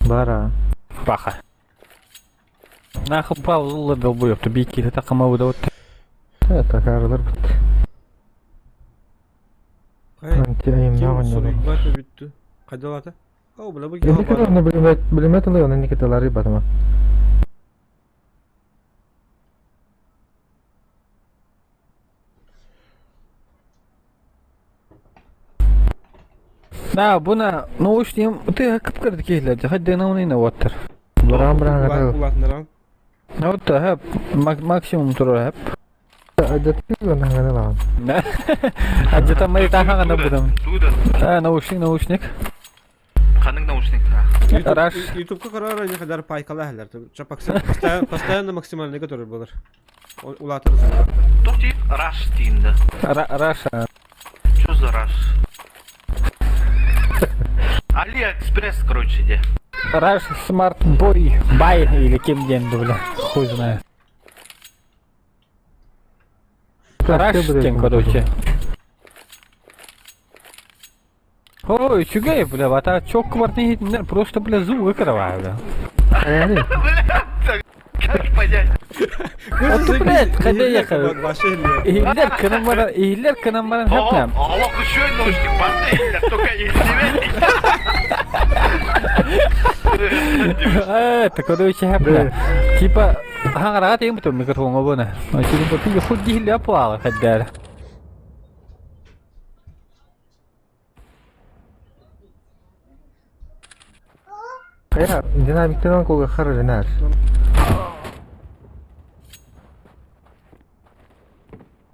Бара. Баха. Нахуй паузу долбоёб, ты бики, это такама выдават. Э, такарлар битти. Хай. Анти айым Ким нагын. суруйбата бүттү. Кайдалата? О, бля, быки. Эми кете билмет билмет эле оны никетелери батыма. На, буна, наушник, ты кып-кырды кейлерди, хадды на уны оттыр. Барам барам. Улатныран. Вот хеп, максимум тура хеп. Ажаты Да. Ажата мы тахагана будем. Туда. А, наушник, наушник. Қаның наушник. Раш. Ютубка карар не кадар пайкала хәләр. Чапак постоянно постоянно максимальный который булыр. Улатыр. Тоқти, раш деймді. Раша. Чё за раш? Алиэкспресс, короче, де. Раш Смарт Бой Бай или кем день, бля. Хуй знает. Раш день, короче. Ой, чугай, бля, вата чок квартни просто, бля, зубы выкрываю, бля. Бля, как понять? А ты, блядь, когда ехал? Иһиллэр кынан баран, иһиллэр кынан баран хэпнэм. Аллах еще наушник, барды, только Это, короче, хэпнэ. Типа, хаңараға тегін біту микрофонға бұны. Типа, пиги худ дихилля пуалы хәддәр. Кайра динамиктен колга хар ренар.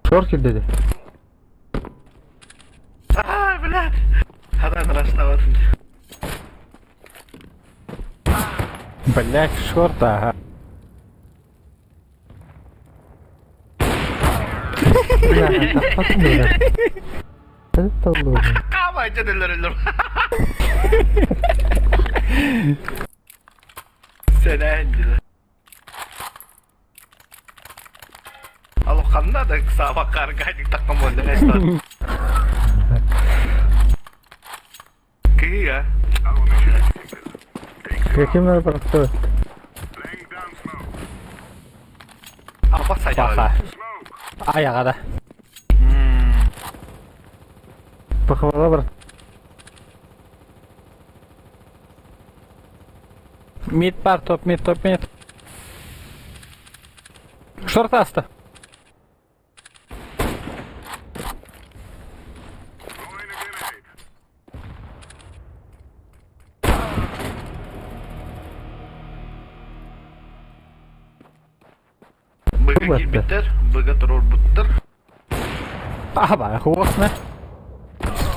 Шорт кил деди. А, бля. Сатан раштаватын. Блять, шорт, ага. Камайте өлөр. Сэнээн дии. Алло, ханна да саабакка аргайдык таккан буолла. Кыһыа. Ким барахтыбыт? Албас Паха. Аяға да. Пахвала бар. Мид бар, топ мид, топ мид. Шорт аста. Быга киирбиттэр, быга туруорбуттар. Аба, хуосна.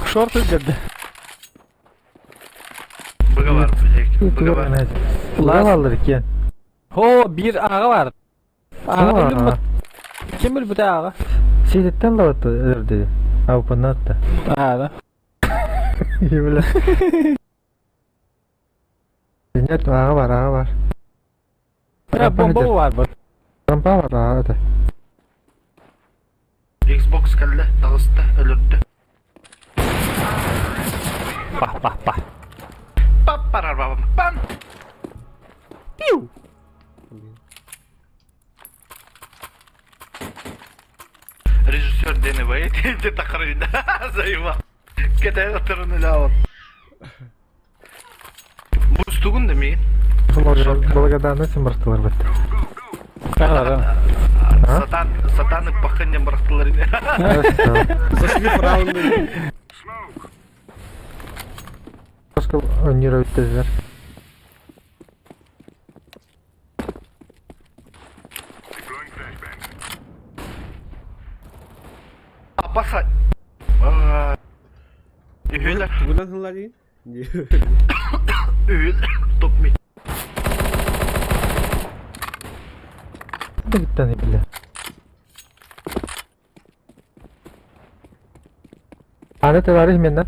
Шорт үлгерді. Быга бар, быга бар. Лав алыр екен. О, бір аға бар. Аға өлім Ким өлбүтэ аға? Сейдеттен лаватты өлөрдү. Аупанатта. Аа, да. Бля. Нет, аға бар, аға бар. Бля, бомба бар бұл. Рампа бар, аға да. Xbox кэллэ, таҕыста, өлөрдө. Па, па, па. Пап-парар-пам, пам. Пиу. Режиссер Дэнни Уэйт, ты такой, заебал. Кэтэй отырын ылаон. Бустугун да ми. Благодарность барахтылар бит. Сатан, сатаны пахыннен барахтылар. Зашли в раунды. Басқа өнер өттізер. Апаса. Үһүлэр, Тугунан хыллар диин? үһүлэр, топ ми. Биттен бile. Аны товарищ менен.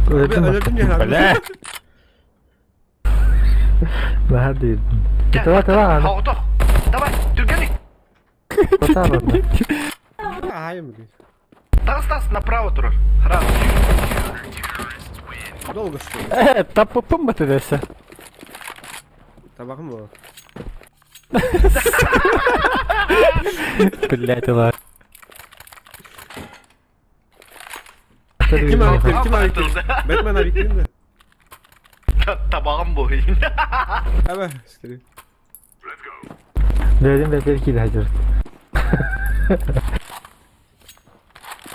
Өлөрдүм я. Бля. Наһаа дейдин. Тава тава аны. Хоғытох. Давай, түргені. Тава. Айым блин. Тас тас направо турар. Раз. Долго что ли? Таппыппын баты десе. Табағым было. Блять, ла. Ким авиктим, ким авиктим? Бэтмен авиктим да. Табағым бу. Аба, скорее. Дедим бетер киде хажыр.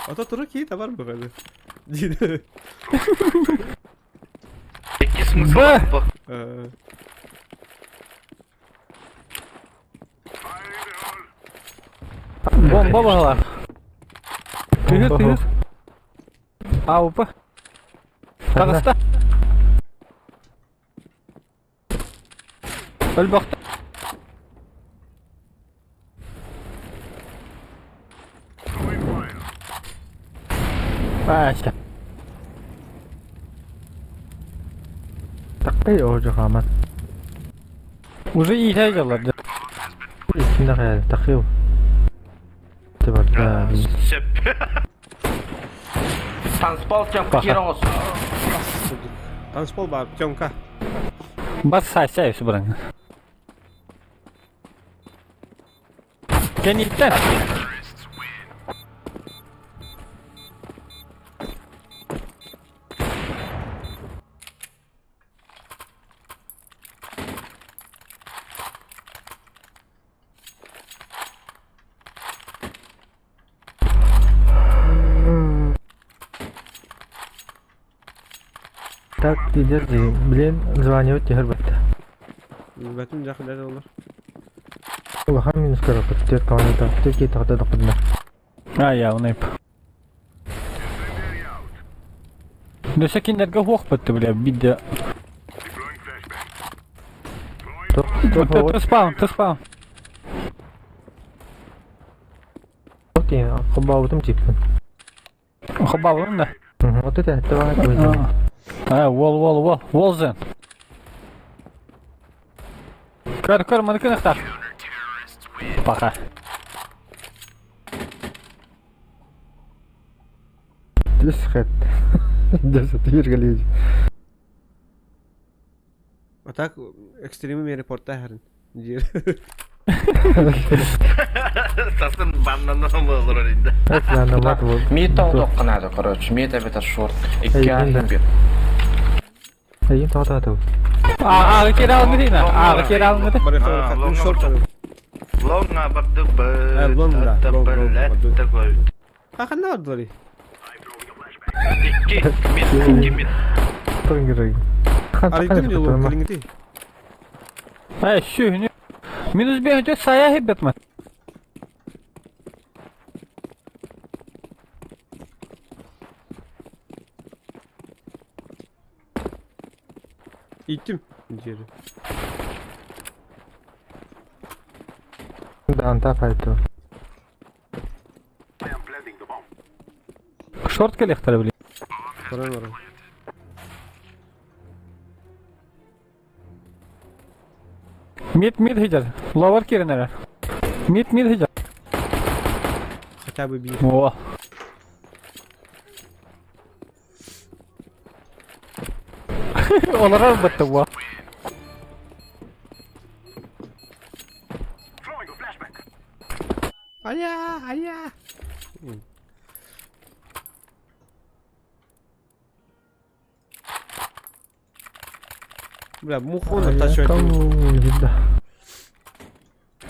Ата туру ки табар бу хәзер. Диде. Икки смысл. Б. Э, Бомба бағалар. Түйір, түйір. Аупа. Тағыста. Өлбақты. Ася. Таккай ожо хаман. Уже ийтей жалар. Икинде хаял такыу. Тебар. Сөп. Танцпол тем кирос. Танцпол бар, Тёмка. Бас ася өсі бұраң. Кенеттен. Так лидер блин звание техер бетте. Бэтмен жақын дәл олар. Улахан минус көрөпүт тер команда тер ки тагда докудна. А, я, унайп. Өссө кинилэргэ суох бытты, бля, бидде. Ты спаун, ты спаун. Хоббаабытым типпин. Хоббаабытым да? Вот это, это А, уол, уол, уол, уол зен. Көр, көр, маны кынахтар. Пока. Десять. Десять, Ергалиевич. А так, экстремы мере порта хәрін. Диир. Сасын баннан олорор инде. Мид тоҕотуохха наада, короче, мид эбэтэр шорт. Икки аһын бир. Эйин тоҕотооту. Ааҕы киэр алгытыйна. Ааҕы киэр алгыты. Шорт. Лоҥҥа бардык Лоҥ да, лоҥ, лоҥ, такой. Ханна бардылар? Икки мид, икки мид. Тугун Арыйдым не лоҥ, кэлиҥҥити. Э, сүүһүнү. Минус бэйэтэ сайа хиббетме. Иттим. Диэри. Даанта файту. Шорт кэлиэхтэрэ били. Баран баран. Мид мид хидер. Ловар киренere. Мид мид хидер. Хотя бы биир. О. Олорор бытты бу. Ая, ая. Бля, мухон оттачивать.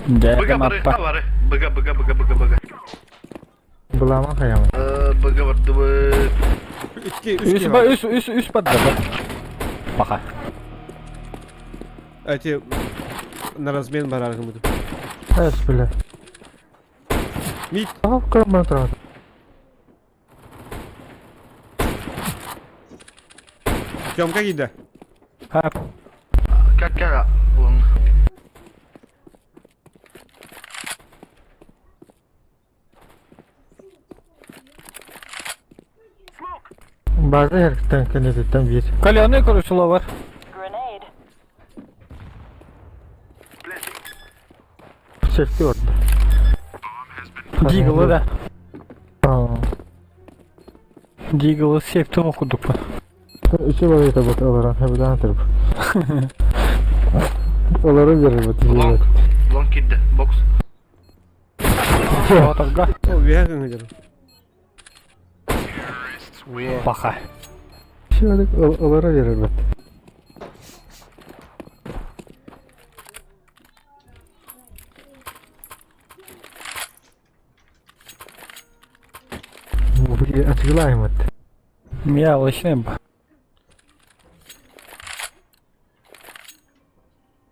Да, Быга бары, бары. Быга, быга, быга, быга, быга. Былаама хайама. Быга барды. Икки, үс Үс ба үс үс үс бадда. Баха. Эти на размен бараргым буду. Эс бля. Мид. Ах, кырман тұрады. Тёмка кида. Ha. Как он? База herkten кенететтен bir. Каленый, короче, ловар. Grenade. Sefti orada. Диглы да. Aa. Диглы септі оқыдық па. Üçe bana da bak alaran hebeden tırp. Olara verir bu Лонг. Лонг кидде. Бокс. Отырга. О, беган говорю. Баха. Şöyle olara verir bu. Bu bir açıklayayım. Я лышнем ба.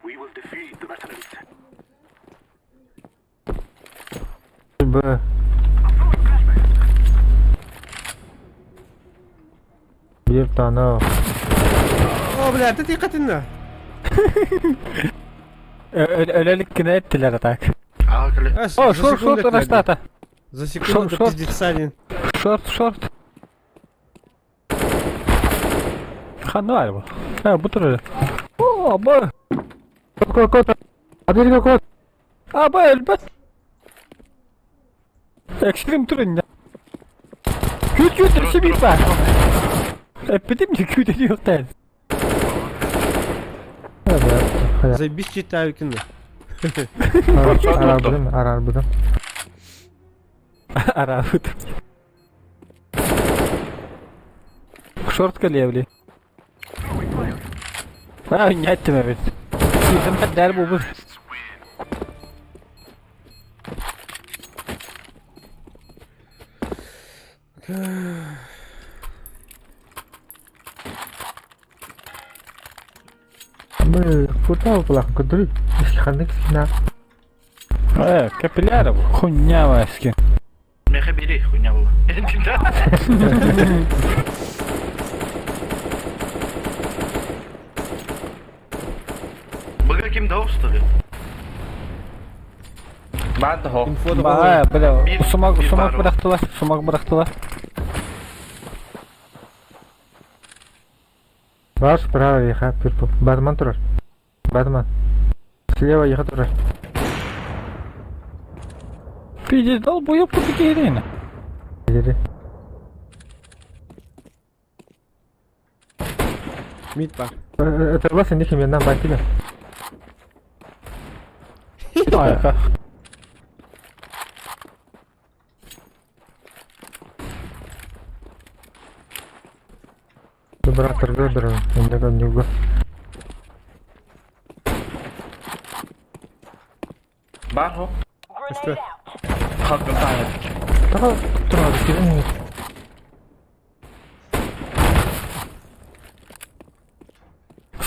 We will defeat the mercenaries. Б. Bir tane o. О, бля, ты тикатина. Өлелік кіне еттілер так. А, кали. О, шорт, шорт, раштата. За секунду до Шорт. пиздеца не. Шорт, шорт. Ханна бар бу. Ha, bu tür. О, бу. Kod kod. Hadi kod. А, бу элбет. Экстрим түрінде. Күт күт себеп бар. Эппетим де күт ediyor değil. Заебись читаю кино. Arar arar buldum. Арабыт. Шортка левли. А, не аттым evet. Bizim der bu bu. Bu kurtar kulak kuduri. Ханнык сина. Э, капилляра bu. Хуйня васки. Меха бери, хуйня была. Быга ким да что ли? Баар да Инфо да Баа, бля, Бир- сумак, бир сумак бар. бырахтылар, сумак бырахтылар. Ваш справа еха пирпу. Батман турар. Батман. Слева еха турар. Пиздец, долбоёб тупик Ири. Мид бар. Это вас не химия нам бантига. Айка. Брат, торгуй, брат. Не не Баар хо. Grenade out. Халкын таайар. Таға тұрады, келін.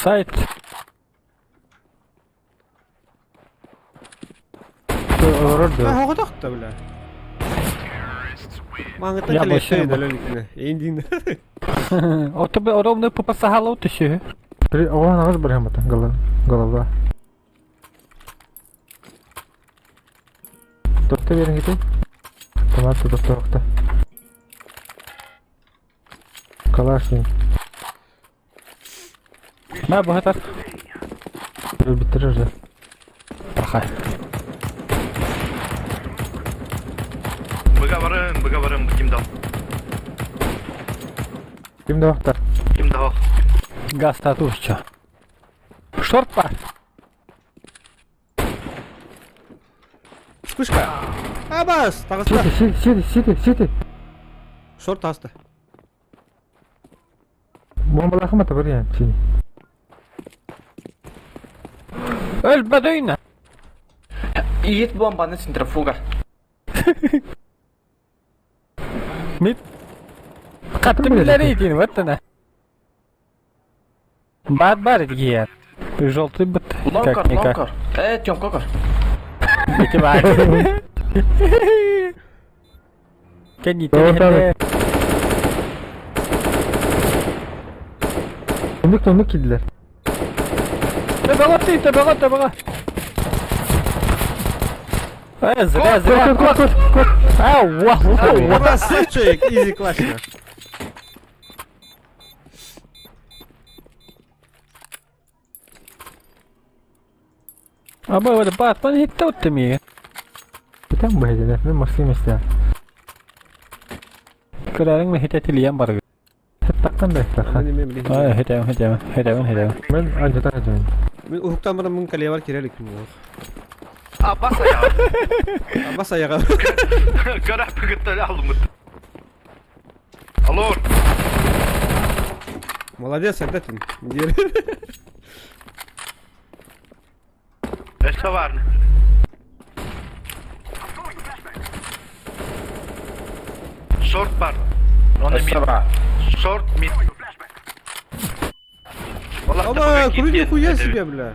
Сайт. Олорор А, да. хоҕотохто, бля. Маңыттан Я кэлиэхтэй больше- дөлөлүкүнэ. Эйндин. О тебе ровно попасагало ты ще. При оған ағыз бір хемата, голова. Тотта берін кетей. Томат тотта тоқта. Калашин. На богатар. Бітірір же. Паха. Быга барын, быга барын, ким да. Кім де уақта? Ким да хох. Газ татушча. Шорт па. Вспышка. Абас, таҕыста. Сити, сити, сити, сити. Шорт таҕыста. Бомбалахы мата бір ян, сини. Өл бадойна. Иит бомбаны центрофуга. Мид. Каттым дейін, вот она. Бат бар дигиэн. Желтый быт. Лонкор, Как никак. лонкор. Э, Тём, кокор. Эти бар. Кенни, Вот ты Өнік өнік килдилер. Табаға ты, табаға, табаға. Э, зря, зря. Кот, кот, кот. Ау, вау, Красавчик, изи классно. Аба, вот Батман хитте ми. Бітен бұл хеделер, мен мақсым есте. Көрәриң ми хитте тилиен бар. Тақтан да тақтан. Мен мен билин. Ай, хитем, хитем, хитем, хитем. Мен анжатан хедемин. Мен уһуктан баран мын калия бар кирелик күн. Абас аяғы. Абас аяга. Көрәп бүгіттәлі алымыт. Алло. Молодец, Альдатин. Өссө бар. Шорт бар. Оны Өссө мид. бар. Шорт мид. Оба, куры нихуя себе, бля.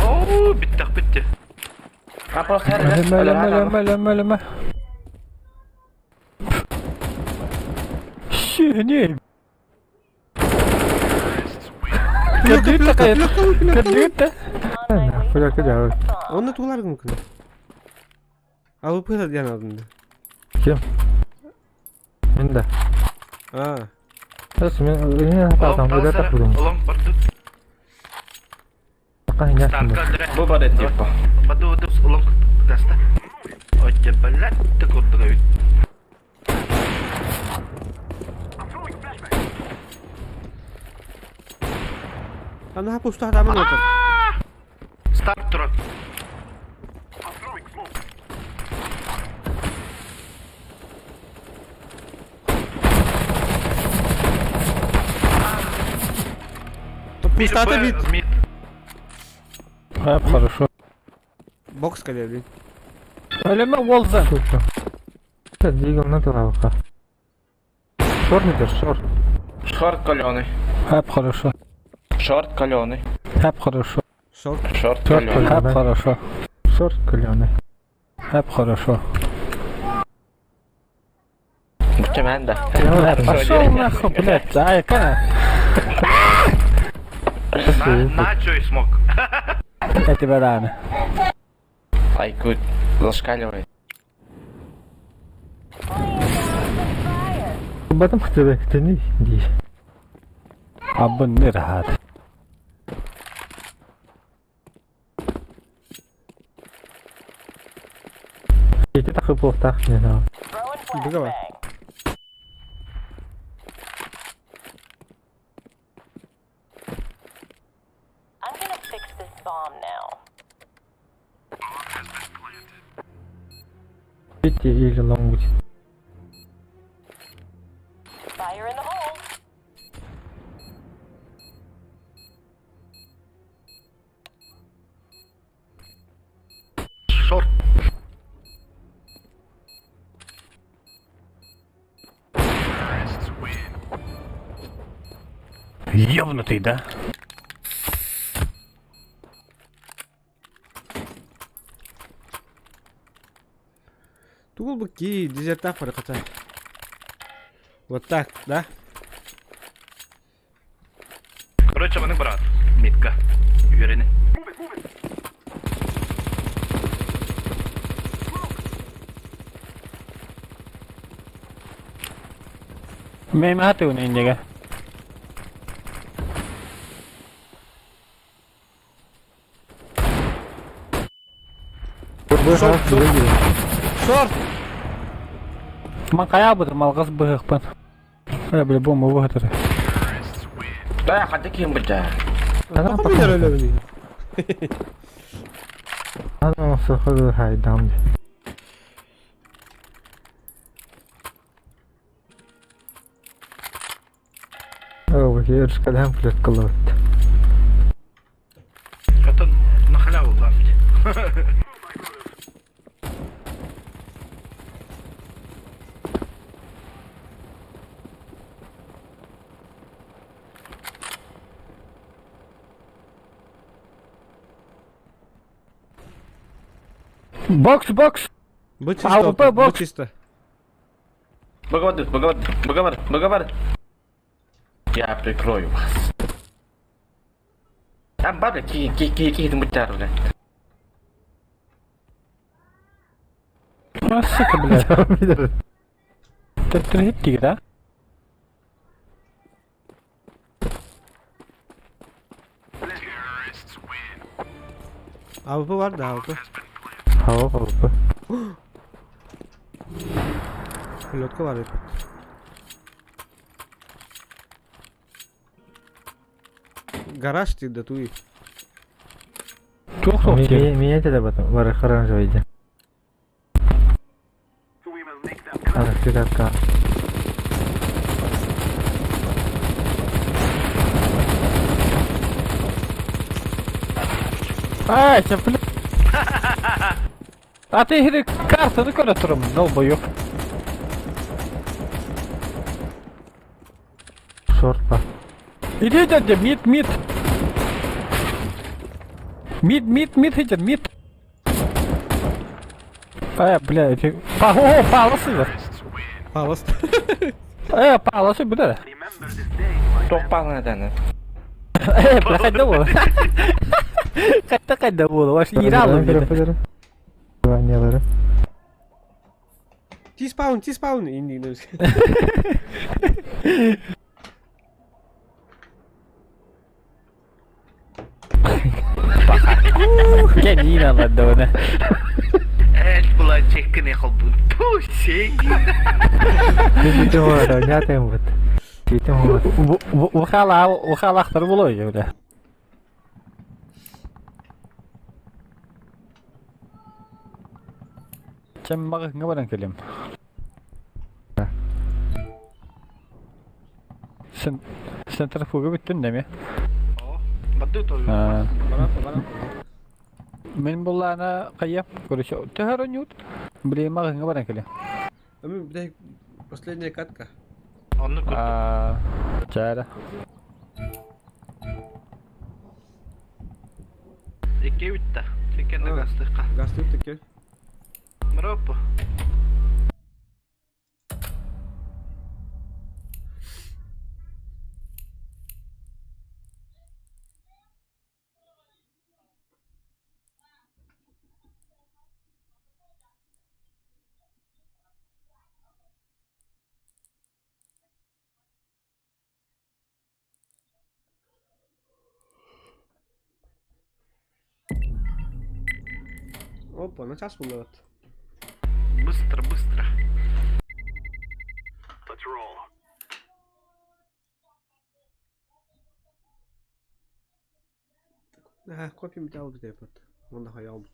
Оу, битті, битті. А просто Өлеме, өлеме, өлеме, өлеме, өлеме. Шүне. Кырдыытта кайын. Кырдыытта. Фуляка жабы. Оны тулар мүмкін. Ал ПП диан алдында. Ким? Мен да. А, Эс мен мен хатам, өдө тапудум. Олон барды. Таққан хинясын. Старка Бу бар типа. Баду дус олон гаста. Отже балат курдуга бит. ана пуста адамын отыр. Старт турат. Пустота бит. Мид. А, хорошо. Бокс калия, блин. Өлеме олза. Дигл на турабыка. Шорт метер, шорт. Шорт каленый. Хап, хорошо. Шорт каленый. Хап, хорошо. Шорт. Шорт Шорт каленый. Хап, хорошо. Шорт каленый. Хап, хорошо. Бу мен да. Пошел нахуй, блядь, ай, кана. На, чё и смог. Эти бараны. Айкут зашкаливает. Laying down some fire. Батым хтыбы тени ди. Абын нирхат. Ити тахы плохтах не знаю. Throwing Давай. flashbang. I'm gonna fix this bomb now. Ити или лонгуть. Fire in the hole. Шорт. Ёбнутый, да? Тугул быки, дезертах бараката. Вот так, да? Короче, маны брат. Митка. Уверены. Мен атыын иннеге. Шорт, шорт. Шорт! Ман кая бұды малғас бұғықпын. Э, бля, бомба бұғытыр. Да, хотя кем быть, да. Ана Тоқы билер өлөмүн. Ана сохы хайдам. О, ершкадан плет кылып. Это на халяву, да. Бокс, бокс! Бу чисто, АВП бу бокс. чисто. Боговор, боговор, боговор, боговор. Я прикрою вас. Там бабля, ки, ки, ки, ки, ты мутяр, бля. А, сука, бля. Төттүр да? АВП бар да, АВП. Хава хава. Пилотка бар эпит. Гараж ты да туй. Туох соқ тиер. Меня это потом. Бары харанжа иди. Ана фигатка. Ай, сен, бля. А ты хири картаны көрө турум, долбоёб. Шорт па. Иди дядя, мид, мид. Мид, мид, мид, хитер, мид. Э, бля, эти... Па, о, паласы. Палас. Э, паласы, бля. Топпална, да, Э, бля, хайда бол. Хайда, хайда бол, ваш иралы, бля. Ванялары. Ти-спаун, ти-спаун. Инди. Генина ладона. Эль была чеккене холбун. Пу, сеньки. Титим вот, нятым вот. Титим вот. Ухала, ухала ахтар болой, бля. Чем мага ngабаран келем. Сен центр фуга бүттүн деме. Бады то. А. Мен буллана кая, короче, төһөрөнют. Блин, мага ngабаран келем. А мы, блядь, последняя катка. Онны көрдүм. А, чара. Икки бүтті. Чеккене А. гастыка. Газ тут таки. Мропа. Опа, на час буллабыт. Быстро, быстро. Let's roll. Aha, kopyam bir aldı depot. Онда хаялбыт.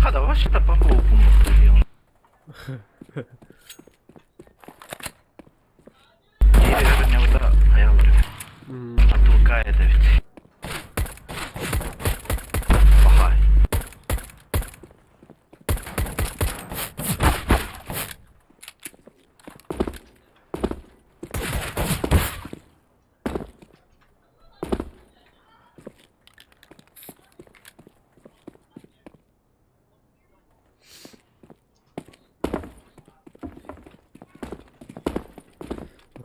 Хада, вообще-то по глупому прыгал. Отвлекает ведь. Пахай.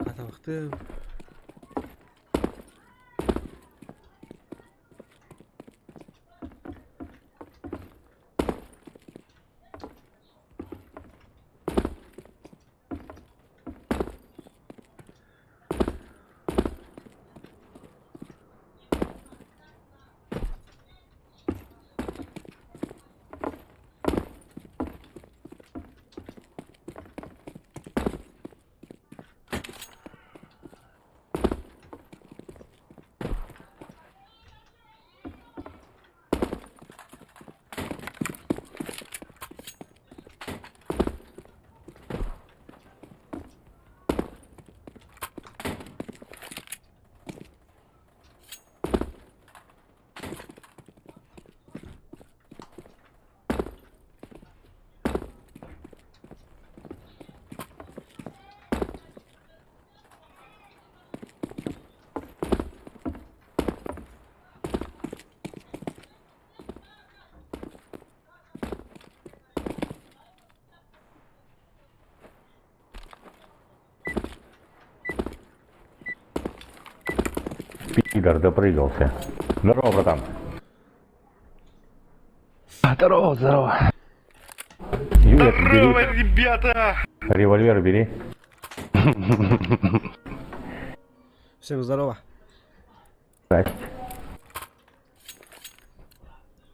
Каталыктым. Пидор, допрыгался. Здорово, братан. Здорово, здорово. Юля, бери. Здорово, ребята! Револьвер бери. Всем здорово. Здрасте.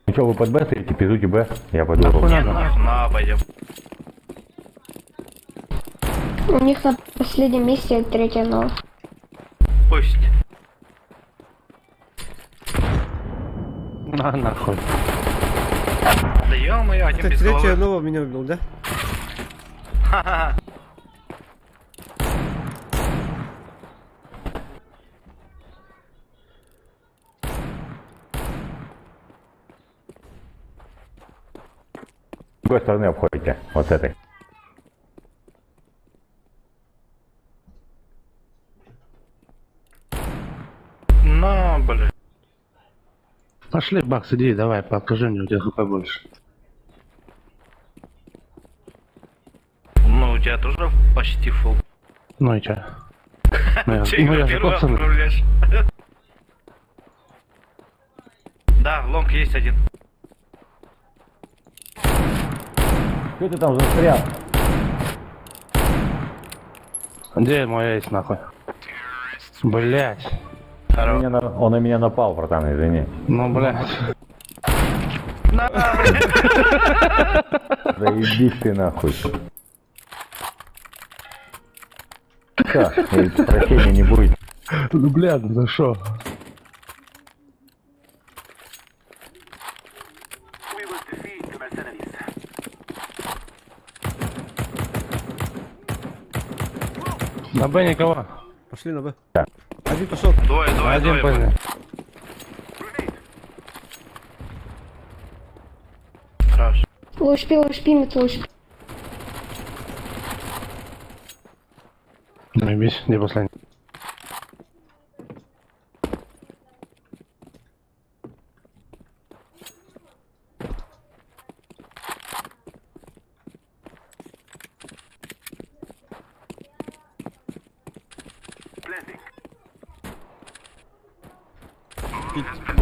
Ну что, вы под Б стоите? Пиздуйте Б. Я пойду. Не, нахуй, на, пойдем. У них на последнем месте третья нова. Пусть. На нахуй. Да ё-моё, один Это без третья головы. нова меня убил, да? Ха-ха-ха. С другой стороны обходите. Вот с этой. На, блядь. Пошли, Бакс, иди, давай, покажи мне, у тебя хп больше. Ну, у тебя тоже почти фул. Ну и чё? Ну я, Че, ну, я же первый коцанный. отправляешь? Да, long есть один. Что ты там застрял? Где мой ace, нахуй? Блять. Он, меня на, он на меня напал, братан, извини. Ну, блять. На, блядь. Заебись ты нахуй. Все, прощения не будет. Ну, блядь, за шо? We will defeat the mercenaries. На Б никого. Пошли на Б. Да. Один пошел. Двое, двое, Один двое. Б. Хорош. Лучпи, лучпи, мид лучпи. Заебись, где последний?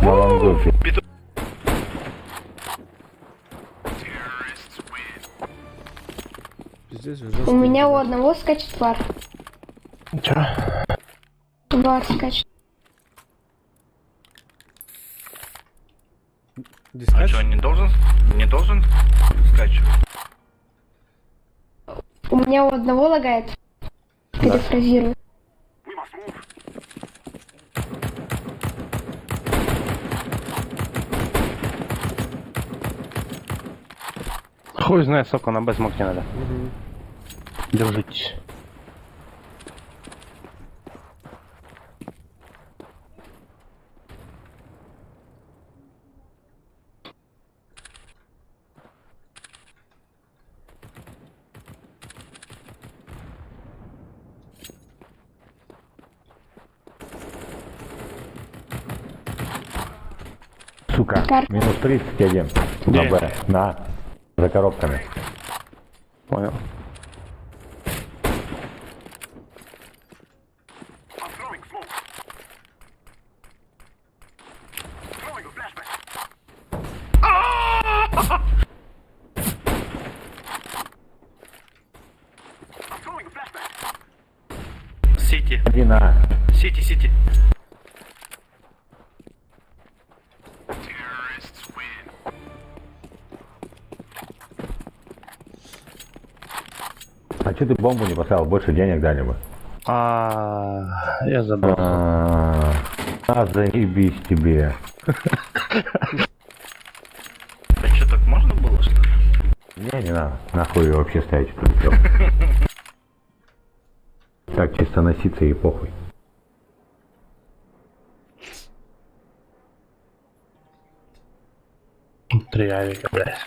На лонгу. Пиздец, У меня у одного скачет вар. Че? Вар скачет. А Дискач? что, не должен? Не должен скачивать? У меня у одного лагает. Перефразирую. We must move. Хуй знает, сколько на Б смог не надо. Мгм. Держитесь. Сука, Кар- минус 31. На Где? Б. На. За коробками. Понял. I'm throwing smoke. Throwing a flashbang. I'm throwing a flashbang. Сити. Один А. Сити, Сити. А че ты бомбу не поставил? Больше денег дали бы. А, я забыл. А, а, заебись тебе. А что, так можно было, что ли? Не, не надо. Нахуй её вообще ставить эту всё. Так, чисто носиться и похуй. Три авика, блядь.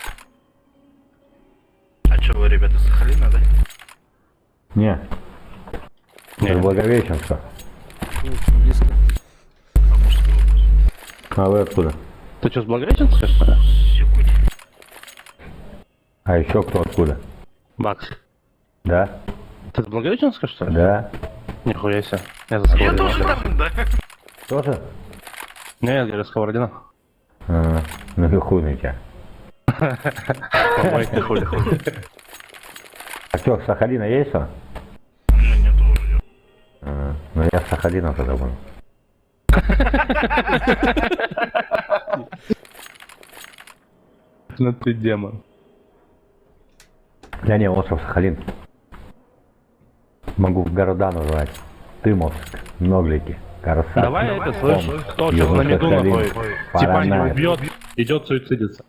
А что, вы, ребята, с Сахалина, да? Не, Не. это Благовещенска. Ну, близко. Амурская область. А вы откуда? Ты что, с Благовещенска, что ли? С Якутии. А еще кто откуда? Бакс. Да? Ты с Благовещенска, что ли? Да? Нихуя себе. Я за Я Сковородино. тоже там, да. Тоже? Не, я говорю, Сковородино. А, ну и хуй на тебя. Помойка, хули, хули. А что, с Сахалина есть он? Не, не тоже. А, ну я с Сахалина тогда буду. Ну ты демон. Да не, остров Сахалин. Могу в города назвать. Тымовск, Ноглики, Корсак. Давай это, слышь, кто сейчас на меду Южно-Сахалин, нахуй, типа не Паранай. убьет, идет суицидиться.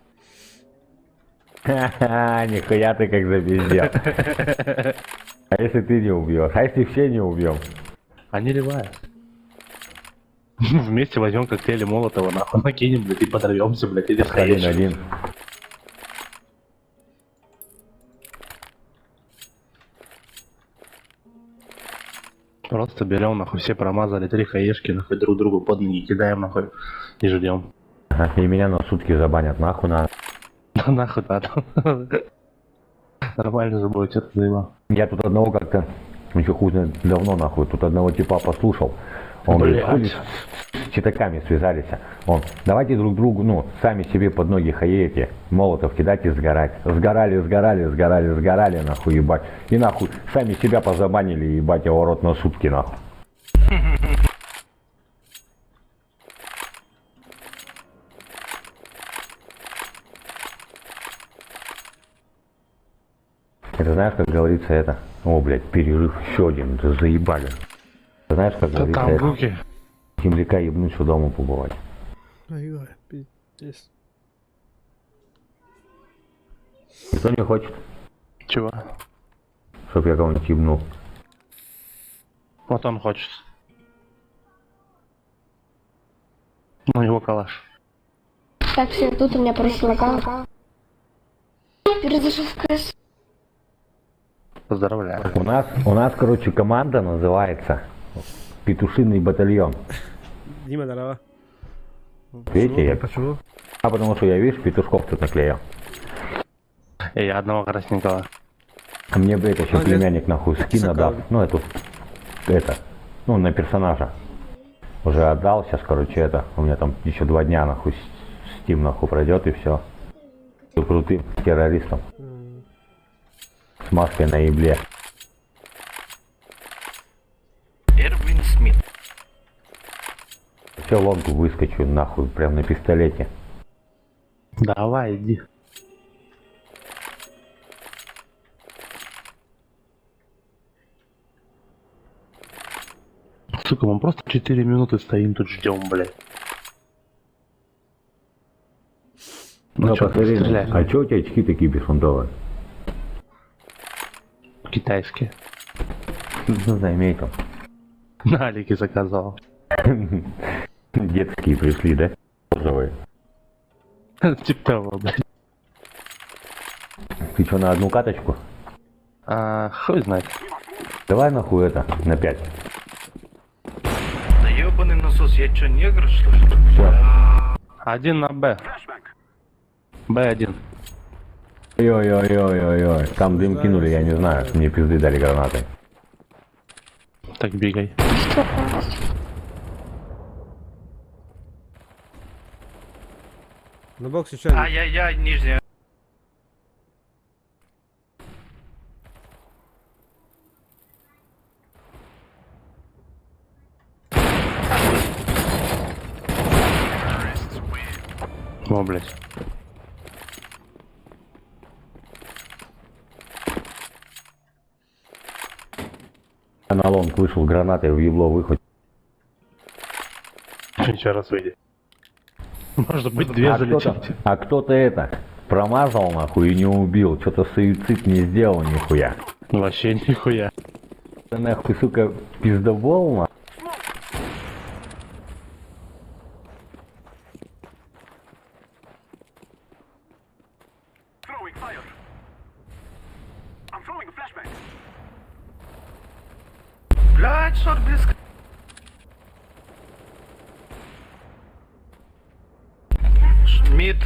Ха-ха, нихуя ты как запиздел. А если ты не убьешь? А если все не убьем? Они ревают. Вместе возьмем коктейли Молотова, нахуй, накинем, блядь, и подорвемся, блядь, или Сахалин схаешь. один. Просто берем, нахуй, все промазали, три хаешки, нахуй, друг другу под ноги кидаем, нахуй, и ждем. Ага, И меня на сутки забанят, нахуй на. Да нахуй надо. Нормально же будет, что ты заебал. Я тут одного как-то, еще хуй знает, давно нахуй, тут одного типа послушал. Он говорит, Блядь. хули с читаками связались. Он, давайте друг другу, ну, сами себе под ноги хаете, молотов кидать и сгорать. Сгорали, сгорали, сгорали, сгорали, нахуй, ебать. И нахуй, сами себя позабанили, ебать, я ворот на сутки, нахуй. Это знаешь, как говорится это? О, блядь, перерыв еще один, да заебали. Ты знаешь, как Да говорится там это? руки. Земляка ебнуть, что дома побывать. Ай, ой, пиздец. Никто не хочет, Чего? чтоб я кого-нибудь ебнул. Вот он хочет. У него калаш. Так, все, тут у меня просто лагал. Перезашел в КС. Поздравляю. У нас, короче, команда называется Петушиный батальон. Дима, здорово. Видите, я... Почему? А потому что я, видишь, петушков тут наклеил. Эй, одного красненького. А мне бы это еще А, нет. племянник нахуй скин Сокол. отдал. Ну, эту, это, ну, на персонажа. Уже отдал, сейчас, короче, это, у меня там еще 2 дня, нахуй, Steam, нахуй, пройдет, и все. Крутым террористом. С маской на ебле. Эрвин Смит. Все, лонгу выскочу, нахуй, прям на пистолете. Давай, иди. Сука, мы просто 4 минуты стоим тут ждем, блядь. Ну, чё, посмотри, стреляй. а чё у тебя очки такие бесфонтовые? Китайские. Ну, заметил. На Алике заказал. Детские пришли, да? Розовые. Типа того, блядь. Ты чё, на одну каточку? А, хуй знает. Давай нахуй это, на пять. Да ебаный насос, я чё, негр, что ли? Всё. Один на Б. Б1. Ой-ой-ой-ой-ой. Там дым кинули, я не знаю. Мне пизды дали гранатой. Так, бегай. Что? На боксе еще один. Ай-яй-яй, нижняя. О, блядь. Я на лонг вышел гранатой в ебло выход. Еще раз выйди. Может быть, две А кто-то, залетит. а кто-то это промазал нахуй и не убил. Что-то суицид не сделал нихуя. Вообще нихуя. Ты нахуй, сука, пиздобол, на. Throwing fire. I'm throwing a flashbang. Блядь, short близко. Mid.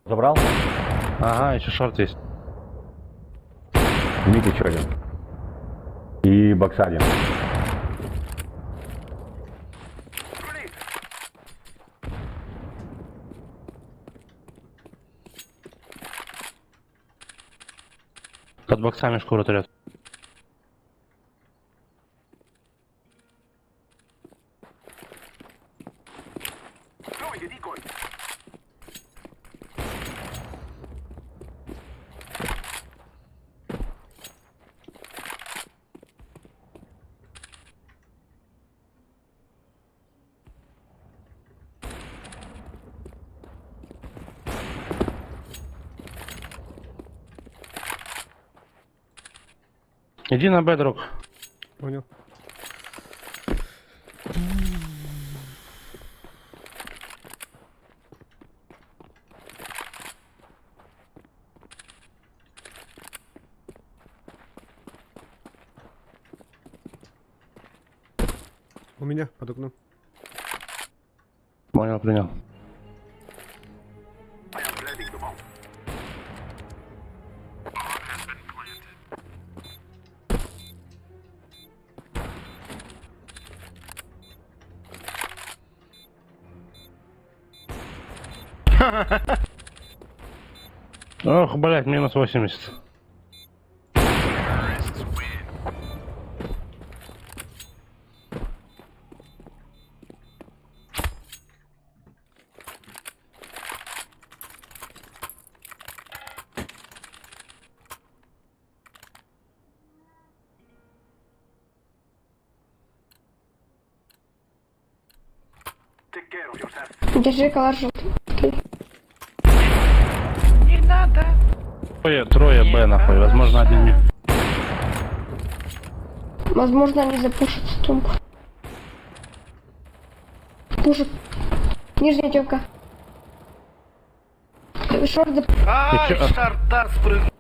Забрал? Ага, еще short есть. Mid еще один. И бокс один. Grenade. Под боксами шкуру трет. Throwing a decoy. Иди на Б, друг. Понял. У меня под окном. Понял, принял. I am planting the bomb. Bomb has been planted. Ох, блядь, минус 80. Terrorists win. Take care of yourself. Держи калаш желтый. Не надо. Трое, трое Б нахуй, возможно один не. Возможно, они запушат стомку. Пушат. Нижняя тёмка. Шорт зап... Ай, Ещё- шарта спрыгнул.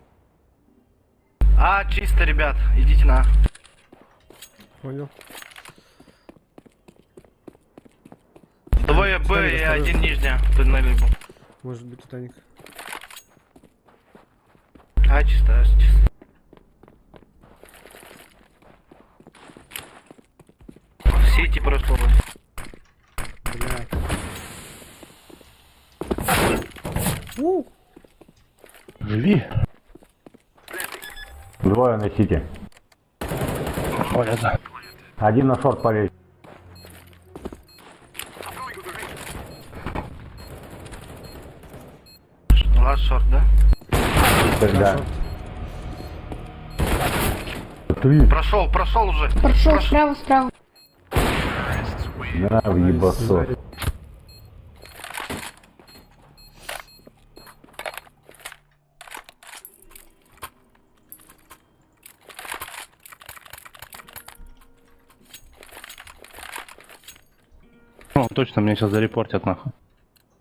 А, чисто, ребят, идите на. Понял. Двое Б Титаник, и осторожно. один нижняя. В туннеле был. Может быть, Титаник. А, чисто, а, чисто. Сити прошло. Блядь. У! Живи. Двое на сити. Полезно. Один на шорт полез. Лast шорт, да? Да. Три. Прошел, прошел уже. Прошел справа, справа. На, в ебасо. О, точно, меня сейчас зарепортят нахуй.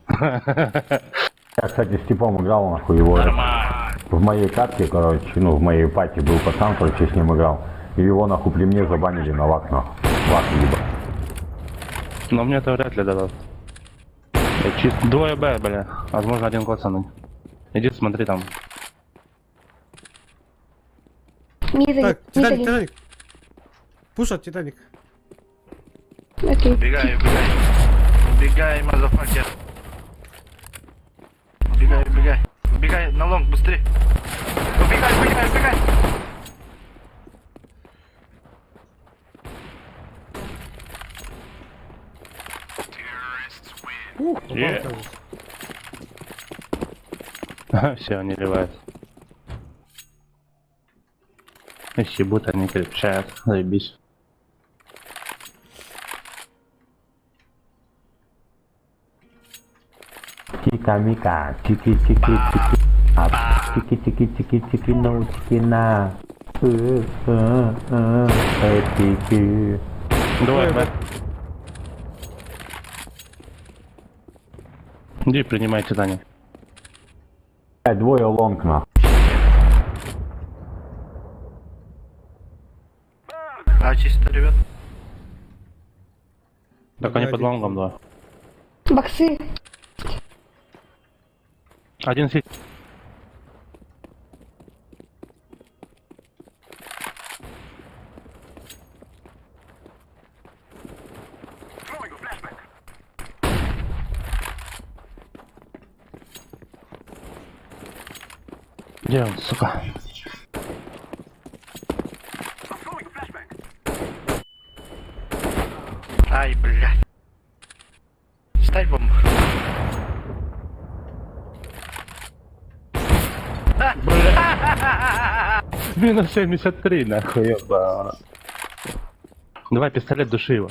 Я, кстати, с типом играл, нахуй, его. Нормально. В моей катке, короче, ну, в моей пати был пацан, короче, с ним играл. И его, нахуй, при мне забанили на вак, нахуй. Вак, ебать. Но мне это вряд ли дадут. Я чисто... Двое Б, бля. Возможно, один пацаны. Иди смотри там. Мид один. Так, Мид Титаник, один. Титаник. Пушат, Титаник. Окей. Убегай, убегай. Убегай, motherfucker. Убегай, убегай. Убегай на long, быстрее. Убегай, убегай, убегай. Ух, попал, Е. кажется. Все, они ливают. Если будут, они крепчают. Заебись. Тика-мика, тики-тики-тики. А, тики-тики-тики-тики, ну, тики на. Тики. Двое Б. Иди принимай Титаник. Блядь, Двое long, нахуй. А, чисто, ребят. Так они под лонгом, да. Боксы. Один сити. Где он, сука? Ай, блядь. Ставь бомбу. Минус 73, нахуй, ёбана. Давай пистолет, души его.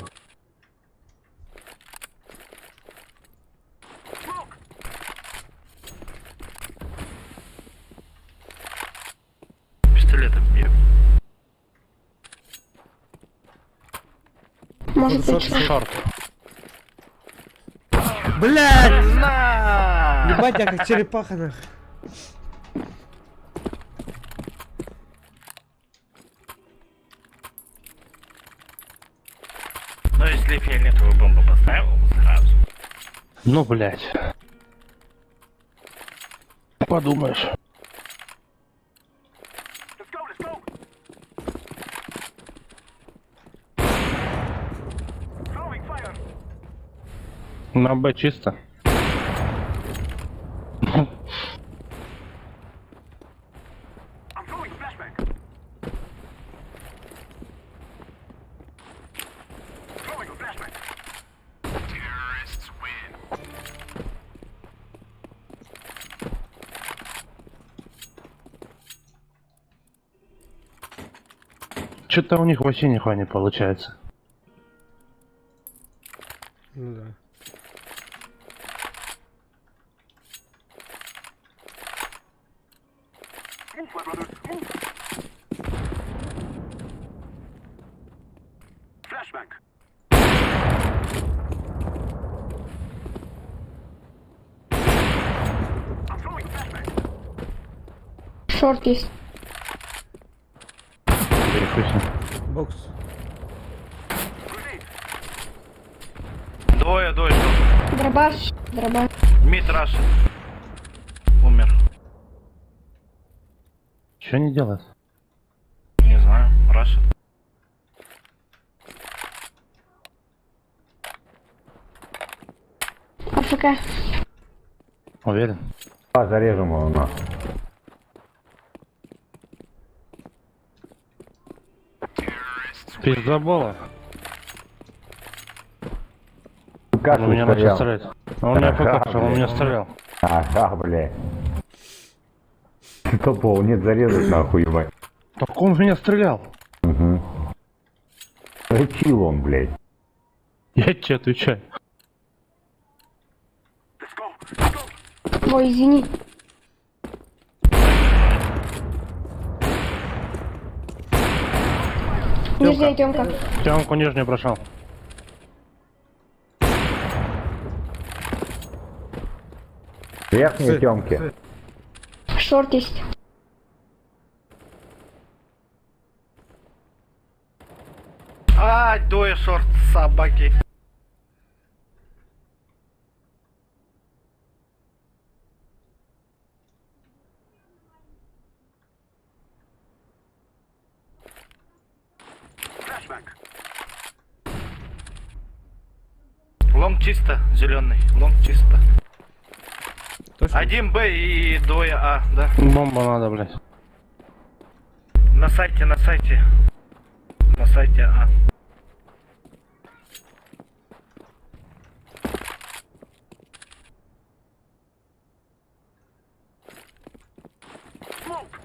Пистолетом бью. Может быть, Шорт. Шорт. Блядь! На! Ебать, я как черепаха, нахуй. Ну, если фиолетовую бомбу поставил, сразу. Ну, блядь. Подумаешь. На Б чисто. Что-то у них вообще нихуя не получается. Ну да. Brothers, move! Flashbang. I'm throwing a flashbang. Шорт есть. Перекуси. Бокс. Grenade. Двое, двое. Дробаш. Дробаш. Мид рашит. Умер. Че они делают? Не знаю, рашит. АФК. Уверен? А, зарежем его нахуй. Пиздобола. Кашу Он меня начал стрелял. стрелять. Он меня Ага, покашал, он блядь. меня стрелял. Ага, блядь. Топол, нет, зарежут нахуй, ебать. Так он в меня стрелял. Угу. Лечил он, блядь. Я тебе отвечаю. Let's go. Let's go. Ой, извини. Нижняя темка. Тёмку нижнюю прошел. Верхние темки. Шорт есть. А, двое шорт, собаки. Flashbang. Long чисто, зеленый. Long чисто. Точно? Один Б и двое А, да. Бомбу надо, блядь. На сайте, на сайте. На сайте А. Smoke.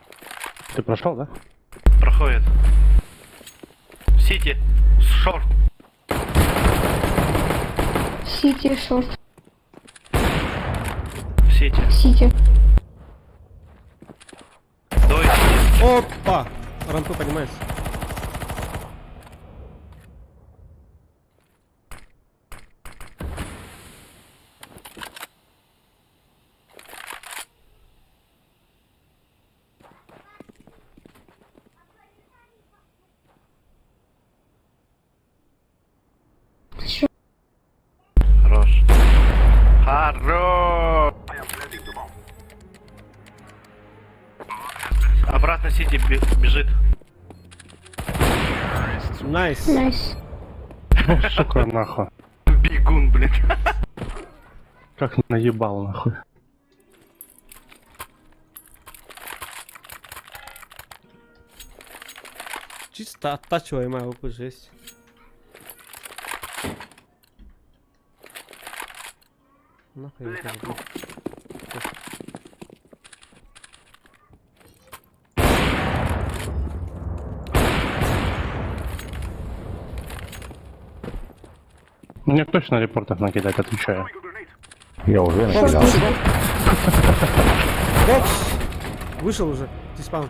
Ты прошел, да? Проходит. CT. Short. CT, short. CT. CT. Двое CT. Опа! Рампу поднимается. Шорт. Хорош. Хорош. I am planting the bomb. Обратно CT бежит. Nice. Nice. Ну, сука, нахуй. Бегун, блин. Как наебал, нахуй. Чисто оттачиваем АВП, жесть. Нахуй я это забыл. Мне точно репортов накидать, отвечаю. Throwing a grenade. Я уже накидал. Бокс! Вышел уже. Диспаун.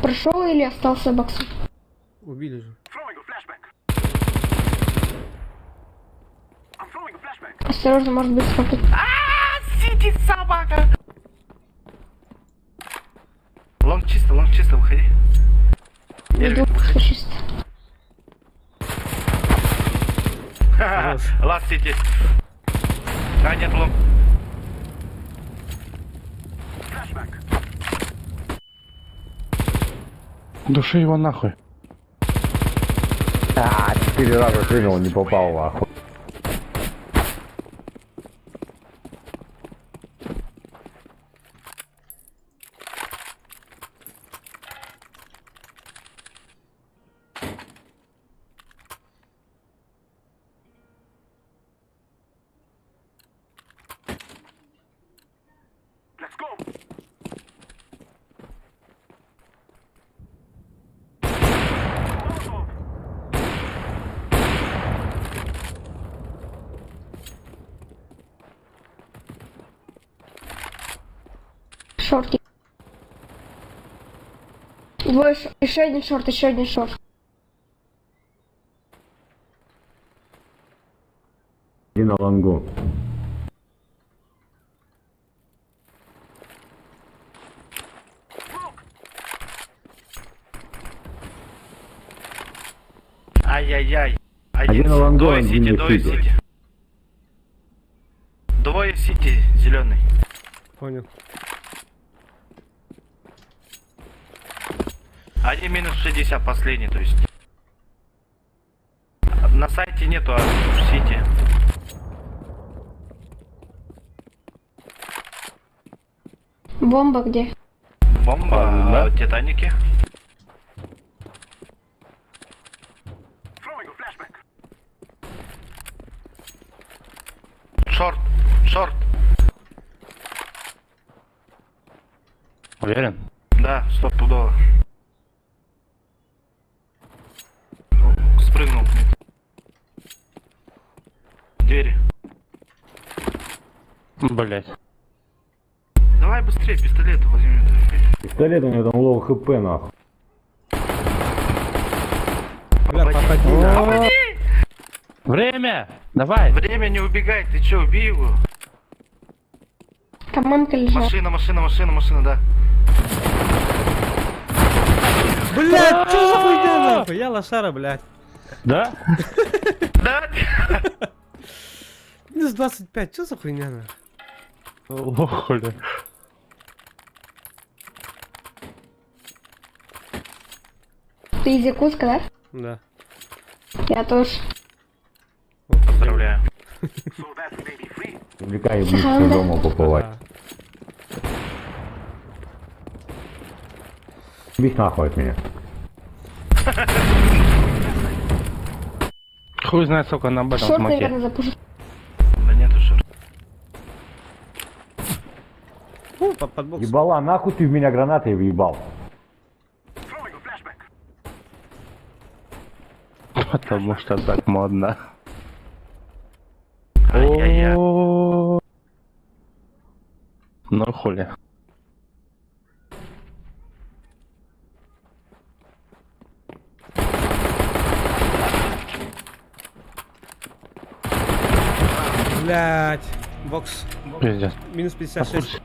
Прошел или остался боксом? Убили же. Throwing a flashbang. I'm throwing a flashbang. Осторожно, может быть, сколько. CT, собака. Long чисто, long чисто, выходи. Иду Эрвин, чисто. Last CT. А, нет, long. Flashbang. Души его нахуй. А, четыре раза стрельнул, не попал, нахуй. Let's go. Molotov. Шорт. Двое, еще один шорт, еще один шорт. Иди на лонгу. Ай-яй-яй. Один на лонгу, Двое один сити, на двое сити. сити. Двое сити, зеленый. Понял. Один минус 60, последний, то есть. На сайте нету, а в сити. Бомба где? Бомба, Да. а, Титаники. Throwing a flashbang. Шорт, шорт. Уверен? Да, стопудово. О, Спрыгнул. Двери. Блять. Давай быстрее пистолет возьми. Пистолет у него там low HP нахуй. Бля, попади нахуй. Время! Давай! Время не убегай, ты чё, убей его. Там мамка лежала. Машина, машина, машина, машина, да. Блядь, что за хуйня нахуй? Я лошара, блядь. Да? Да? Минус 25, что за хуйня нахуй? Ох, хули. Ты из Якутска, да? Да. Я тоже. Поздравляю. So that we may be free. Увлекай близко дома покупать. Да. Бись нахуй от меня. Хуй знает, сколько на этом Шорт, смоке. наверное, запушит. Да нету шорт. Фу, под бокс. Ебала, нахуй ты в меня гранатой въебал. Throwing a flashbang. Потому что так модно. Ай-яй-яй. О. Ну хули. Блядь. Бокс. Пиздец. Минус 56.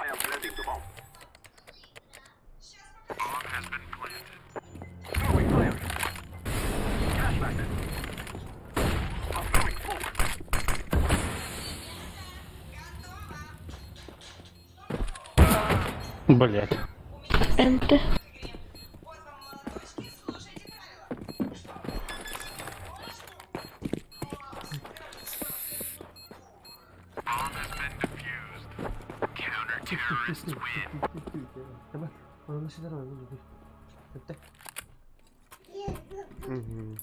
I am planting the bomb. Bomb has been planted. Throwing fire. Flashbang. I'm throwing smoke. Блять. МТ. Мгм.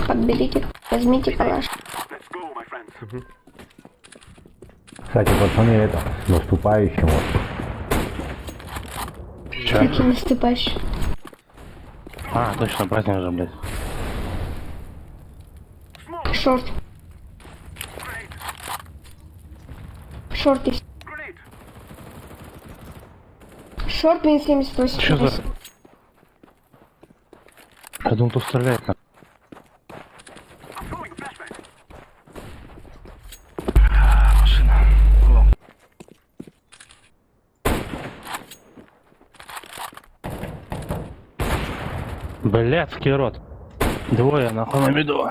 Подберите, возьмите калаш. Let's go, my friends. Кстати, пацаны, это, с наступающим вот. Каким наступаешь? А, точно, праздник же, блядь. Шорт. Шорт есть. Grenade. Шорт минус 78. Чё за... Я думал, тут стреляет. на. I'm throwing a flashbang. Машина. Лом. Блядский рот. Двое нахуй на виду.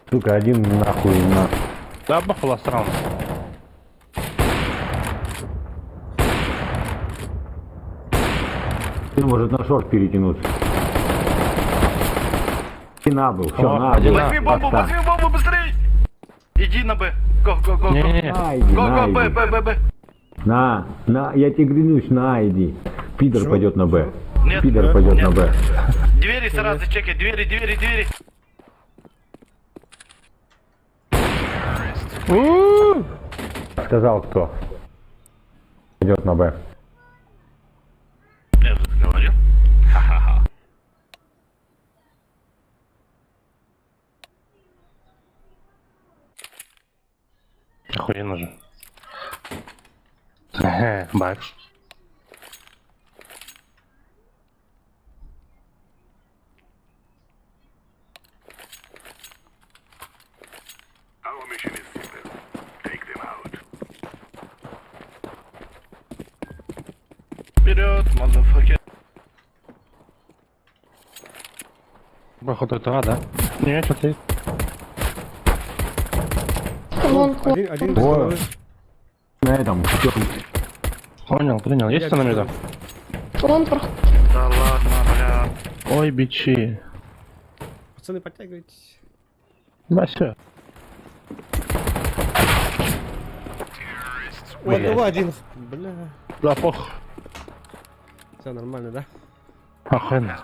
Сука, один нахуй на. Да, бахула срал. Ты может на шорт перетянуться. И на был, все, О, на один был. на. Возьми бомбу, Поста. возьми бомбу быстрей! Иди на Б. Го, го, го, го. Не-не-не. На, иди, Го, на, го, Б, иди. Б, Б, Б. На, на, я тебе клянусь, на, иди. Пидор Чё? пойдет на Б. Нет, Пидор пойдет нет. на Б. Двери сразу чекай, двери, двери, двери. Сказал кто. Пойдет на Б. Я же говорил. Ха-ха-ха. Охуенно же. Эхе, Бакс. Our mission is simple. Take them out. Вперед, motherfucker. Походу это А, да? Не, что ты? Long, Один, один без Двое. головы. На этом, всё. Понял, принял. Есть кто на миду? Long проход. Да ладно, бля. Ой, бичи. Пацаны, подтягивайтесь. Да, все. У одного один. Бля. Да, пох. Все нормально, да? Охуенно.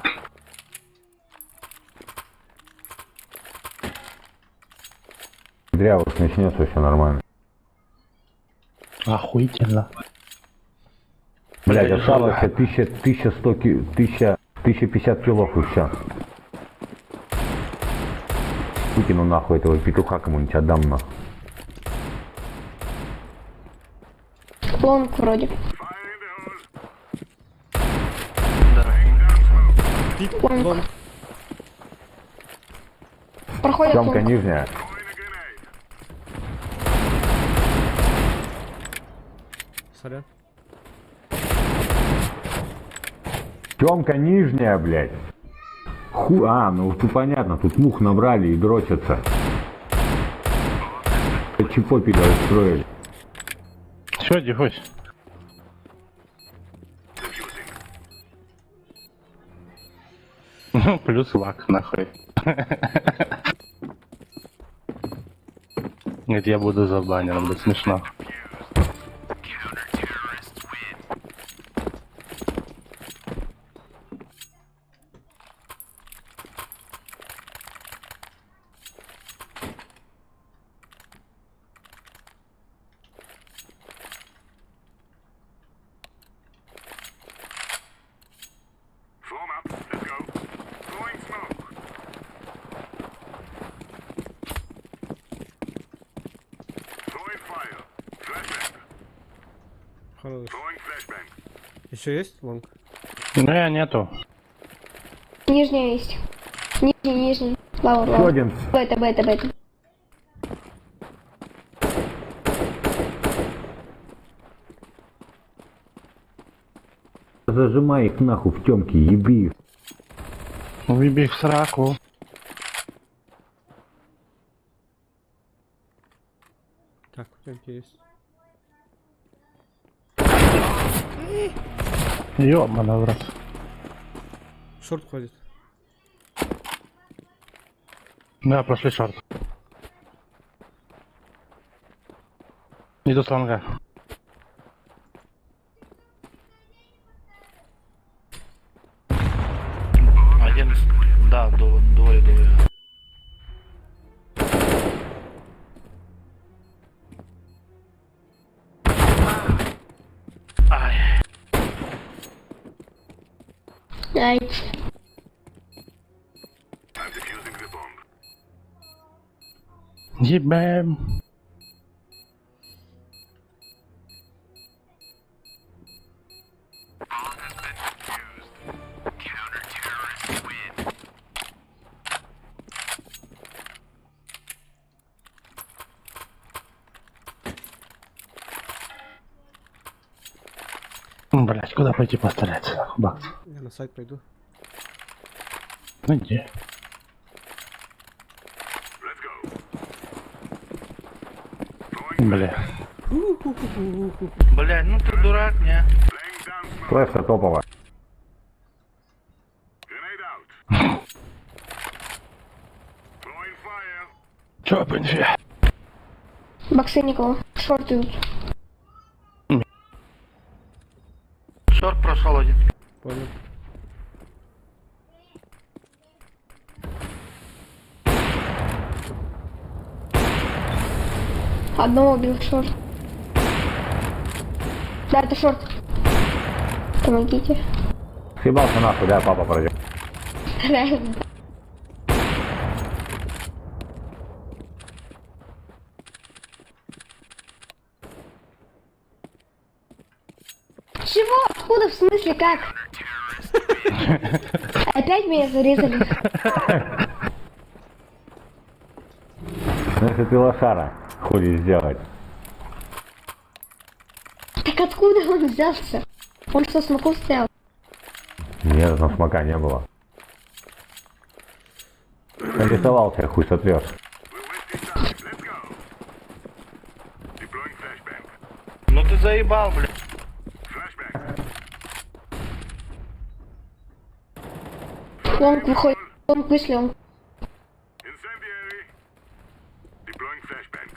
Зря уж начнется, все нормально. Охуительно. Блять, осталось 1000, 1100, 1000, 1050 килов и все. Путину нахуй этого петуха кому-нибудь отдам нахуй. Long вроде. Pit, Long. Long. Проходят Тёмка long. нижняя. Сорян. Тёмка нижняя, блядь. Ху... А, ну тут понятно, тут мух набрали и дрочатся. Чипопеля устроили. Все, дифусь. Ну, плюс лак, нахуй. Нет, я буду за баннером, будет смешно. Form up. Let's go. Throwing smoke. Throwing fire. Flashbang. Хорош. Throwing flashbang. Еще есть long? Не, нету. Нижняя есть. Нижний, нижний. Lower, Еще lower. один. Бета, бета, бета. Зажимай их нахуй в темке, еби их. Уеби их в сраку. Так, темки есть. Ёбаный в рот. Short ходит. Да, прошли short. Иду с лонга. Один, да, двое, двое. Ай. Ай. I'm defusing the bomb. Ебем. Блять, куда пойти пострелять? Бакс. Я на сайт пойду. Ну иди. Бля. Блядь, ну ты дурак, не? Флешка топовая. Чё, по инфе? Боксы никого. Шорты идут. Шорт прошел один. Понял. Одного убил шорт. Да, это шорт. Помогите. Съебался нахуй, да, папа пройдет. Реально. Чего? Откуда? В смысле? Как? Опять меня зарезали. Ну если ты лошара, хули сделать. Так откуда он взялся? Он что, смоков стоял? Нет, там смока не было. Нарисовался, хуй сотрешь. Ну ты заебал, блядь. Long выходит. Long вышли, он. Incendiary. Deploying flashbang.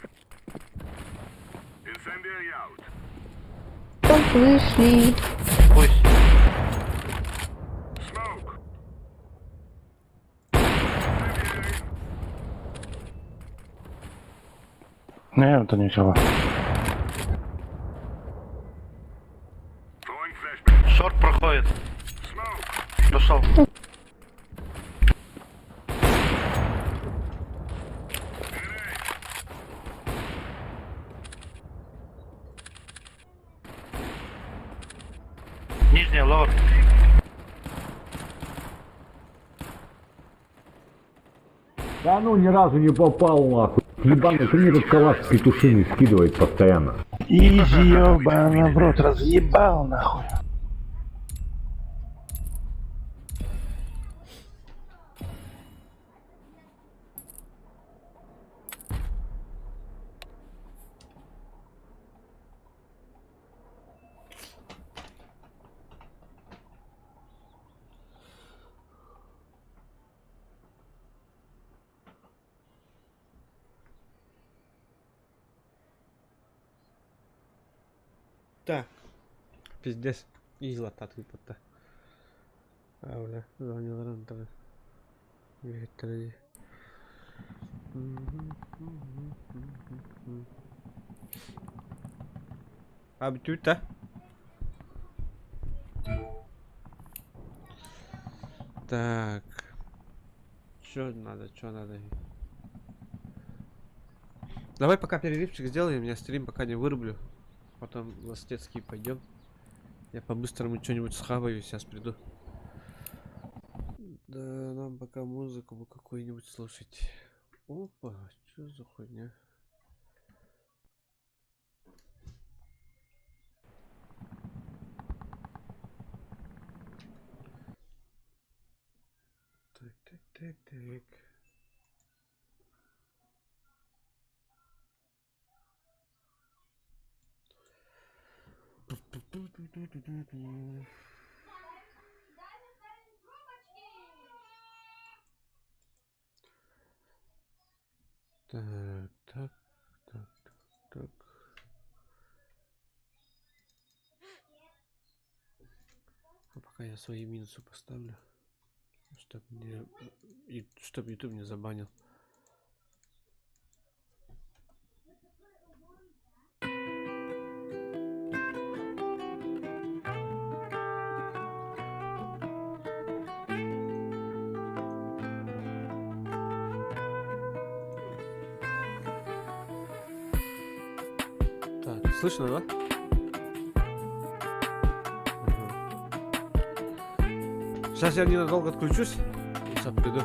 Incendiary out. Long вышли. Пусть. Smoke. Не, это ничего. Throwing flashbang. Шорт проходит. Smoke. Пошел. Нижняя lower. Да ну ни разу не попал нахуй. Ебаный, ты мне этот калаш петушиный скидывает постоянно. Easy, ёбана в рот, разъебал нахуй. Так. Пиздец. Излата тупо-то. А, бля, звонил рано тогда. Бегать А бүттү Так. Чё надо, чё надо? Давай пока перерывчик сделаем, я стрим пока не вырублю. Потом в Ластецкий пойдем. Я по-быстрому что-нибудь схаваю, сейчас приду. Да, нам пока музыку бы какую-нибудь слушать. Опа, что за хуйня? Так, так, так, так. Так, так, так, так, так. А пока я свои минусы поставлю, чтобы не, и чтоб YouTube не забанил. Так, слышно, да? Сейчас я ненадолго отключусь. Сейчас приду.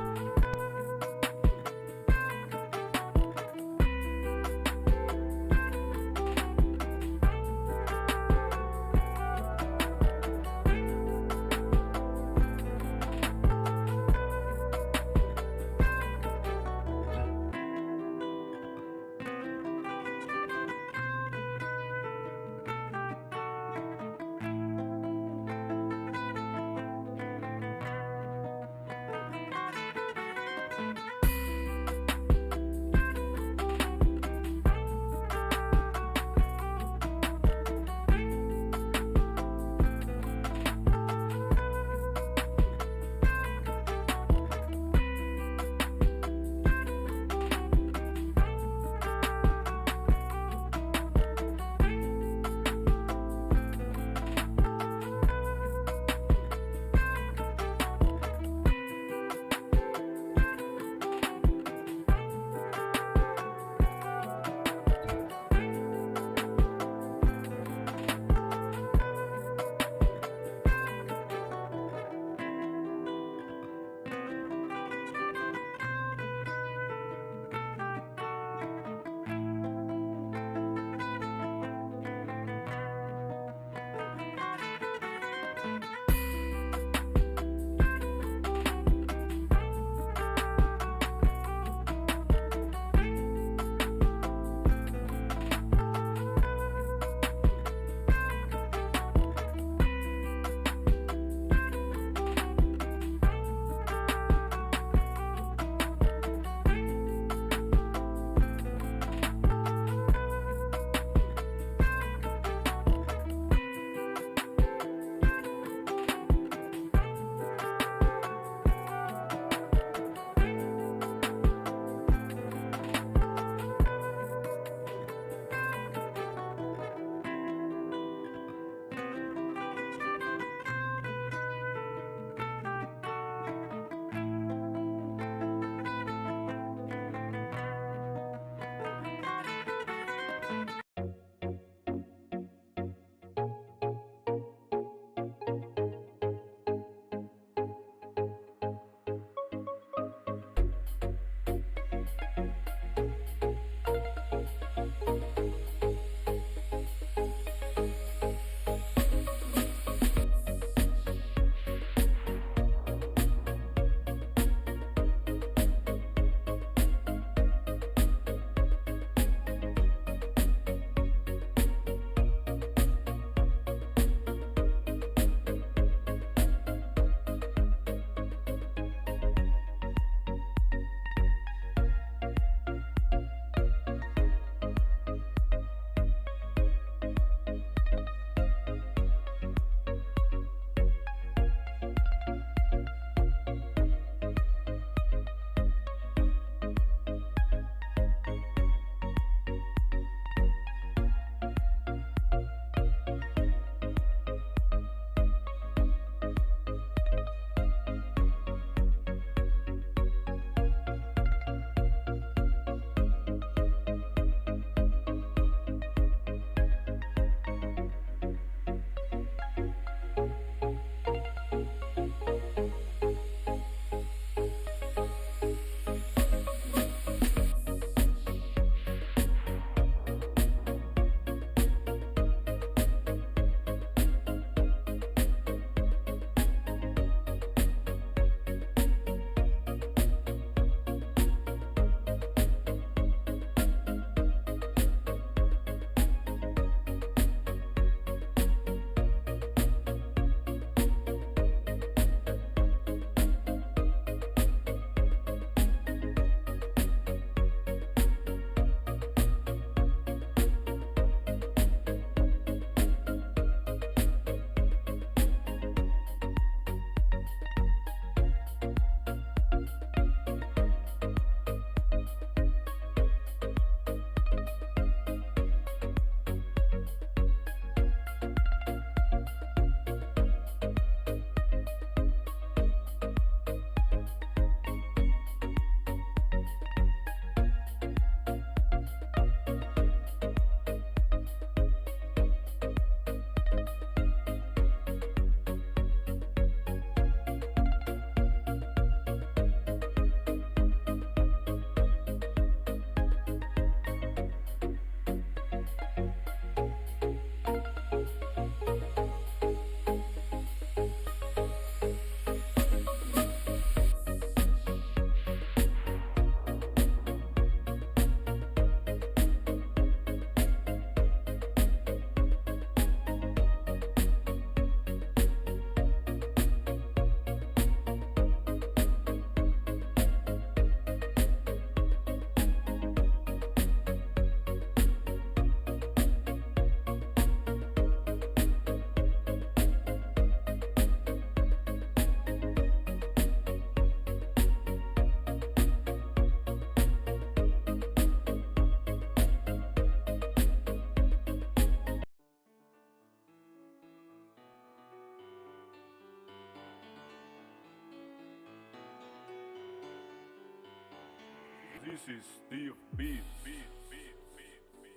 This is Steve B. B. B. B. B.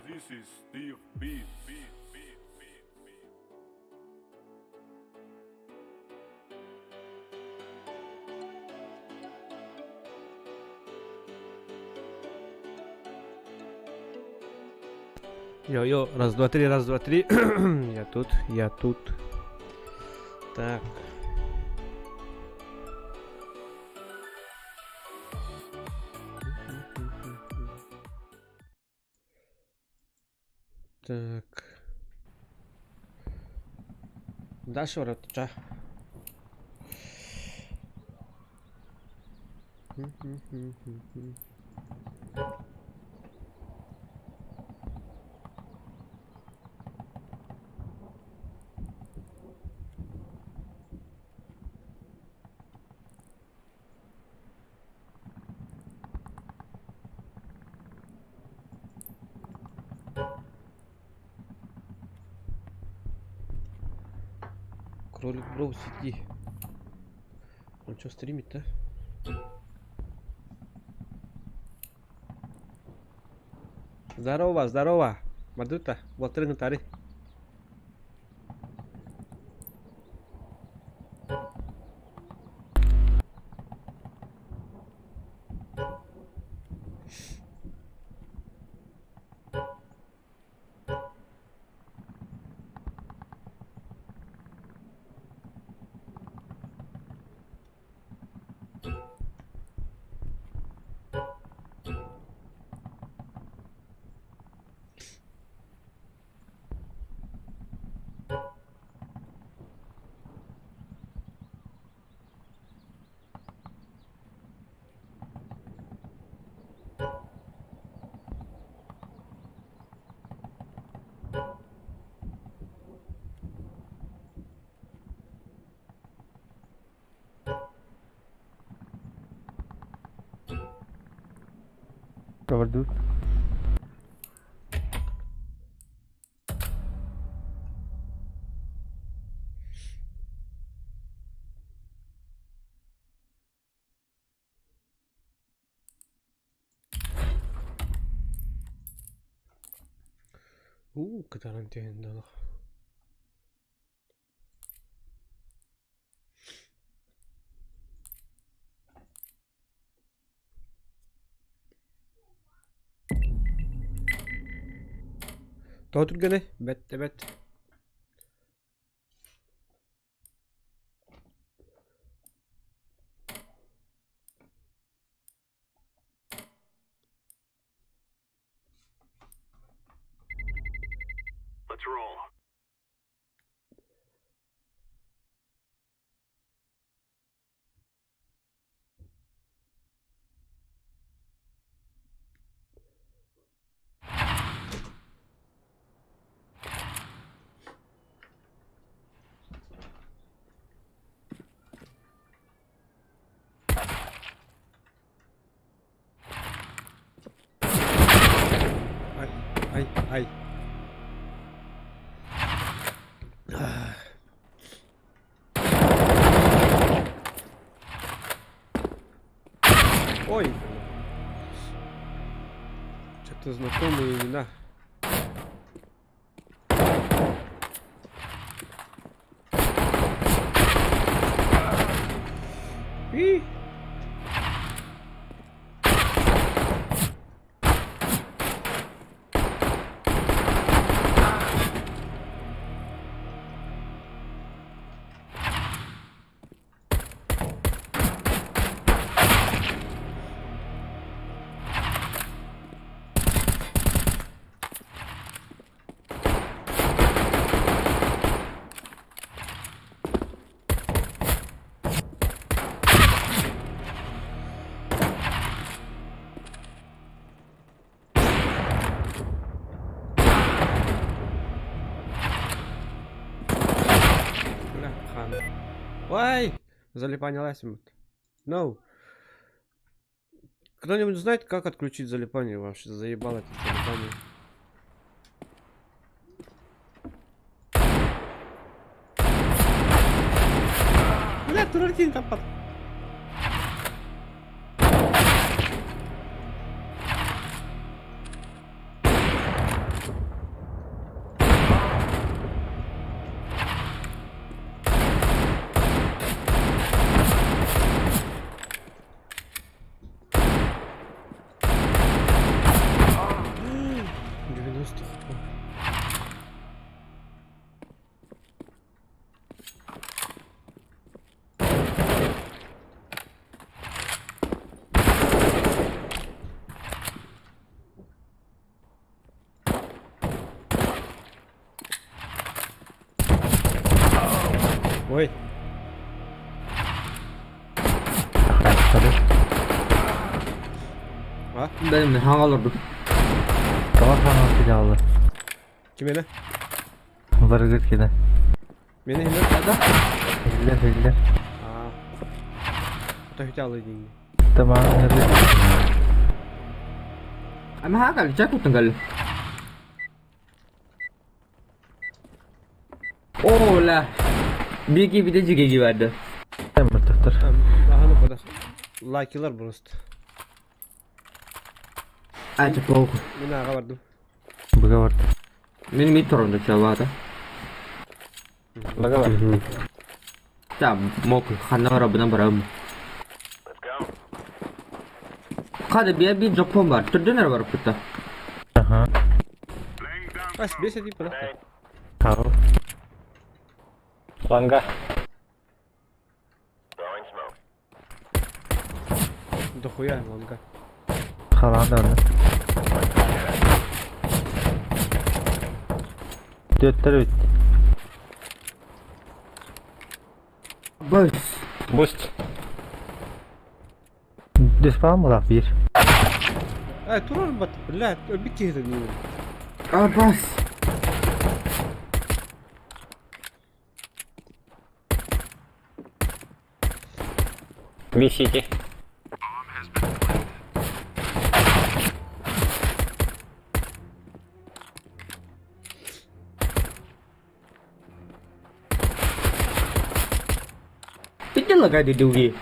This is Steve B. Йо-йо, раз, два, три, раз, два, три. Я тут, я тут. Так. Так. Дальше вратача. Кролик Броу сиди. Он что стримит-то? Здорово, здорово. Мадута, вот тари. Cover dude. Уу, кытаран түһэн дала. Тоҕо түргэнэй? Бэт да бэт. Let's roll. Ай, ай, ай. Ой! Что-то знакомые имена. И! Бля, хан. Ой! Залипание ласимут. No. Кто-нибудь знает, как отключить залипание вообще? Заебал это залипание. Бля, турартин там под... Ой. А? Benim hangalardım. Tamam tamam silahlı. Ким эле? Барыгыт кene. Мени химер? Hiller hiller. Аа. Тоһүтэ дейин. Tamam. Ama ha gal, çak tutun gal. Ола. Беги bir de cige verdi. Мөлтөхтөр. Аһаны кодах. Лайкилар просто. Ачы похуй. Мин ага бардым. Быга барды. Benim ilk torumda çalvada. Бага бар. Там мок ханна арабынан барам. Када бия bir жопон бар. Түрдөнөр бар пута. Аха. Ас бес эти просто. Тау. Ланга. Дохуя ланга. Халан да. Төттөр үт. Бас. Буст. Диспан мулак бир. Ай, турар бат, блядь, бик киһи не. А бас. Висите. Bitti la gaydi dugi.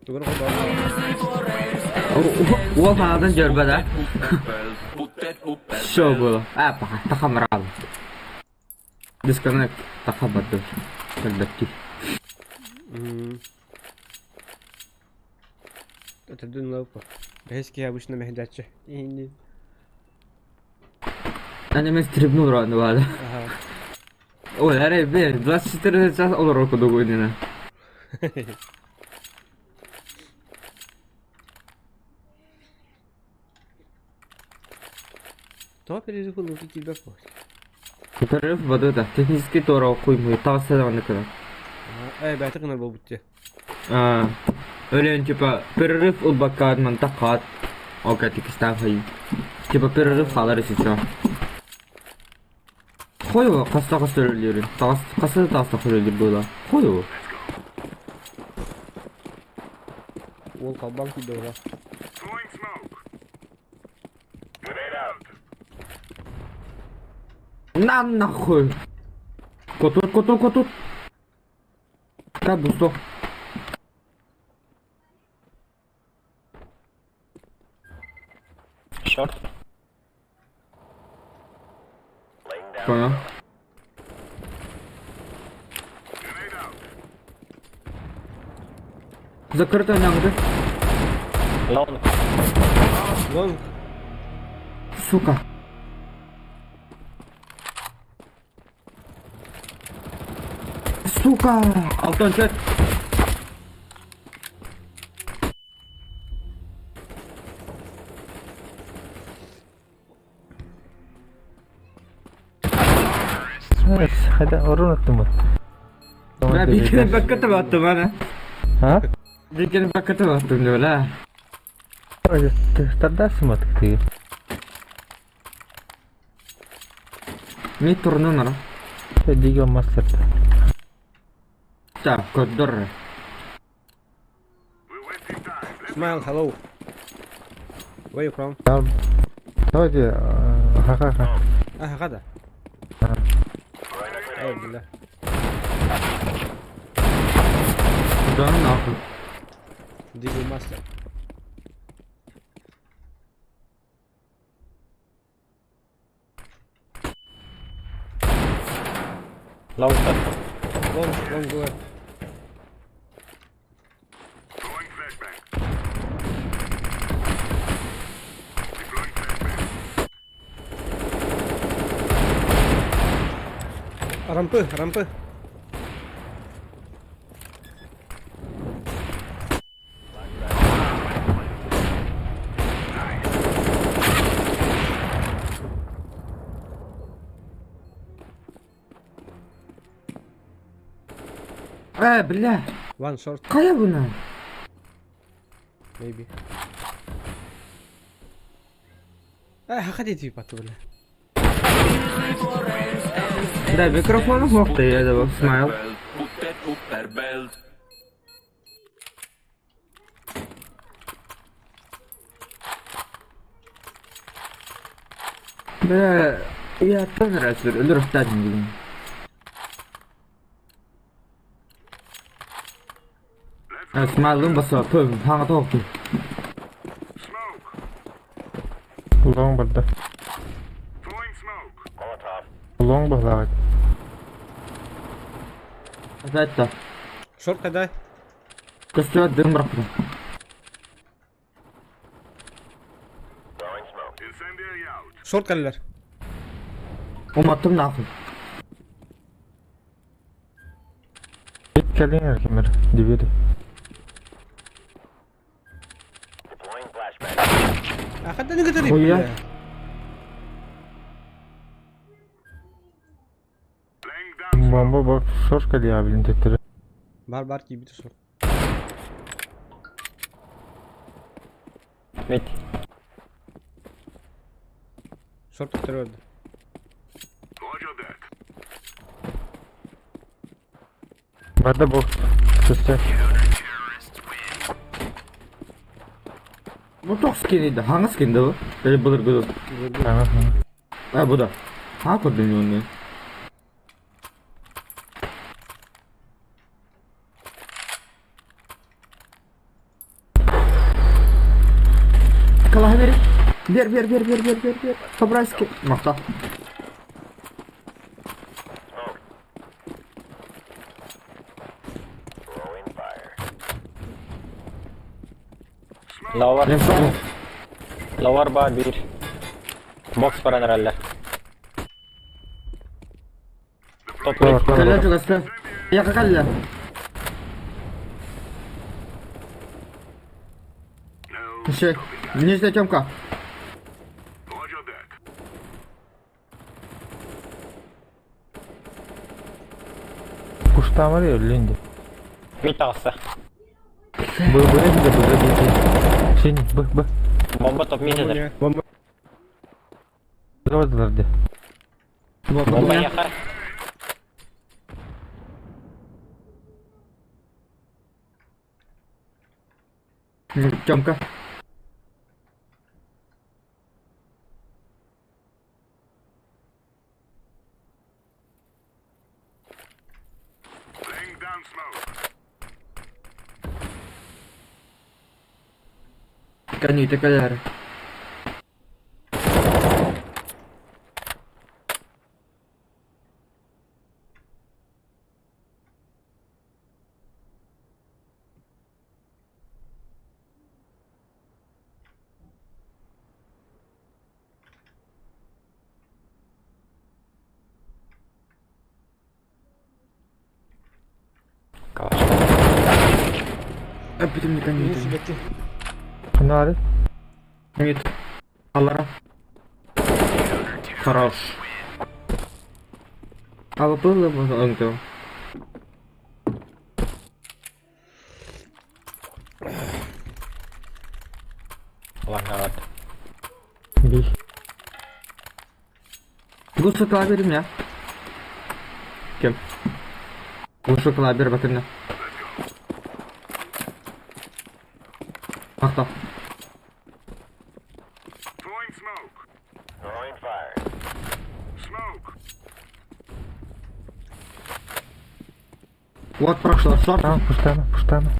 Тугар кодах. Уол ханадан жөрбөдө. Шо было. А, паха, таха мрал. Дисконнект таха бады. Кэлбэтти. Это дун лапа. Бэски обычно мехдача. И Аны мен стрибнул рано бада. Ага. Ой, аре бер, 24 час олор окуду гуйнина. То перерыв был тебя Перерыв бады да. Технический тора окуйму. Тавса аны кына. Эй, бәтик гына булып битте. А, Өлен типа перерыв улбаккат мантакат. Окей, тикистан хай. Типа перерыв халар еще. Хойо, каста каста өлөрүн. Тас каста таста хөлөр була. Хойо. Ул калбан киде ула. Throwing smoke. Grenade out. На нахуй. Котут, котут, котут. Как бусто. Шорт. Понял. Grenade out. Закрыто нямды. Лонг. Лонг. Сука. Сука! Алтон чет. Hadi orun attım. Ben bir kere bakatım attım bana. Ha? Bir kere bakatım attım diyor la. Тардасын ты. Ne turnu nara? Диго мастер. Так, коддор. We're wasting time. Let's Smile, hello. Where you from? Давайте, ха-ха-ха. А, хада. Ой, бля. Да нахуй. Диго мастер. Лонг. Лонг, лонг, go. Throwing flashbang. Deploying flashbang. Рампы, рампы. Э, бля. One short. Хайа буна? Maybe. Э, хаха дии патты бля. Да, микрофон суох я да смайл. Бля, я тоже раз өлөр бүгүн. Смайлым баса, пөм, хаңа тоқту. Long барда. Long баһлаҕыт. Опять-то. Short кадай. Көстүбэт дым бырахпытым. Short кэллэр. Уматтым нахуй. Бит кэлин эркимер. Дивири. Ахата не гытырып. Хуя. Бомба бак шошка диабилин теттери. Бар бар кийбит short. Мид. Short көтөрө өрдү. Барда бок. Көстө. Бу тоқ скин edi. Hangi skindi bu? Öyle bulur bulur. Ага. Ha bu da. Ha kurdun onu. Kalaha verin. Ver ver ver ver ver ver ver. Tobraski. Nokta. Lower. Ne son? Lower bar 1. Box баран эрэллэр. Топ Бар, бар, Kala бар. çok asla. Yaka kala. Şey, Нижняя Тёмка. Куштамар өлленди. Мид таҕыста. Б, Б, Б, Б, Б, Б. Синий, Б, Б. Бомба топ мид этэр. Бомба. Бардылар де. Бомба яха. Тёмка. Каните каляр. Опять мне каните. Фонарь. Нет. Алара. Хорош. А вы было бы он то? Ладно, Бей. Гушу клавер меня. Кем? Гушу клавер bakın. Bak bak. Вот прошло, шорт. Там, пуштама, пуштама.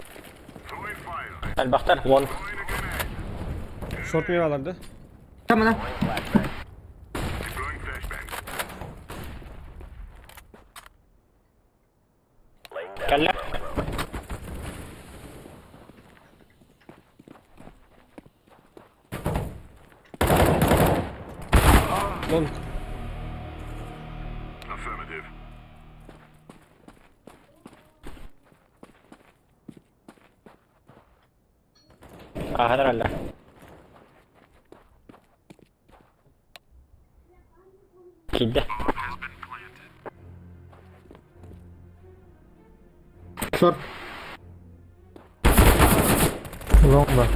Альбахтар, вон. Short мeye аларды. Там она. Кэллэ. Long. Аахан эрэллэр. Киирдэ. Шорт. Long бар.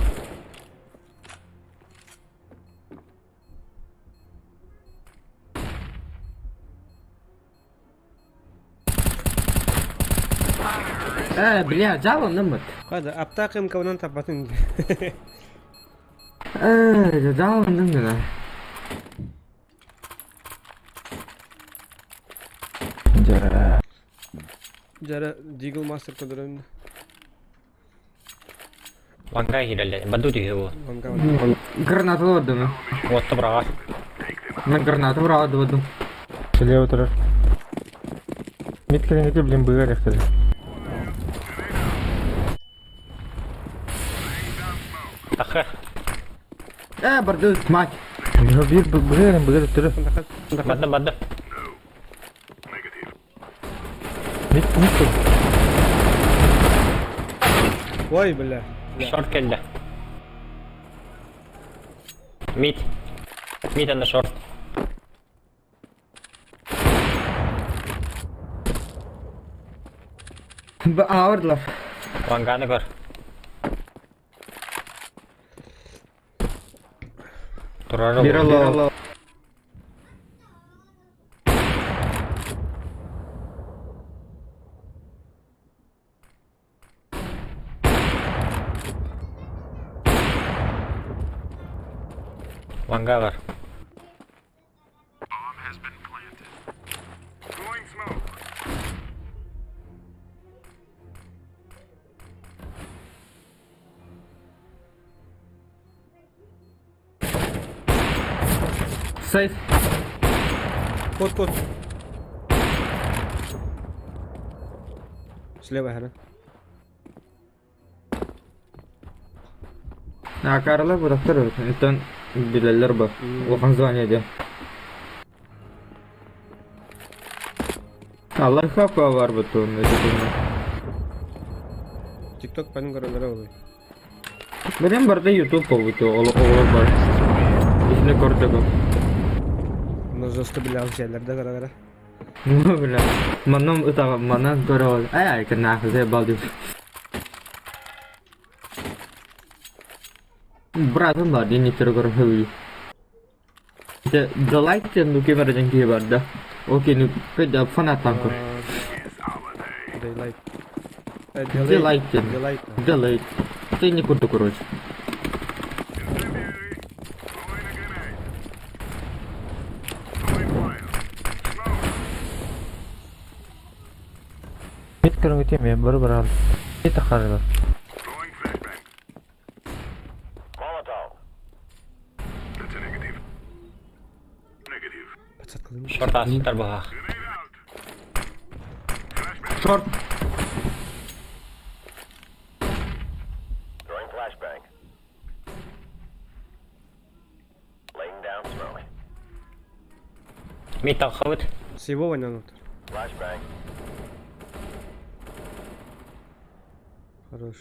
Э, бля, жалынымыт. Хада, аптаах МК-нан таппатын. Э, жалынным гына. Дьэ. Дьара, Дигл Мастер көрдөрөн. Ланга киирэллэр. Баду түһү бу. Ланга. Граната олордум. Уотта быраҕар. Мен граната быраҕа Слева турар. Мид кэлиҥҥити блин быар эхтэр. Тахы. Э, барды, мать. Биир быар быар түрө. Барды барды. Мид мид. Ой, бля. Шорт кэллэ. Мид. Мид анда шорт. Аҕырдылар. Ланганы көр. Турары Бир алло. Ланга бар. Throwing smoke. Сейф. Кот, кот. Слева, хана. Акарла бырахтар Онтон билэллэр бу. Улахан звание диэн. Аллах хапа бар бутун Тикток панын көрөлөрө олой. Билем барда YouTube болбуту оҕолор бар. Исine көрдөгүм. Оны жестко биле алышайлар да көрө. Бля. Манам ытаҕа манан көрө Ай ай кына бал деп. Братым бар ден нетер көрө хөй. The the light ну кемерден кие бар да. Окей, ну педа фанаттан көр. Daylight. Daylight. Daylight. The light. Ты не курду, короче. Incendiary. Throwing a grenade. Throwing fire. Smoke. Мид кэлиҥҥити эмиэ бары баран. Мид тахарылар. Throwing flashbang. That's a negative. Negative. Подсадка. Шорт астар баҕах. Grenade out. Flashbang. Шорт. Throwing flashbang. Laying down smoke. Мид тахыбыт. Всего война Flashbang. Хорош.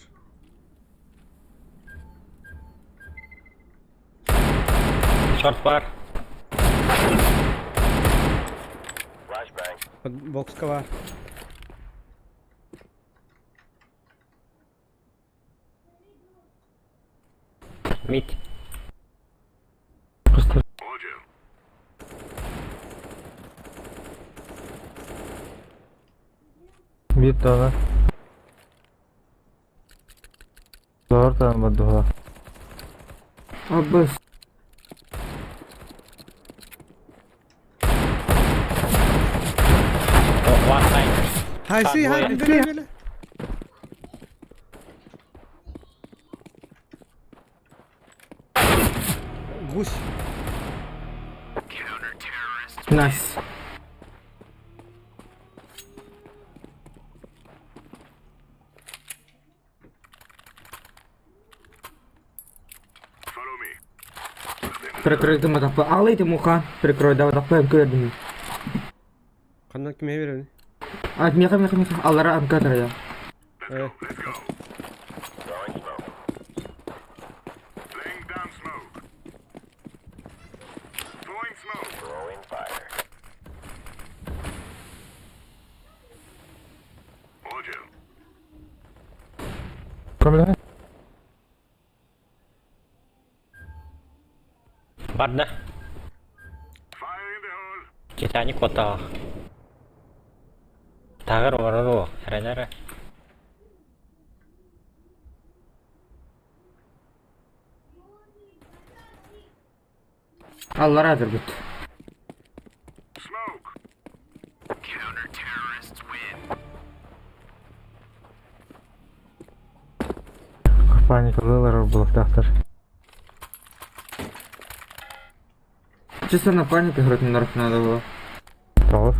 Шорт бар. Flashbang. Под бокс кова. Мид. Кыстыр. Roger. Биир даҕаны. Доҕор даҕаны бардыһа. Аббас. One time. Хай си, хай, били, били. Гусь. Nice. Follow me. Прикройдум атаппа. Алый муха. Прикрой, давай таппа көрдүм. Ханна киме берем? А, меха, меха, меха. Аллара амкатара я. Э, Let's go. Throwing smoke. Laying down smoke. Throwing smoke. Throwing fire. Roger. Көмөлөһө. Барда. Титаник отаах. Тагыр орору, эрэнэрэ. Аллара турбут. Паникалыылар буолуохтаахтар. Чисто на панике играть надо было. Тоҕо?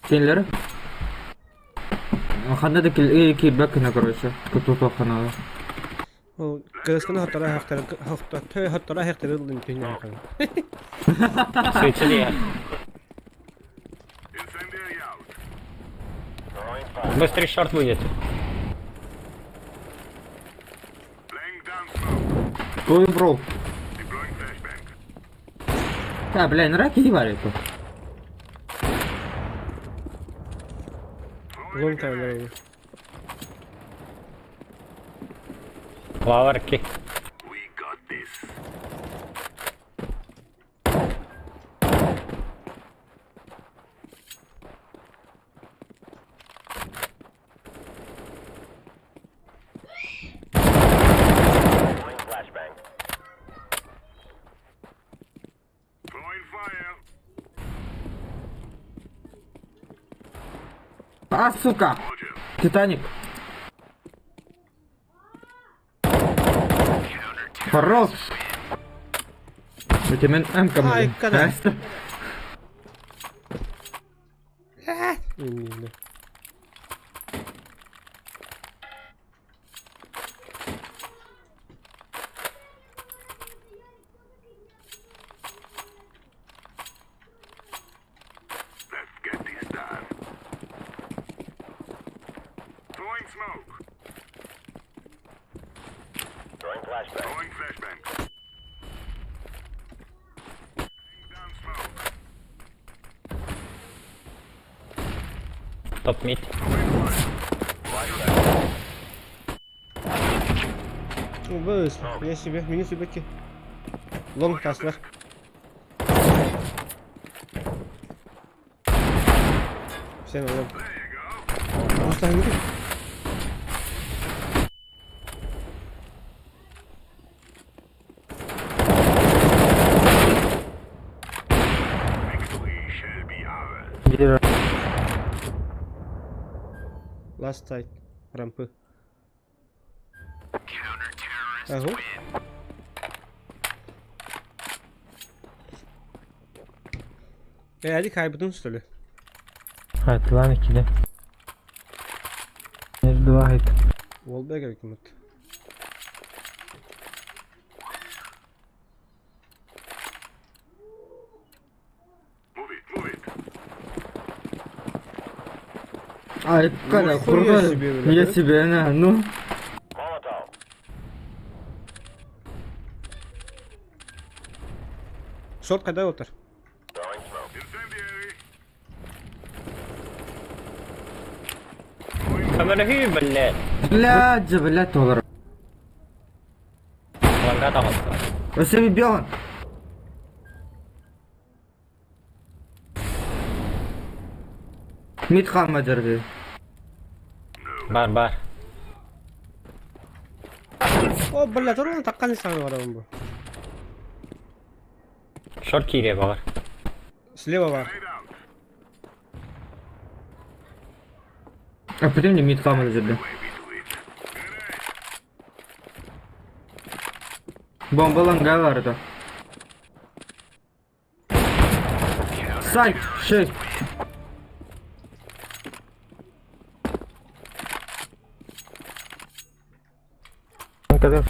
Кинилэр ханна да киирбэт гына короче кутутуохханаҕа. Ол кырысканы хотторо хотторо аһахтары ыллын түннээн. Суицидия. Быстрый шорт будет. Ой, бро. Да, бля, на раки варит. Лон тайлар. Лаварки. А, сука! Титаник. Хорош! У тебя М-ка, Ай, блин. когда? Настя. Иннинэ. Let's get this done. Throwing smoke. Throwing flashbang. Throwing flashbang. Laying down smoke. Топ мид. Быс, я себе, минус убеки. Лонг таслар. Всем лонг. Устан Victory shall be ours. Биир Last side. Рампы. Ага. Hadi kaybedin что ли? Хайтылаан иккини. Бир два хайт. Wallbag hükümet. Move it, move it. Ай, когда, Нихуя курва, себе, бля, я да? себе, на, ну. Шорт когда отыр? Incendiary. Көмөлөһүү, блядь. Блядь, же, блядь, олар. Ланга таҕыста. Өсө бьон. Мид қалма жерде. Бар, бар. О, бля, туран таккан саны бар он бу. Шорт киириэ баҕар. Слева бар. А потом мне мид қалма жерде. Бомба ланга барды. Сайт, шесть. Когда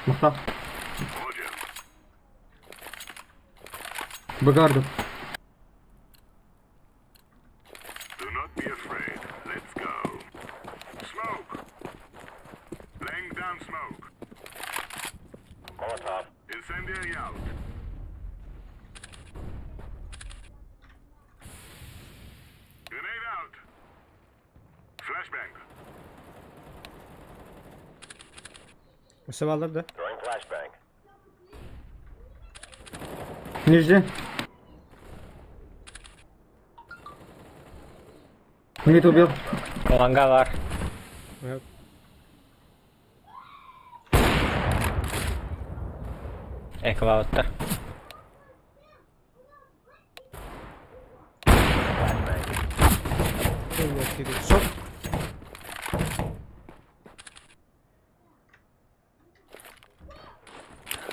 Махта. Багарду. Do not be afraid. Let's go. Smoke. Laying down smoke. Molotov. Incendiary out. Grenade out. Flashbang. Өсө да? Throwing flashbang. Нижний. Мид убил. Ланга бар. Экваутта. Шок.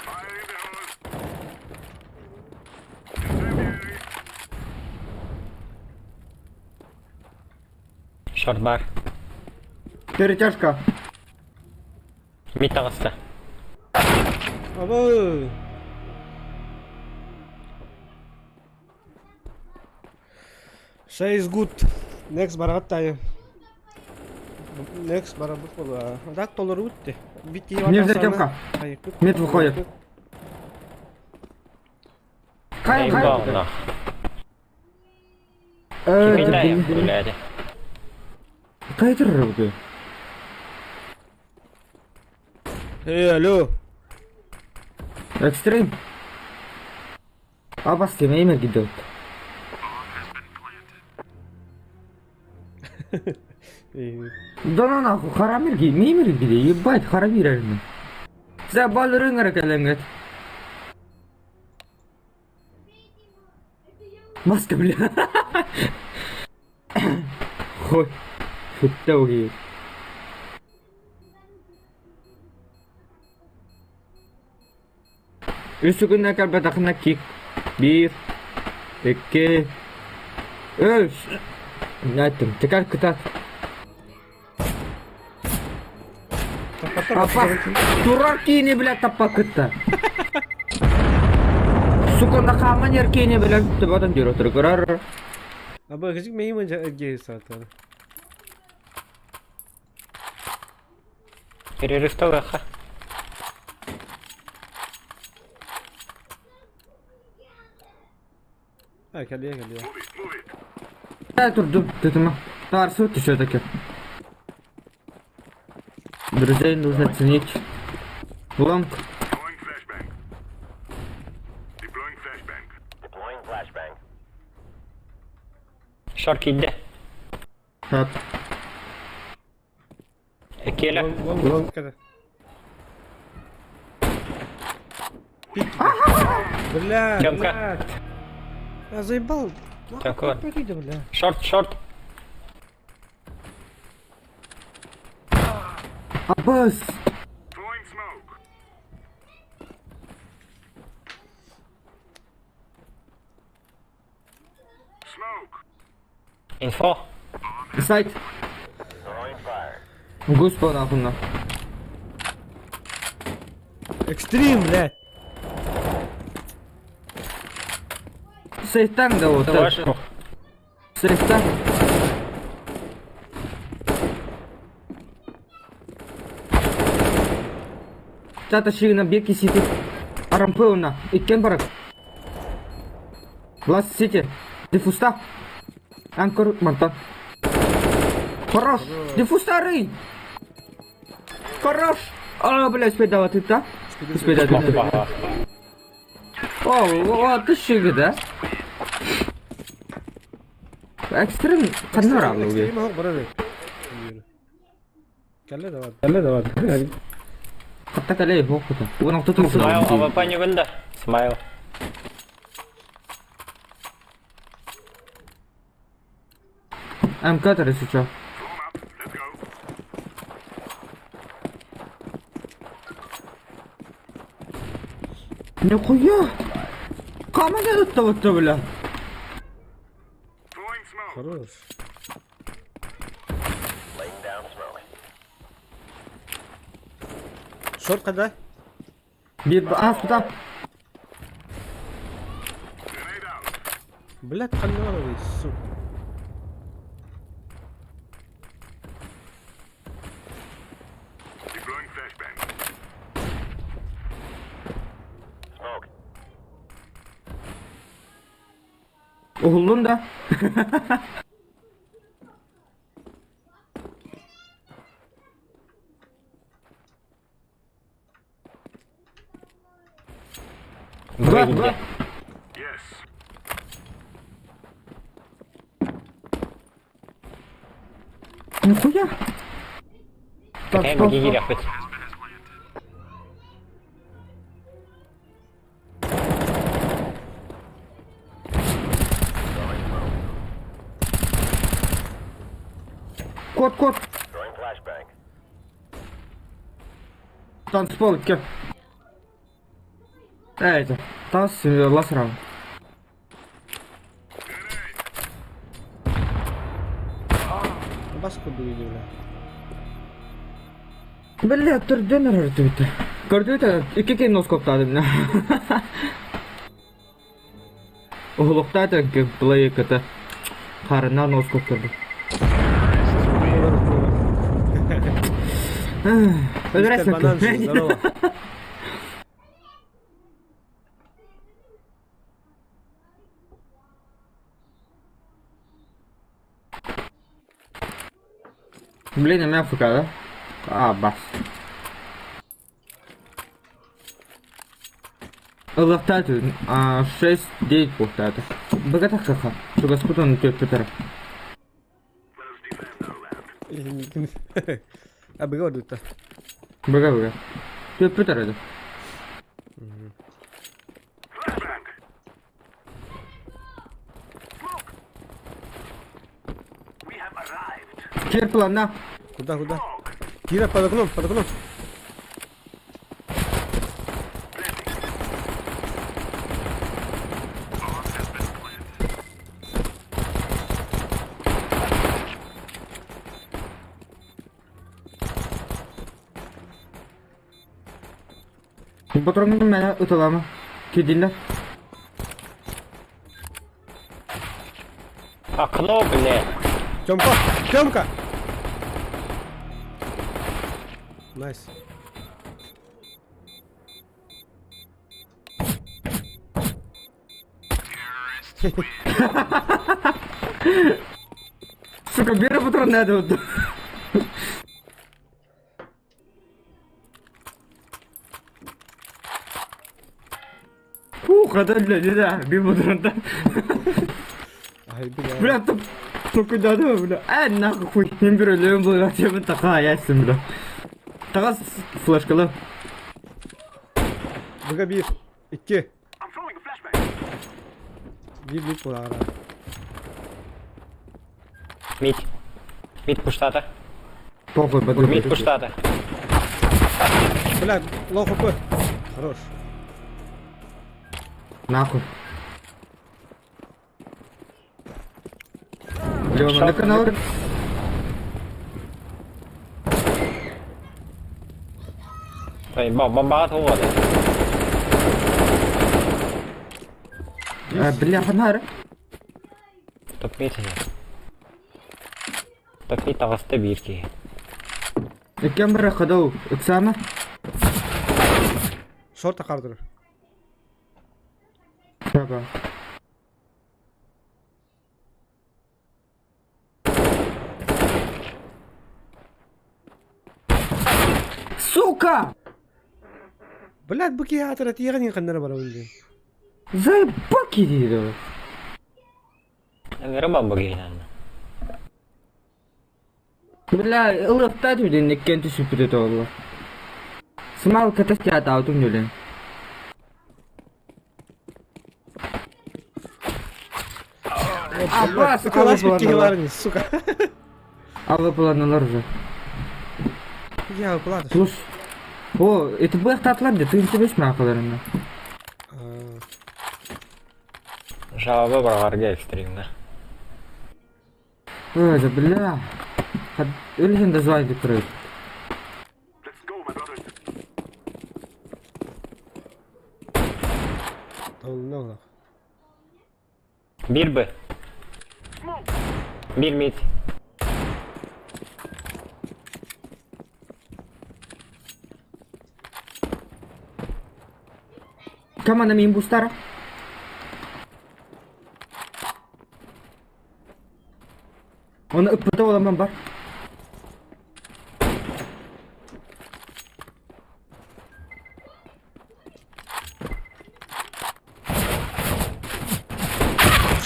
Fire in the hole. Incendiary. Шорт бар. Перетяжка. Мид таҕыста. Абы! Шай is good. Next бараҕат тайы. Next барабыт буолуо. Так толору бутте. Бит Нижняя темка. Мид выходит. Хай, хай. Ебал нах. Кидай, блядь. Кайтер рыбы. Эй, алло. Экстрим. Абас темейме гидет. Да ну нахуй, харамир ги, мимир ги, ебать, харамир эрни. За балырын кэлэҥҥит. Маска, бля. Хой. Футта угиет. Үс күннэ кэлбэтэххинэ кик. Биир, икки, үс. Айттым, текар кытаат. Апа, турар киини бля таппаккытта. Сука, нахаман ер киини бля төбөтөн диир отур Абы кызык меймин жа сатар. Перерыв ха. А, кэлиэ кэлиэ. Move it, move it. Я турдум, тытыма. Тарсу все-таки. Друзей нужно ценить. Long. Deploying flashbang. Deploying flashbang. Deploying flashbang. Шорт киирдэ. Так. Экиэлэ. Long long кэлэ. Бля, Тёмка. блядь. Я заебал. Нахуй Тёмка. пойди, бля. Шорт, шорт. Абас. Throwing smoke. Smoke. Инфо. Сайт. Throwing fire. Гусь по нахуй на. Экстрим, блядь. Сейтан да вот. Ваш. Сейтан. Тата шигна беки сити. Арампеуна. Иккен барак. Ласт сити. Дифуста. Анкор мантан. Хорош! Дифустары! Хорош! А, блядь, успей ты, да? Успей давать ты. О, о, ты шига, да? Экстрим, ханнара, Экстрим оһох барар. Кэллэ давай. Кэллэ давай. Хатта кэлэй, хоққута. Уган охтотун Смайл, АВП не вында. Смайл. МК если чё. Form up. Let's go. Нихуя! Камера тут вот бля. Throwing smoke. Хорош. Laying down smoke. Шорт когда? Bir az tuta. Grenade out. Блядь, ханёровый, сука. Deploying flashbang. Smoke. Oğlum da. Два, два. Нихуя. Так, Кэм стоп, беги стоп. киириэхпит. Кот, кот. Танцпол кеп. Это, тас ласрам. Бас курдук бля. Бля, түрден өртүбүтэ. Көрдүбүтэ, икки ким носкоптаады бля. Уһулуктаата геймплей кыта. Харына носкоптурду. Мистер Банан, здорово. Блин, у меня ФК, да? А, бас. Ылыктааты, 6-9 буолтаата. Быгата хаха, чугаспытын түөппүтэр. А быга ордута. Быга быга. Түөппүтэр это. Кир плана. Куда, куда? Кира, под окном, под окном. Патронун мэлэ ыталама. Кидиллер. Окно, блядь. Тёмка! Тёмка! Найс. Сука, бери патрон надо. Фух, это бля, не да, бир патронда. Ай, бля. Бля, туп, только да, да, бля. А, нахуй, не беру, левым был, я бы такая, ясен, бля. Тагас флешкалы. Быга bir. Икки. Биир мид буолаҕара. Мид. Мид пуштата. Похуй, подруга. Мид пуштата. Бля, лоу хп. Хорош. Нахуй. Лева, на канал. Ой, бомба туода. Бля, фонарь. Топ мид. Топ мид таҕыста биир киһи. Камера ходов, Оксана. Шорта хардыр. Баба. Сука! Блядь, бу киһи аатыра тиэҕин ханнара барабын диэн. Заебаки диир. Ыҥыра бомба киһинэн. Бля, ылыктаат үлэн иккен түсүппүтэ тоолла. Смал катас театаутум үлэн. Аббас, Сука, лас киһи сука. Алла планалар уже. Я плата. Плюс. О, это был татлар да, ты тебе смахаларына. Жалоба барҕарга экстримҥэ. Ой, да бля. Өлген да звонит крыт. Толнолах. Биир Б. Биир мид. Команда мин бустара. Оны ыппыта оламан бар.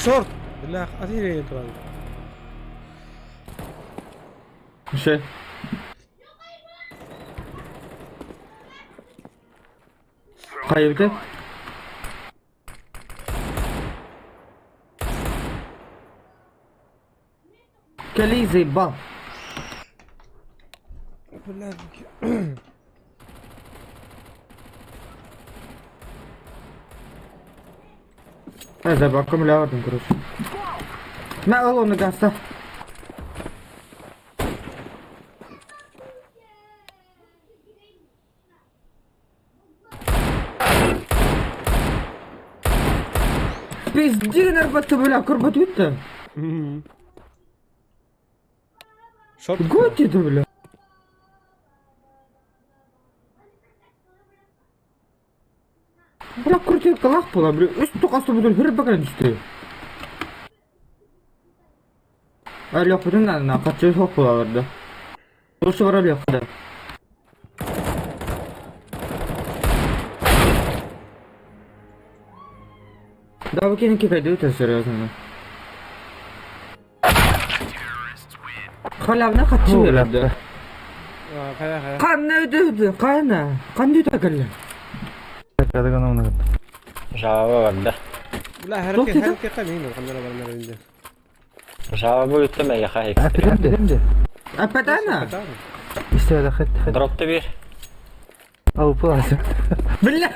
Шорт! Бля, атын туран. Все. Хайыбыты? Кэлии заебал. Бля, Забаком лявардым, короче. На ыл оны гаста. Пиздин арбатты бля, көрбөт үтті. Шорт. Гот это, бля. Бля, крутик лах була, бля, үс тоқасты бүтін хіріп бәкірін түсті. Әлі бүтін ана, қатшы соқ болаларды. Осы бар әлі қада. Да, вы киньте кайдуйте, серьезно. Халявна хатчы берді. Хайа, хайа. Қанна өтеді, қана, қанды өтеді кәлі. Жауабы бар да. Бля, Тоқ харакет, деді? харакет қамин, қандара барнар инде. Жауабы өтті ме яха экстрим. Апатана. Дропты бер. Бля.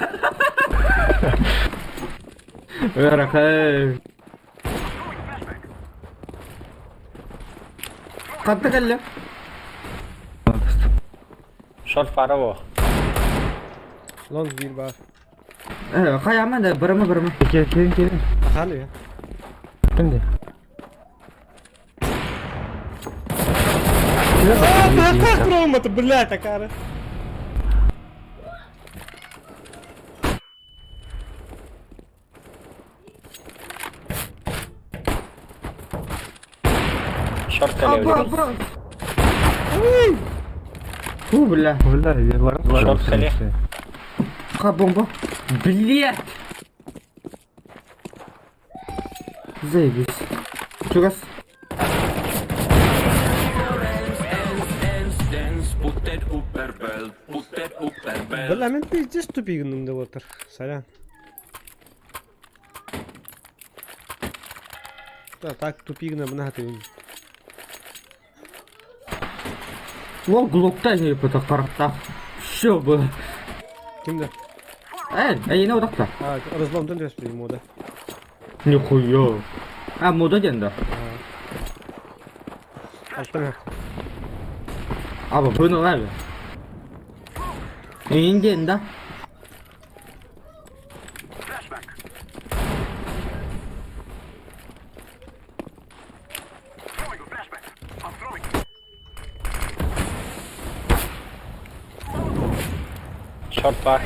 Рахай. Қатты кәлі. Шорт бары бо. Лонг бир бар. Қаяман да, бірімі бірімі. Ахали я. А, как Рома-то, бля, такая. Шорт Апа, кәлі апа. Фу, бля. Шорт кәлі. Қа бомба. Блять. Заебись. Чугас. Бля, мен пиздец тупигінім деп отыр. Сорян. Да, так тупигна бына ты. Ол глокта не пыта қарақта. Все было. Кимде? Эй, эй, не одақта. А, разломдан деп мода. Нихуя. А, мода денді. Алтын. Аба, бұны ләбі. Үйінде да. Flashbang. Throwing a flashbang. I'm throwing. Шорт бар.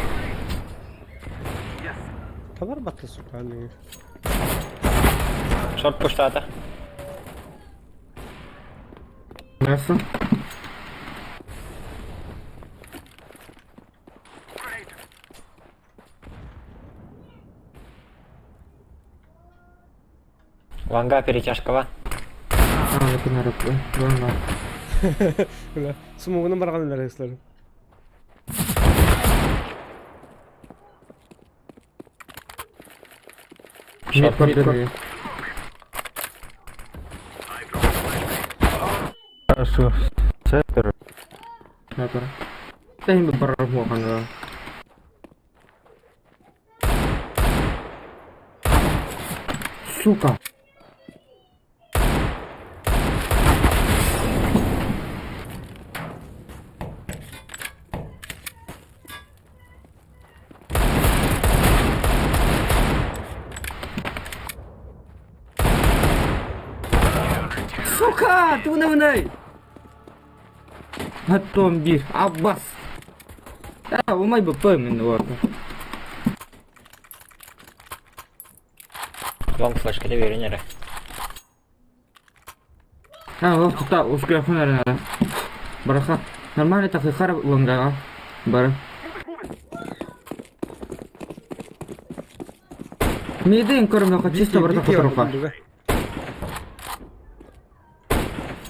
Yes. Товар батты, сука, не. Шорт пуштата. Ясно. Grenade. Ланга перетяжка А, это на руку. Ладно. Бля, смогуна барган эле. Нет, квартиры. Хорошо. Та им бы барахло, Сука. Сука, ты унывный! Атом бир, Аббас. А, умай бы поймен орда. Лонг флешка де беренері. А, вот тут узкая фонарь. Бараха. Нормально так и хараб лонгага. Бара. Мидин көрмөхө чисто барда хоторуха.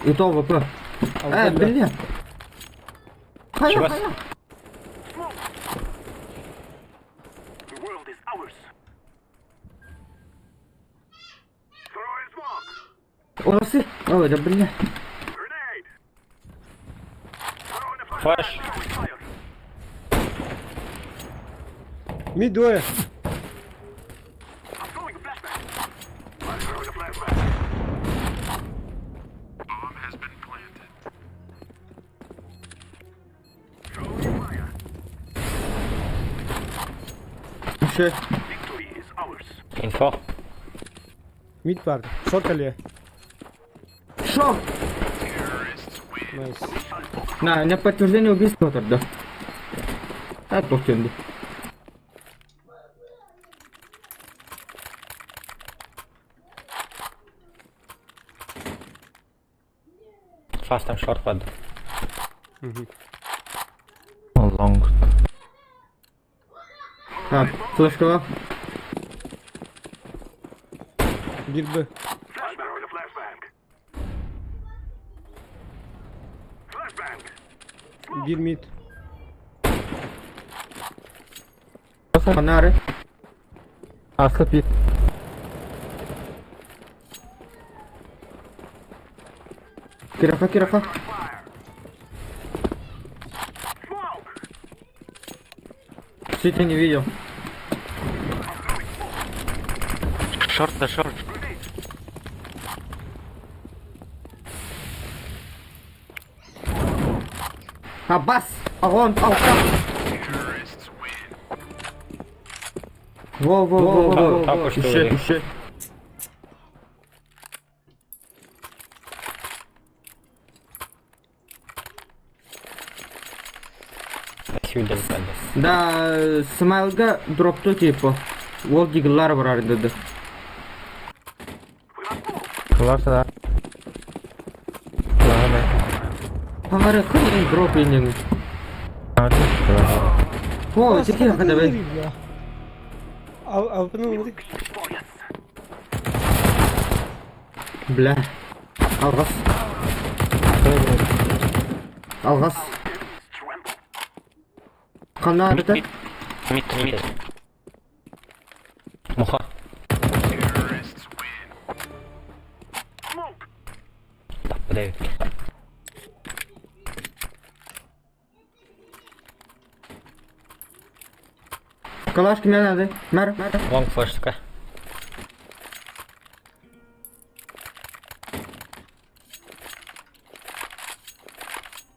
И то ВП. Э, бля. Хайа, хайа. The world is ours. Throwing smoke. Orası. Ой, да бля. Grenade. Throwing a flashbang. Флеш. Throwing fire. Мид двое. I'm throwing a flashbang. I'm throwing a flashbang. Bomb has been planted. Throwing fire. Şey. Victory is ours. Info. Mid vardı. Short kaleye. Шо? Nice. На, на подтверждение убийства тогда. А, тохтенди. Фаст там шорт под. Long. А, флешка. Bir B. Flashbang. Throwing a flashbang. Flashbang. Bir mid. Фонары. Aslı pit. Кираха, кираха. Smoke. Сити не видел. Шорт да шорт. А, бас! Огонь, алка! Во, во, во, во, Так во. уж Еще, говори. еще. Сюда западет. Да, Смайлга дропту типа. Ол диглар бар dedi. Varsa da. Аңары кым дроп инен. О, теке хада бе. Al, Avrupa'nın vurduk. Бля. Алгас. Алгас. Канарда. Мид, мид, мид. Муха. Так, подавит. Калаш кимге надо? Мэр. Лонг флеш, сука.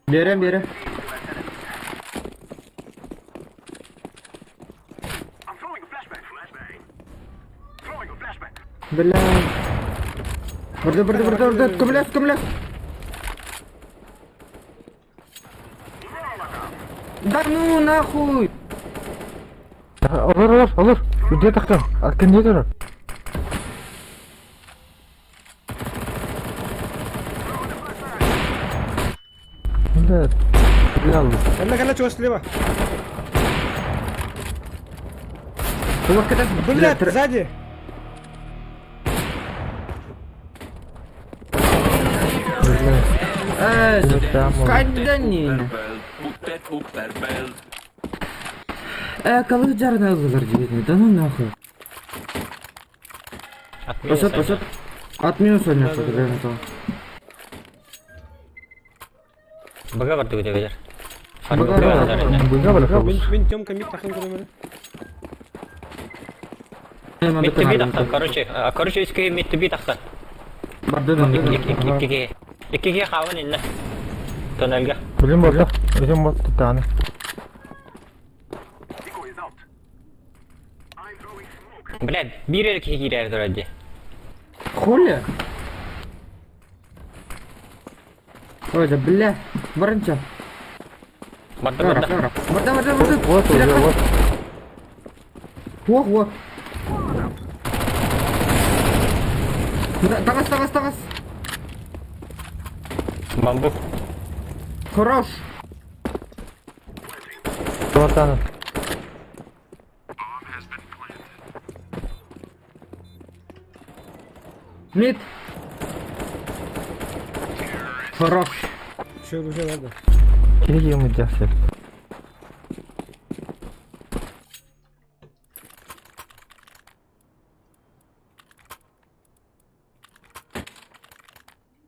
Берем, берем. I'm throwing a flashbang. Flashbang. Throwing a flashbang. Бля. Бұрды, бұрды, бұрды, бұрды. Көмілес, көмілес. Да ну нахуй. Olur olur olur. Video taktım. Hakkın niye durur? Evet. Yalnız. Kalla kalla чего слева. Олар кетес. Блядь, сзади. Кайда не? Э, калы жарны ылгылар жигитни. Да ну нахуй. От минуса. Пасет, пасет. От минуса не отсюда, Бага барды где ветер. Бага барды. Бага барды. Мен, мен Тёмка мид тахын көрөмөр. Мид түбі тақтан, короче, а, короче, иске мид түбі тақтан. Барды да. Иккиге. Иккиге хавын инне. Тоннельге. Bilin boldu. Bilin boldu tane. Decoy is out. I'm throwing smoke. Блядь, бир эркеге кирер дөрәди. Хули? Ой, да бля. Барынча. Барды барды. Барды, барды, барды. Вот уже вот. Ох, вот. Тагас, тагас, тагас. Бамбук. Хорош. Dört tane. Мид. Хорош. Еще оружие надо. Киһи киһи сөп.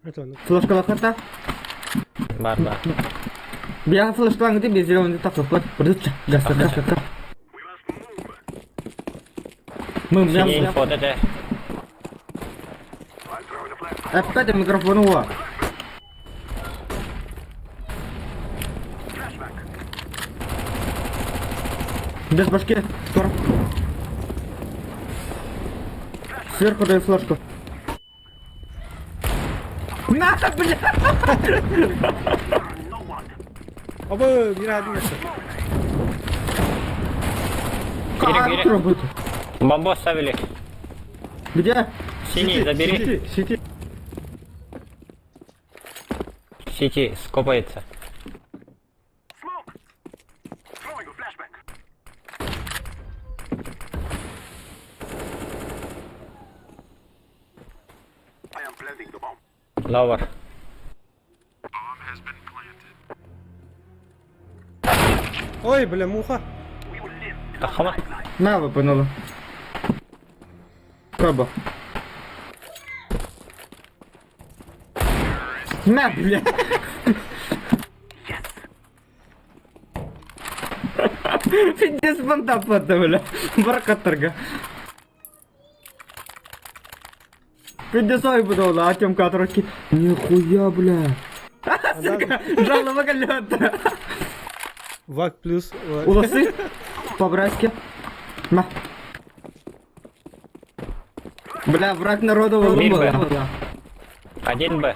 Это он. Флешка лаката. Бар бар. Бия флешкалаң ди без зеленый такып. Бырдыча. Гаса гаса. Мы Синий прям инфо ДД. Опять микрофон уа. Без башки. Тор. Сверху дай флешку. На, бля! Оба, мира один еще. Кири, Как кири. работает? Бомбу оставили. Где? Синий, забери. Сити, сити. Сити скопается. Smoke! Throwing a flashbang. I am planting the bomb. Ловер. Ой, бля, муха. Тахама. На, выпанула. Каба. На, бля. Пиздец, банда пата, бля. Баракатарга. Пиздец, ой, буду, Артем Катроки. Нихуя, бля. Сука, жалоба колета. Вак плюс. Вак. Уласы. По-братски. На. Бля, враг народа Мир возле. Б. Один Б.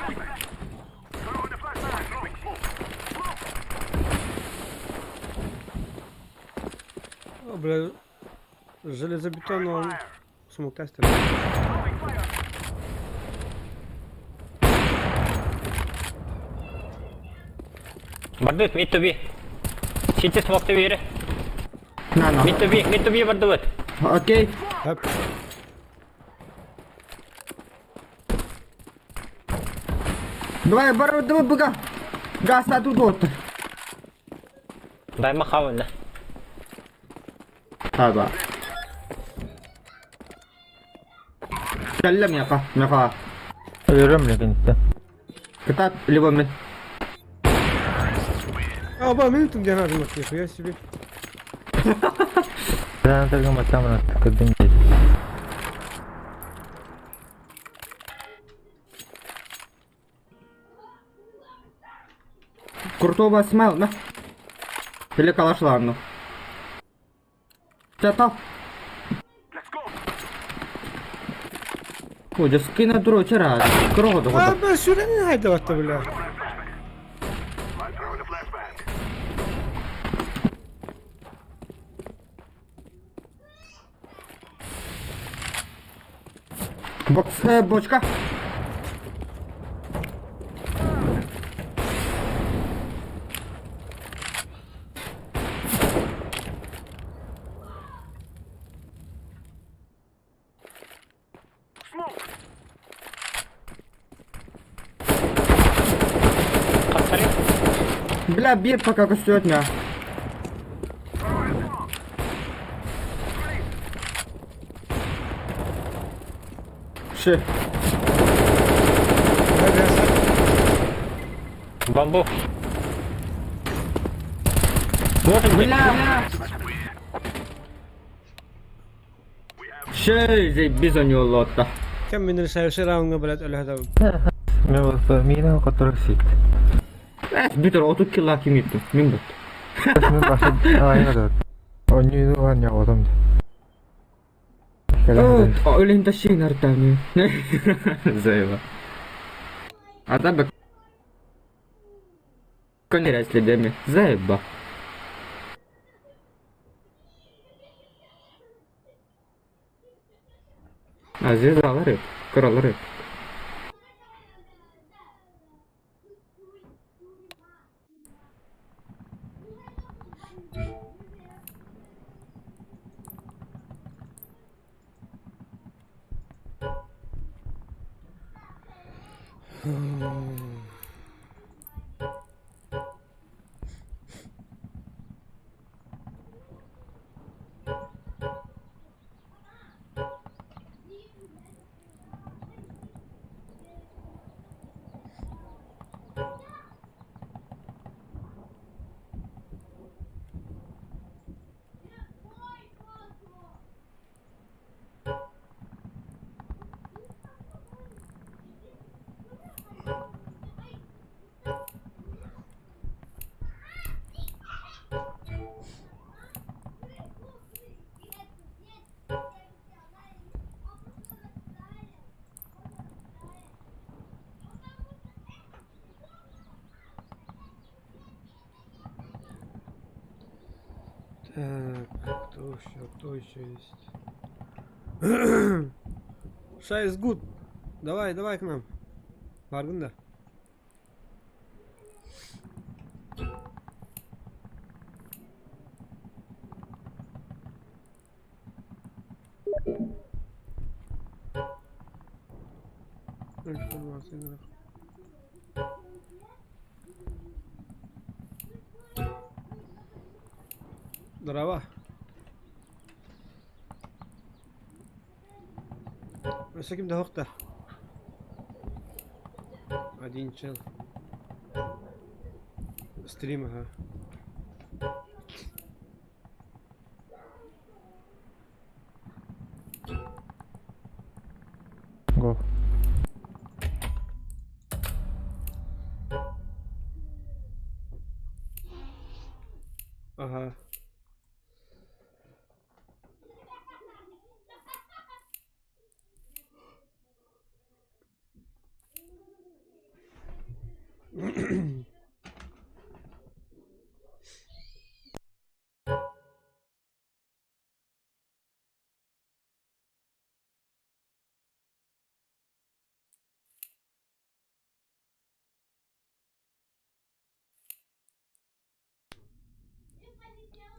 О, бля, железобетонного смоктестера. Бардыт, мид туби. Сити смог туби. На, на. Мид туби, мид туби бардыт. Окей. Хап. Давай, бару, давай, быка. Газ, а тут вот. Дай махавын. Хаба. Кәлләм яқа, яқа. Өлөрөм легенде. Кытат, либо мен. А, оба, минуту где надо, нихуя себе. Ben takım atamına tıkladım dedi. Крутого смайл, на. Или калашларну. Чатал. Let's go! Ой, скина дуру чара. Крого А, дохода. бля, сюда не найду, это, бля. I'm throwing a flashbang. Бокс, бочка. Smoke! Каптары. Бля, бир пока костюет меня. Ши. Бомбу. Может быть. Бля. Ши, заебись у него лота. Кем мен решаю все раунды, блядь, оля, там. Мен которых сит. Битер, отут килла кимитти. Мин бут. Мен башы айна Онюну ан ягодом. Өлен ташин артами. Заеба. А там бы конеря следами. Заеба. А звездалары, кораллары. Так, кто еще есть? Шайс гуд. Давай, давай к нам. Баргын да. Информация. Здорово. Өссө ким да да. Один чел. Стрим, ага. Го. Ага.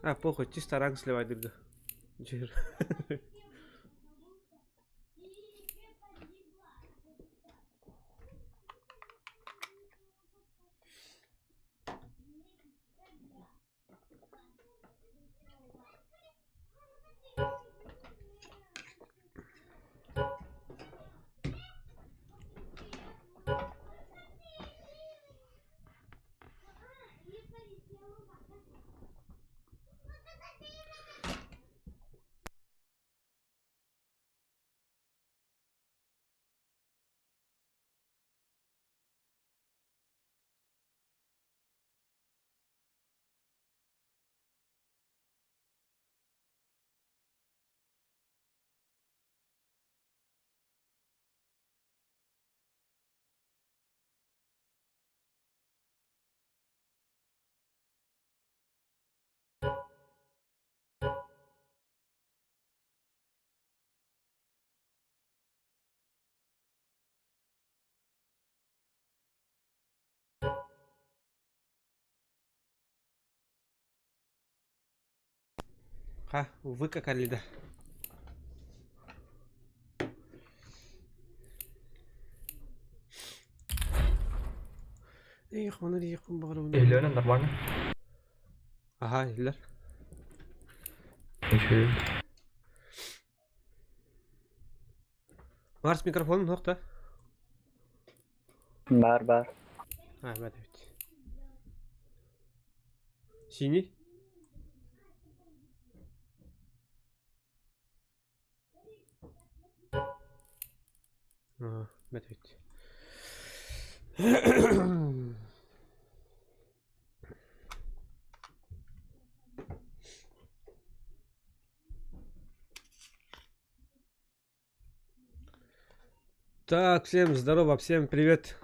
А, похуй, чисто ранг сливать дырга. Джир. Ха, выкакали, да. Эх, маны диэхпин баҕарабын. Иһиллэрэ нормально. Аха, иһиллэр. Үчүгэй. Марс микрофонун суох да? Бар бар. А, бат эбит. Синий? А, бат эбит. Так, всем здорово, всем привет.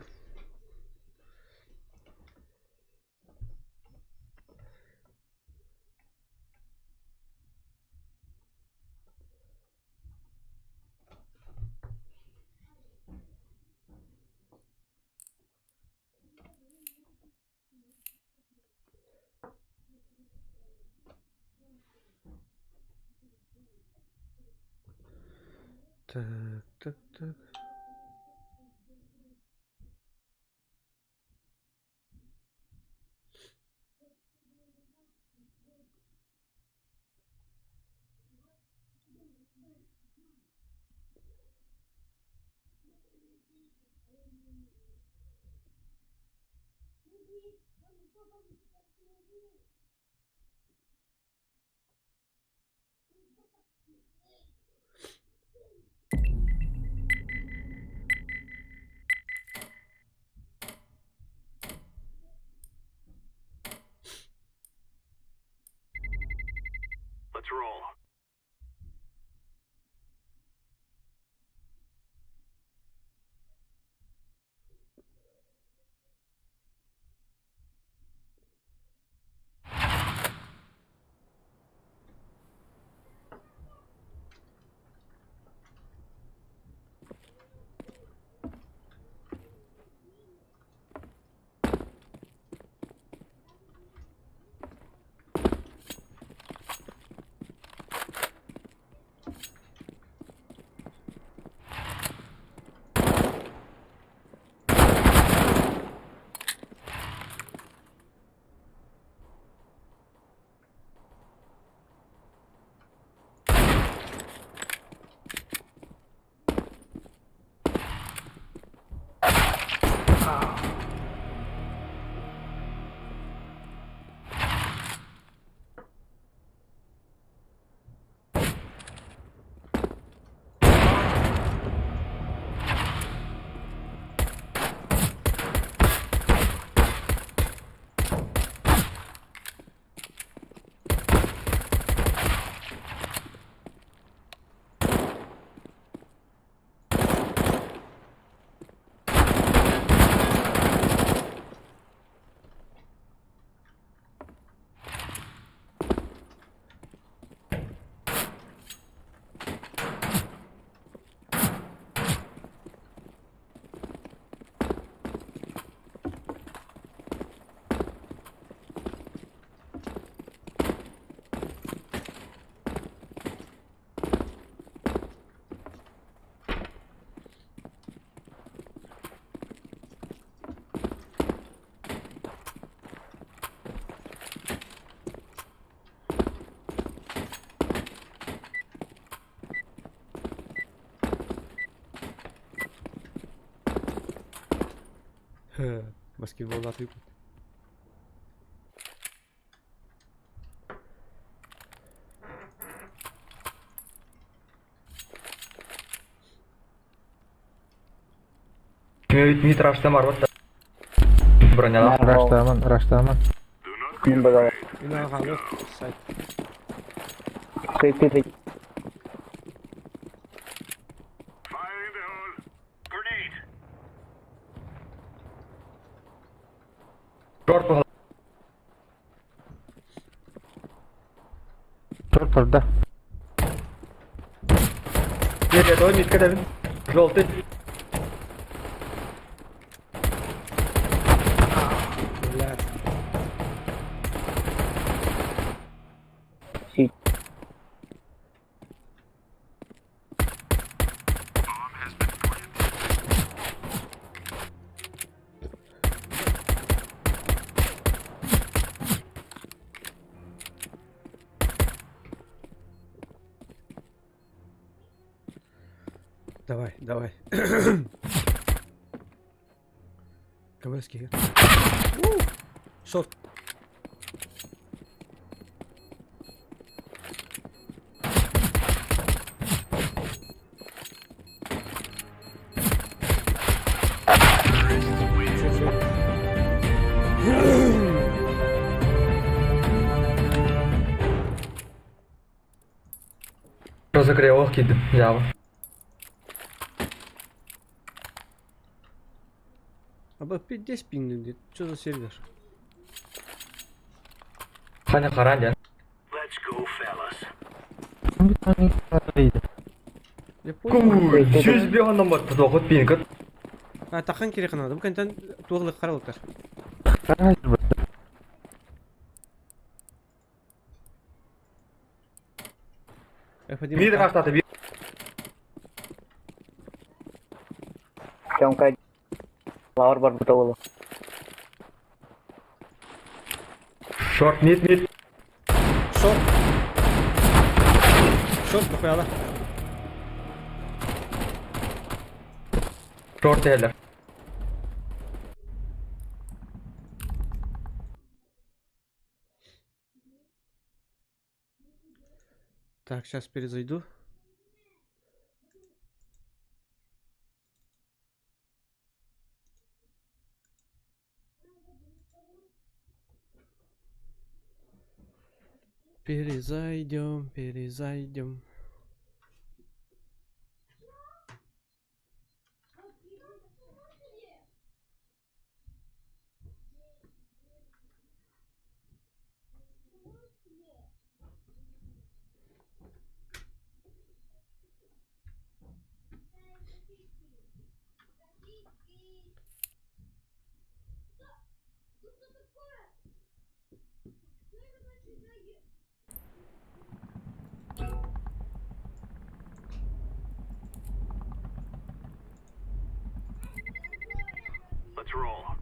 Так, так, так. Let's roll. Баскетболлаатыгыт. Мит раштам арват. Бронялар. Раштаман, раштаман. Мин сайт. Fire in the hole. Grenade. Шорт Тур турда. Нет, он не скажет. Желтый. Блядь. Давай, давай. КВС Шорт. Разогрел кидым, взял. Аба 5 пинг Что за сервер? Ханя харан Let's go, fellas. Я понял. Жүз беғаннан батты тоқыт пинг. А, тахан керек анады. Бұл кәнтен туғылық қаралықтар. F1 Мид раштаты. Шорт, мид, мид. Шорт. Шорт нахуяла. Шорт әлі. Так, сейчас перезайду. Перезайдем, перезайдем. Let's roll.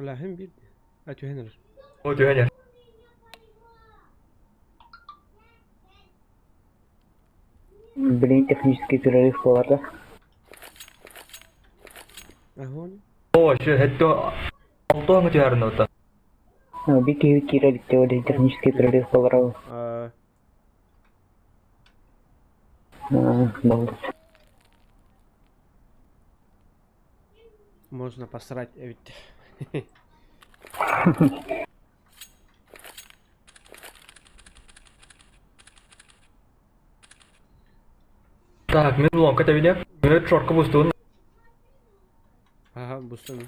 Бля, hem bir. А, түһэнэр. О, түһэнер. Блин, технический перерыв болар Огонь. О, şu хэтто алтоңы түһәрін ота. Бики киреликте технический перерыв болар. А, можно посрать, а ведь. Так, мен лонка табине. Мен шорка бустун. Ага, бустан.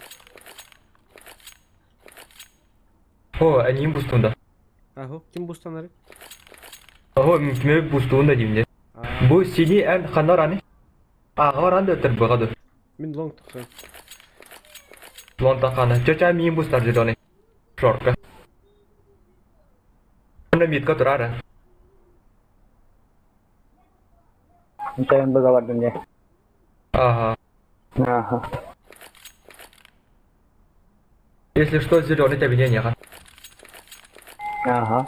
О, әнейін бустунда. Ага, ким бустанары? Оһо, мүмкүмэ бустуун да диимне. Бу сини эн ханна ораны? Ааҕа оран да өттөр быға ду. Мин лонг тахсан. Лон тахана. Чача миин бустар дедоны. Шорка. Онно митка турара. Чайын быга бардым дии. Ага. Ага. Если что, зеленый тебе не Ага.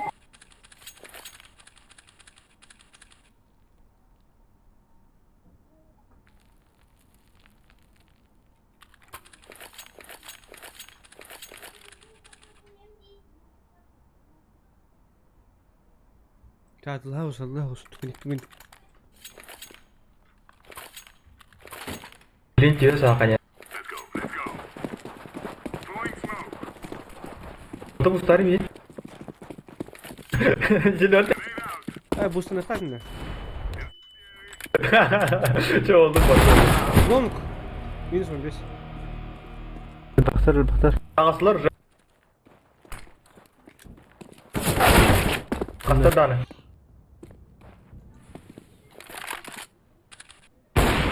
تعال الله تكون Блин, тебе сааканя. Let's go, let's go. Throwing smoke. Это старый мид. Зеленый. Э, бустаны хатында. Че oldu bak. Лонг. Минус 15. Бахтар бахтар. Ағасылар уже. Қастар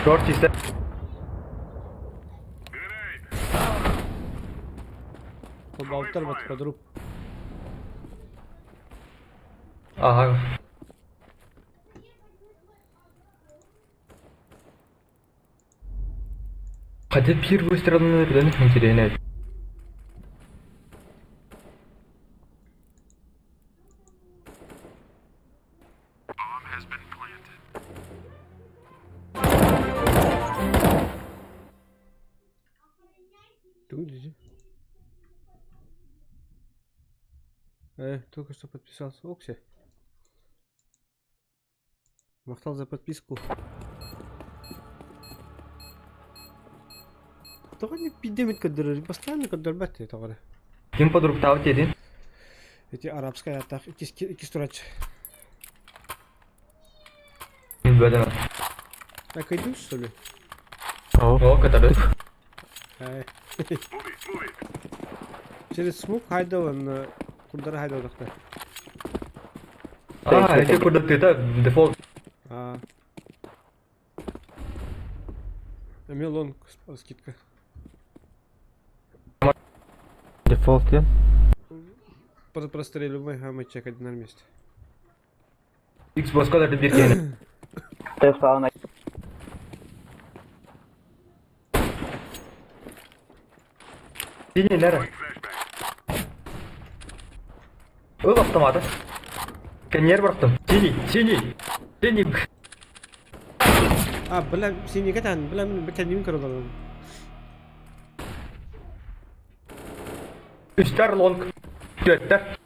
Шорт чисто. Grenade. Холбауттар бат подруг. Ага. Хотя пир выстрелы на интересно. Тут Только что подписался. Окси. Махтал за подписку. Тоҕо не пиздемит көрдөрөр, постоянно көрдөрбөт тоҕо. Ким подруг тау тедин? Эти арабская атак, икки турач. Бөдем. Так иду, что ли? О, который. Э, Move it, move it. Через смук хайда курдара хайда одохта. А, эти куда ты это дефолт. А. Эми лонг скидка. Дефолт я. Простреливай, а мы чекать на месте. Xbox kadar bir kere. Ты встал на Синий нere? Ыл автоматы. Коньер бырақтым. Синий, синий. Синий. А, бля, синий катан, бля, бля, көрөлөрүм. Үстер лонг. Төттер.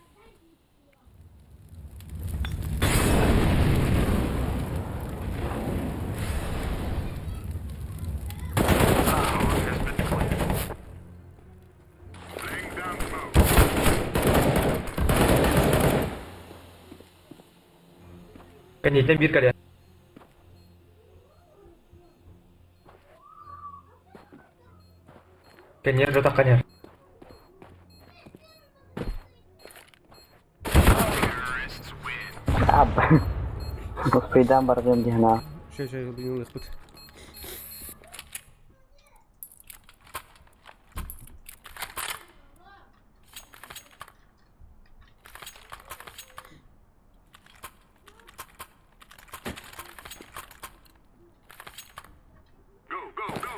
Laying down smoke. Конечный bir kare. Коньер жатақ коньер. Успейдан бардым дихна. Ща, ща, блин, лыхпыт. Go, go, go.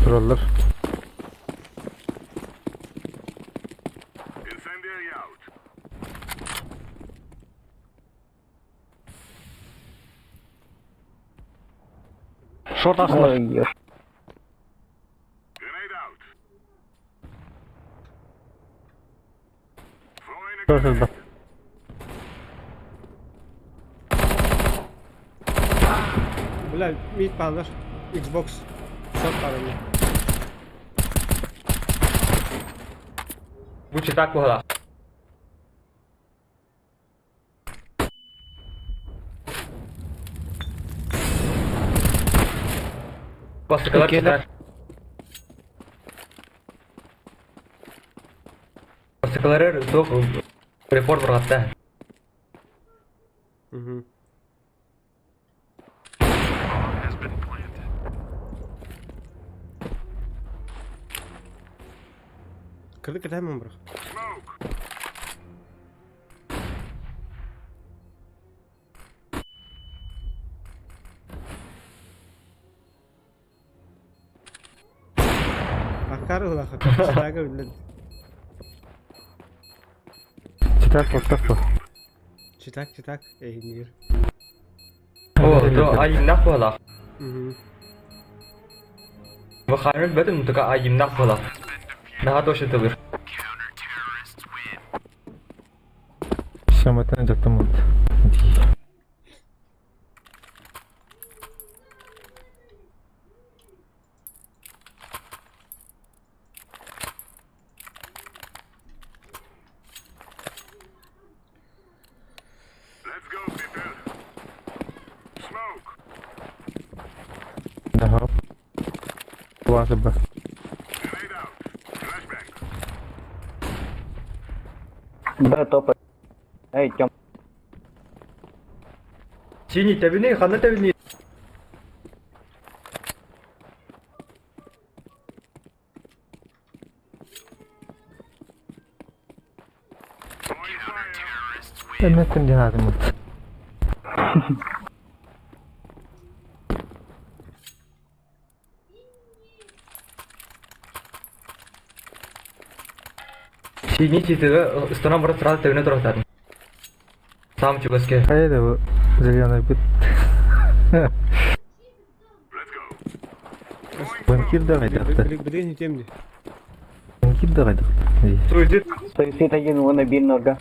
Тураллар. Incendiary out. Шорт асылар. Ой, Grenade out. Throwing a Шорт grenade. Бля, мид палар. Xbox. Шот парами. Bu çıtak bu hala. Bastıkalar çıkar. Bastıkaları soğuk. Репорт бырҕатта. Угу. Кырдык кэтэммин бырах. Акар ылаха, читага биллэн. Читак тоттох Читак, читак, эйнир. О, то айымнах буолах. Угу. Бахарын бөтүн тука айымнах буолах. Наха точно тылыр. Шаматан жаттым вот. Let's go, people. Smoke. Ага. Ладно бы. Grenade out. Flashbang. Б топа. Эй, Тём. Синий тэбини, ханна тэбини. Throwing fire. Эмметтим диэн вот. Синий читыга ыстана барат сразу тэбине турахтатын. Сам чугаске. Хайда бу зеленый бит. Let's go. Банкир да гайдакты. Билген темди. Банкир да гайдакты. Суицид. Суицид один, вон один нога.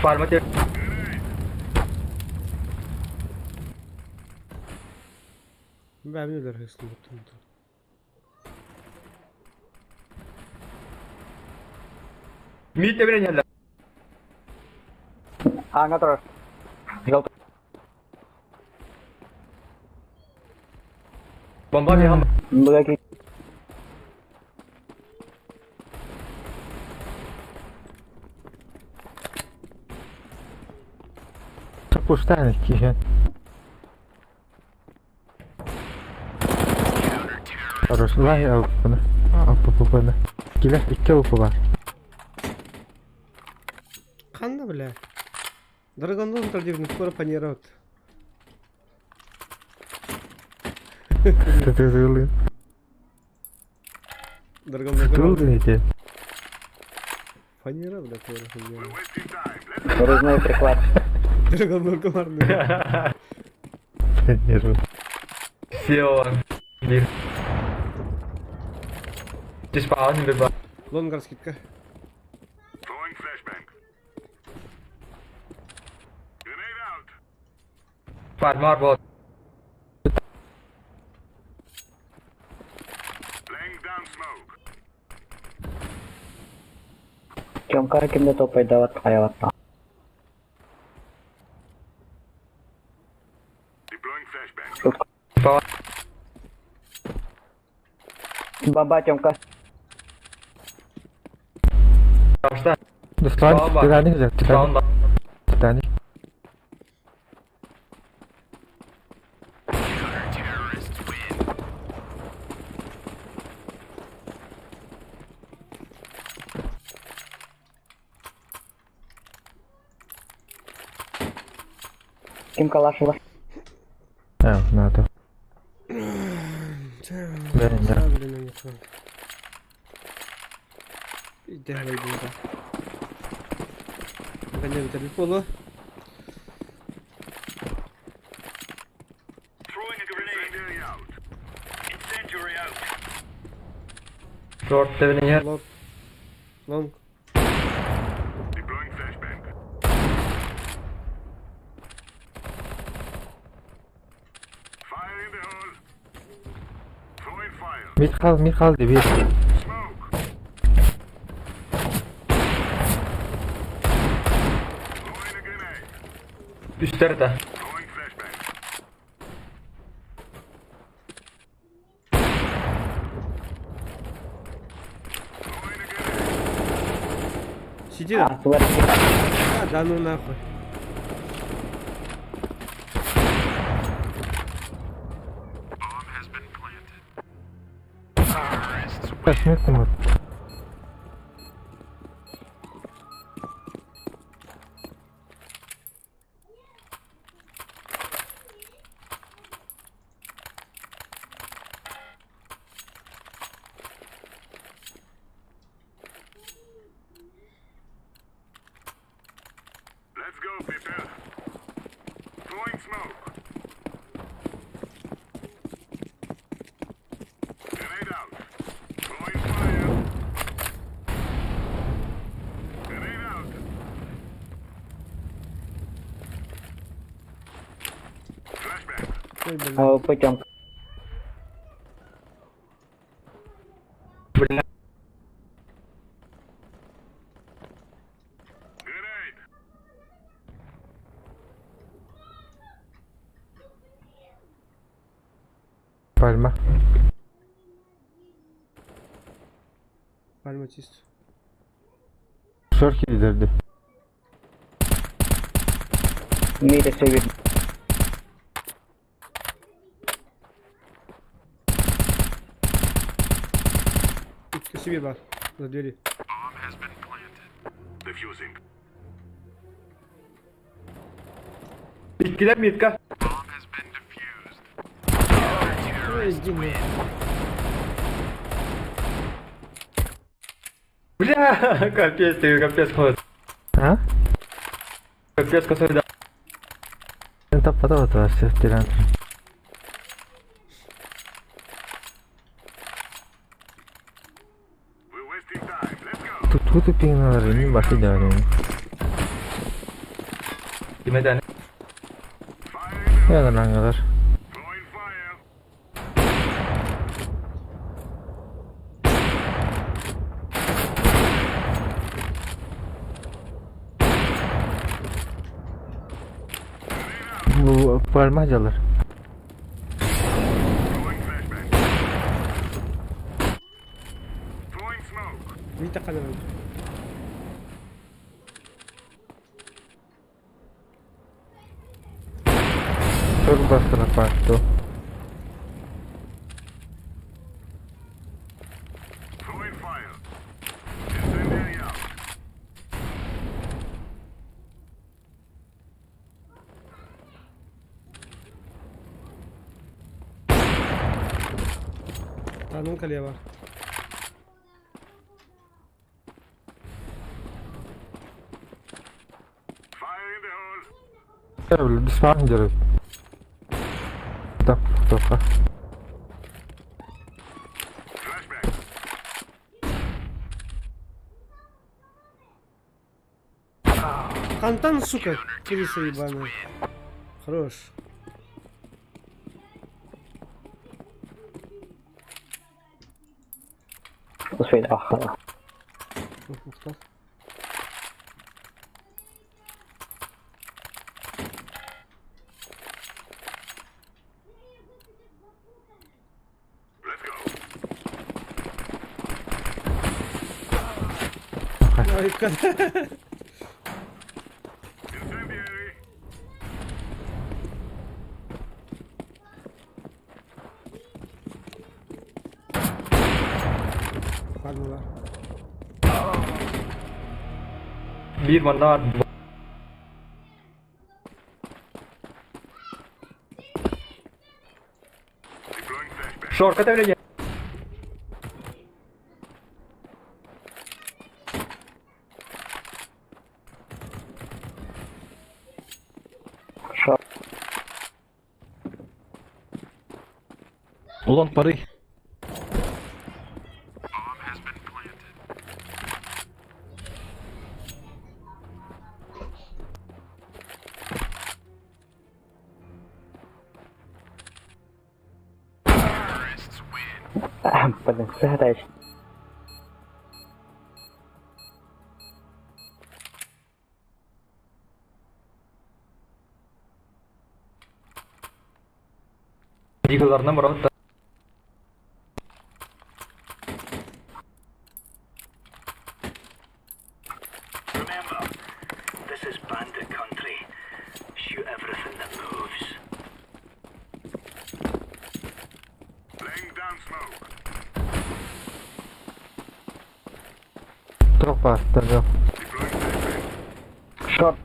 Фарма те. Бәбин өлөр хысын буттум. Мид тэбине нялла. Аңа турар. Желтый. Бомба бихам. Б Пуштайны киһен. Хорош, лай алпыны. Алпыпыпыны. Киле икки алпы бар. Қанда бля. Драгондон тардивный скоро панирот. Ты Драгондон. Ты эти. Фанера, бля, тоже. We're wasting time. Let's Нарезной приклад. Драгондон комарный. Нервы. Все. Мир. Ты спал, не беба. Лонгар скидка. Throwing flashbang. Grenade out. Фарма вот. Laying down smoke. Тёмка кимде топай дават аяватта. Deploying flashbang. Спал. Бомба, Тёмка. Что? Достан, Баба. Титаник же, Титаник. Титаник. Ким калашева. А, надо. Да, да. Идеально. Гоняем телефона. Throwing a grenade. Incendiary out. Incendiary out. Short тэбине нялла. Лонг. Лонг. Deploying flashbang. Fire in the hole. Throwing fire. Михал, Михал, дебил. Smoke. Throwing a grenade. Үстерді. Throwing flashbang. Сити да? А, да ну нахуй. Смерть Let's go, people. Throwing smoke. Grenade out. Throwing fire. Grenade out. Flashbang. Ой, блин. Пойдем. Grenade. Пальма. Пальма чисто. Шорки дерди. Мире все видно. К себе бар. За двери. Defusing. Иккилер митка. Ой, иди нахуй. Бля, капец ты, капец косой. А? Капец косой, да. Это потом это все вперед. We're wasting time. Let's go. Тут тут пигналар, не баши дали. Кимеден. Fire in the Я нангалар. Throwing fire. Bu palma çalar. Throwing flashbang. Throwing smoke. Вита канал. Çok bastırı farklı. Throwing fire. Incendiary out. Tanın kaleye var. Fire in the hole. Düşman gerek. Tap topa. Flashbang. Хантан, сука, криса ебаная. Хорош. Успеть, ах, Устал. Let's go. Ой, Incendiary. Пальма var. Bir mannar. Deploying flashbang. Шорка давление. Улон пары. Блин, сыграешь. Дигаларына барабыт. Опа, довел. Шорт.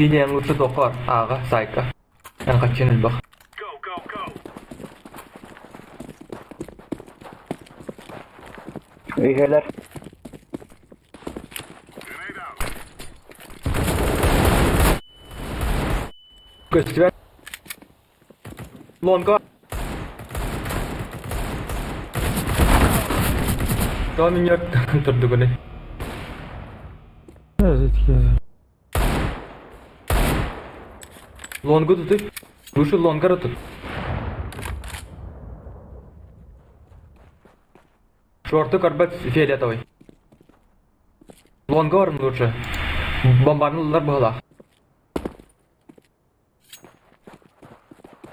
Синий лучше тохор, ага, сайка. Эн элбэх. Go, go, go. Үйэлэр. Grenade out. Көстүбэт. Лонго. То минер турдугуны. Лонгу тутуй. Лучше лонгара тут. Шорты карбат фиолетовый. Лонгор лучше. Бомбарнылар была.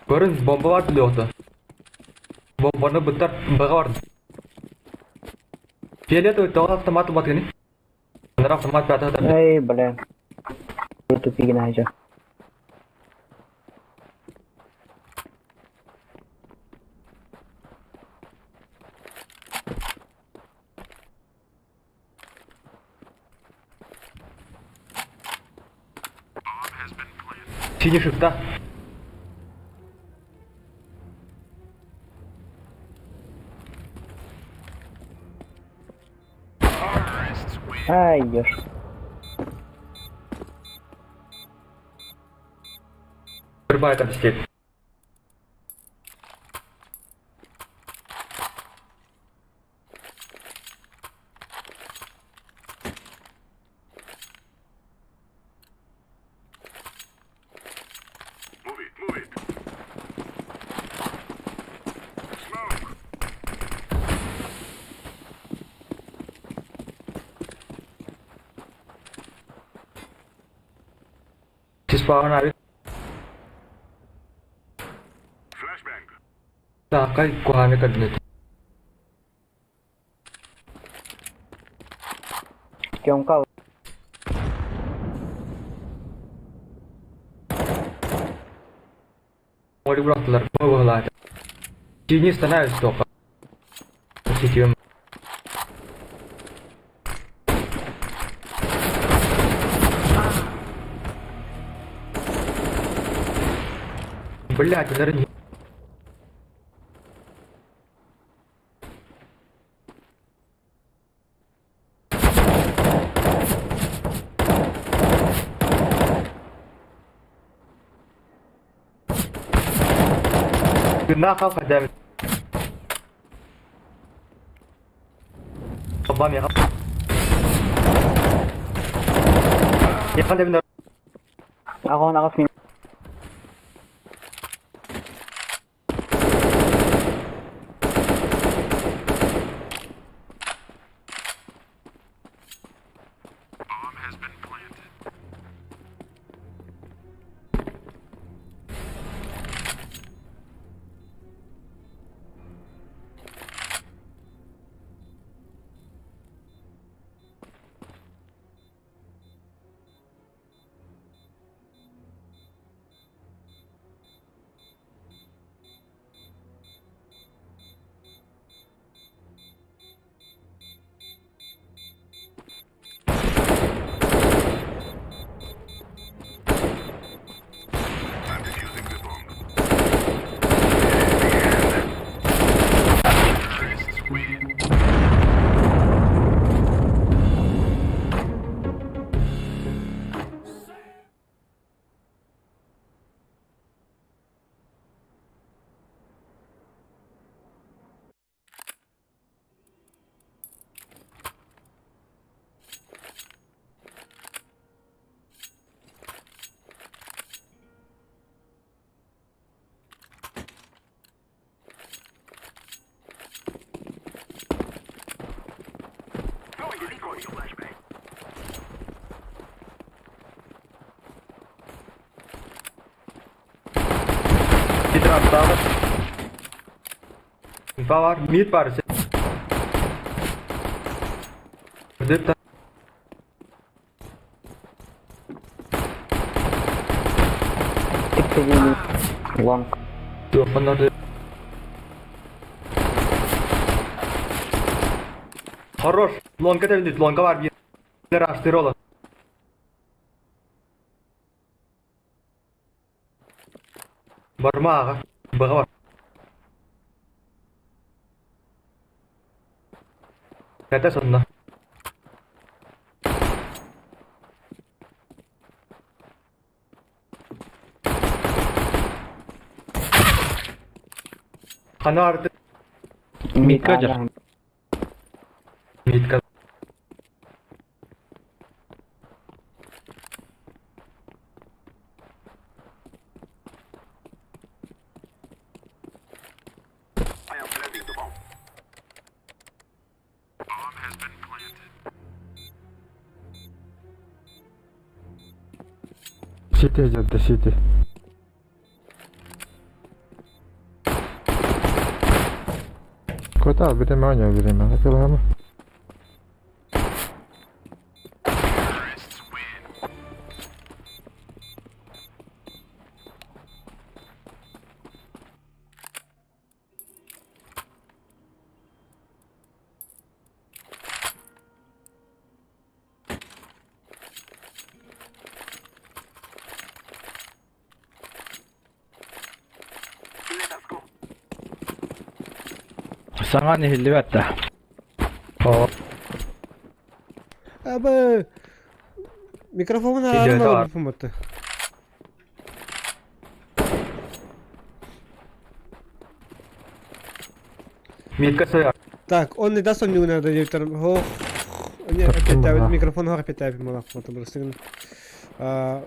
Көрүн бомба бар билиота. Бомбаны быттар быға бар. Фиолетовый тоҕо автомат батыгыны. Анар автомат пятый. Эй, бля. Тупигин айжа. Синий шифта. Ай, ешь. Вырубай там степь. Move it, move it. Smoke. Спаун abi. Flashbang. Такай куханы кабинет. Тёмка. Ори бырахтылар. Бу Синий становится только. Сетевым. Блять, наверное, не... Нахал قدامي. قدام يا يا خلي Аҕа аҕас мин. Var, mid var. Лонг. Хорош. Лонга да лонга var bir. Araştır ola. Бармаға. Баға бар. Кәтә сонна. Хана арты. Мид Митка. Митка. I am planting the bomb. Сити идет, до сити. Куда? Время, не время. Это ладно. Let us go. Саңа не хиллибетте. Абы микрофонун Видео араларын бар. алып Митка соя. Так, он не даст он не надо директор. Хо. Не, Так, опять ким тавит бар? микрофон хо опять тавит малак фото бросин. А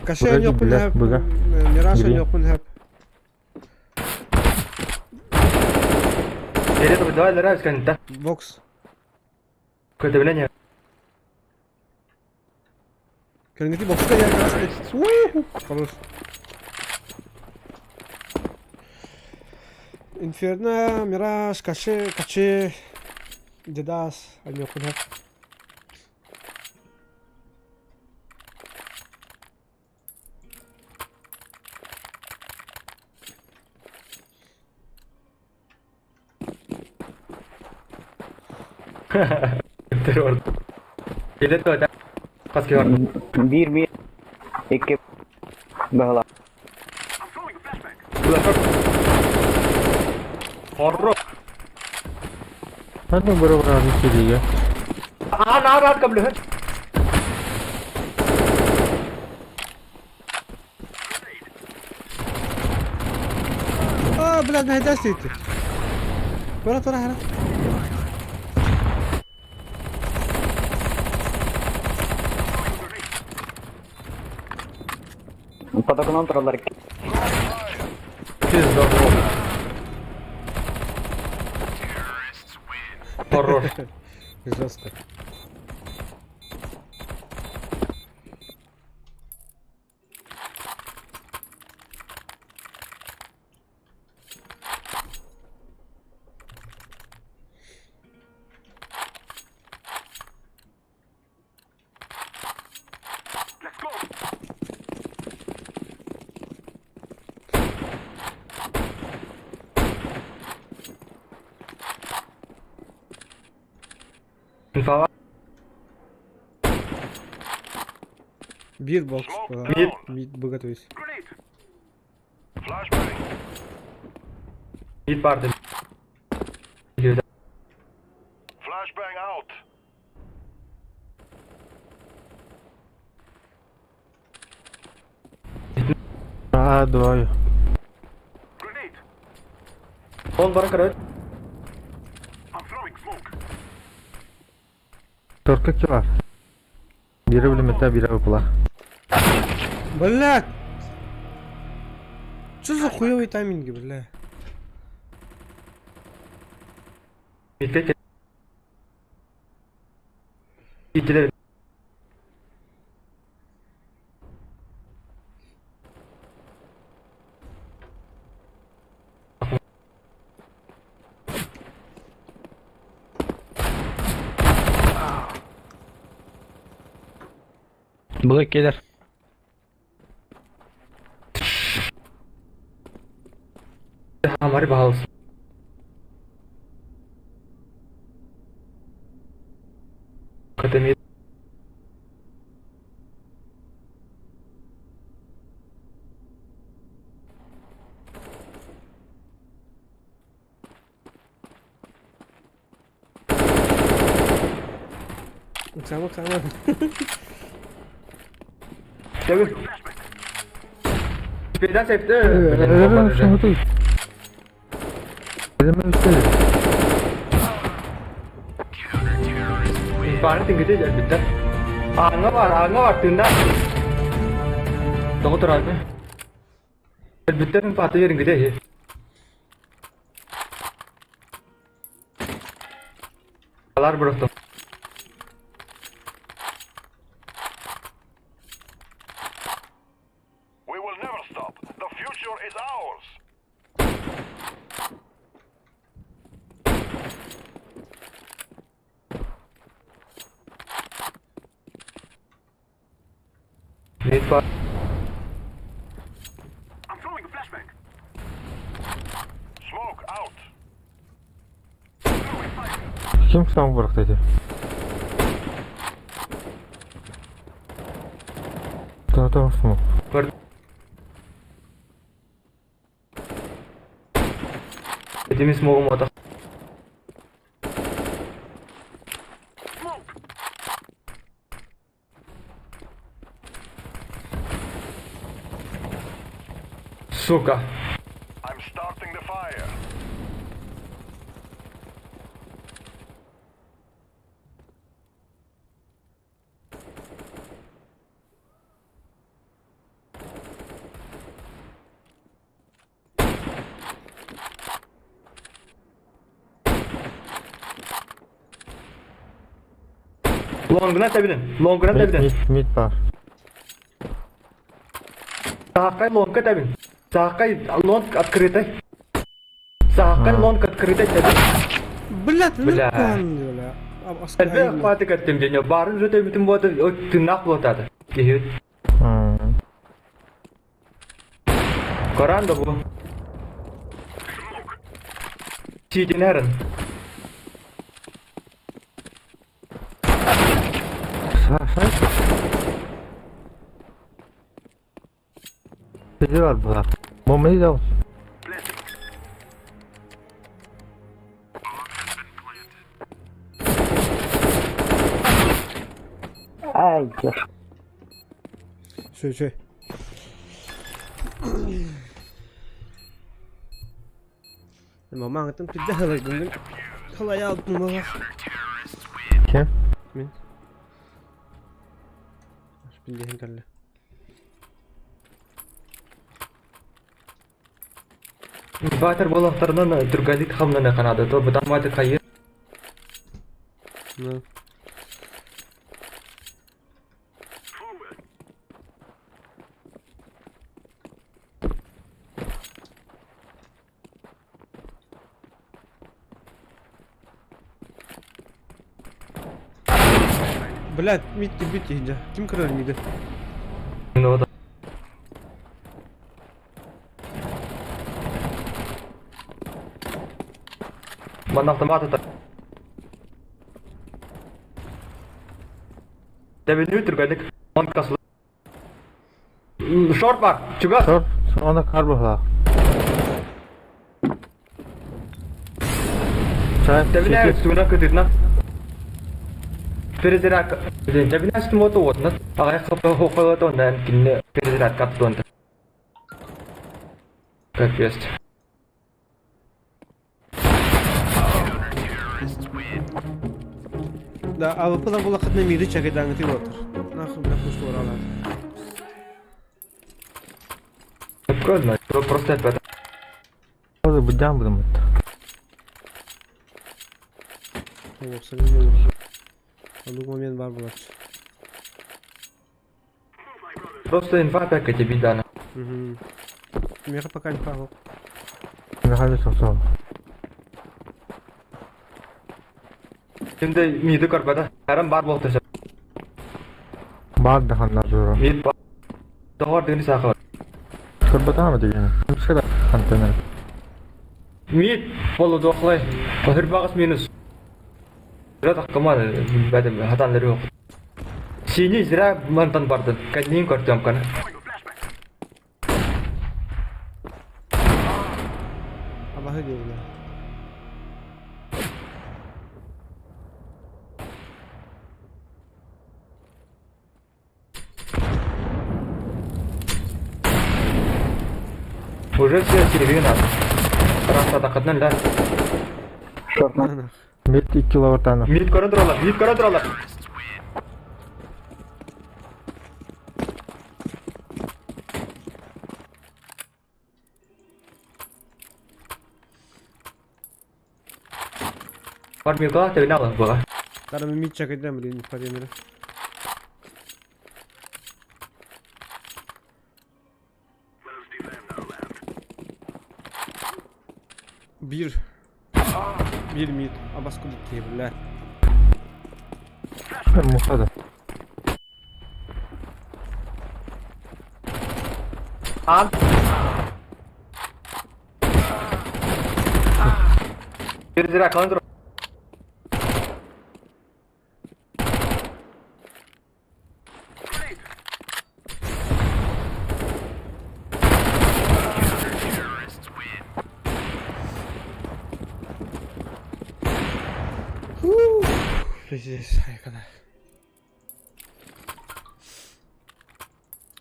каше Вроде, не бля, опен быга. Мираж Гри. не опен хэп. Дерет давай нравится да. Бокс. Какое давление. Кәліңгети бокска я красный. Хорош. Инферно, Мираж, Каше, Каче, Дедас, они опен хэп. Террор. Билет да. Каски бар. Bir bir. İki. Бігла. I'm throwing a flashbang. Хорош. Hadi bura bir şey ya. Ан ан ан каблю. А, блядь, на хедасите. Тора, тора, хара. Под окном троллер. Хорош. Жестко. Let's go. Инфа. Бир бокс. Smoke Мид. Мид быга, то есть. Grenade. Flashbang. Мид барды. Flashbang out. А, двое. Grenade. Он бар короче. I'm throwing smoke. Только кива. Biri bilimete biri okula. Блядь! Что за хуёвые тайминги, бля? Митка. Итилер Былы келер. Хамар баһалыс. Катами Ыксаама, ыксаама. Tabii. Birden sefte. Бары тингите gelбиттер. Аңа бар, аңа бар тында. Тоҕо турарбы. Элбиттерин паты ерингите. Алар бұрықты. We will never stop. The future is ours. Нет бар. I'm throwing a flashbang. Smoke out. Throwing fire. Ким сам бырахта ити? Та смок. Бар. Этими смогом ата. Smoke. Сука. I'm starting the fire. Лонгына табинен. Лонгына Мид, табинен. мид, мид бар. Саакай лонг табин. Саакай лонг открытый. Саакай лонг открытый табин. Блядь, ну Бля. бля. Элбэх хватит каттым дене. Барын жөтө бүтүн боты тыннах болтады. Кихит. Коран да бу. Сиденерин. Сай. Сиди бар бұлар. Бомбаны да. Ай, Все, все. Мамаң там пизда халай Халай алдым мала. Ким? Мин. Билдиһин кэллэ. Батыр болақтарынан түргәлик хамнаны канады. То бутан маты кайы. Ну. Блядь, митти бити иди. Ким көрөр миди? Ну да. Ман автомат это. Тебенүү түргәлик. Он касыл. Шорт бар. Чугас. Шорт, оны кар бұлар. Чай, Тебенүү суна көтүрнә. Перезарядка. Тебенүү стимото отна. Агай хапа хоколото нан кинне перезарядка тонта. Капец. Да, а выпала была хоть на миди чагайдан ты отыр. Нахуй, бля, пусть урала. Прикольно. Просто опять. Тоже будем будем это. О, абсолютно. Оннук момент баар буолааччы. Просто инфа опять тебе дана. Угу. Миэхэ пока инфа суох. Михаил Сосов. Şimdi midi көрбөтө. Харан бар буолта сөп. Баар да ханна зура. Мид бар. Доҕор дыгын саахал. Көрбөтө ама деген. Үпсэ да хантанар. Мид болудуохлай. Өһүрбаҕас минус. Зря тахкаман бәдем хатанлары yok. Синий зря мантан бардын. Кэнниин көртөм кана. Абаһы диэбилэ. Уже все середина. Раз атакатынан да. Мид 2 лавартана. Мид көрөн туралар, мид көрөн туралар. Бар милка тебин алын буга. Тара мид чакайдан блин, паремere. Let us defend our land. Бир. Бир мид. Абас кудук бля. Мухада. Ан. Bir zira kalın dur. Пиздец, айкада.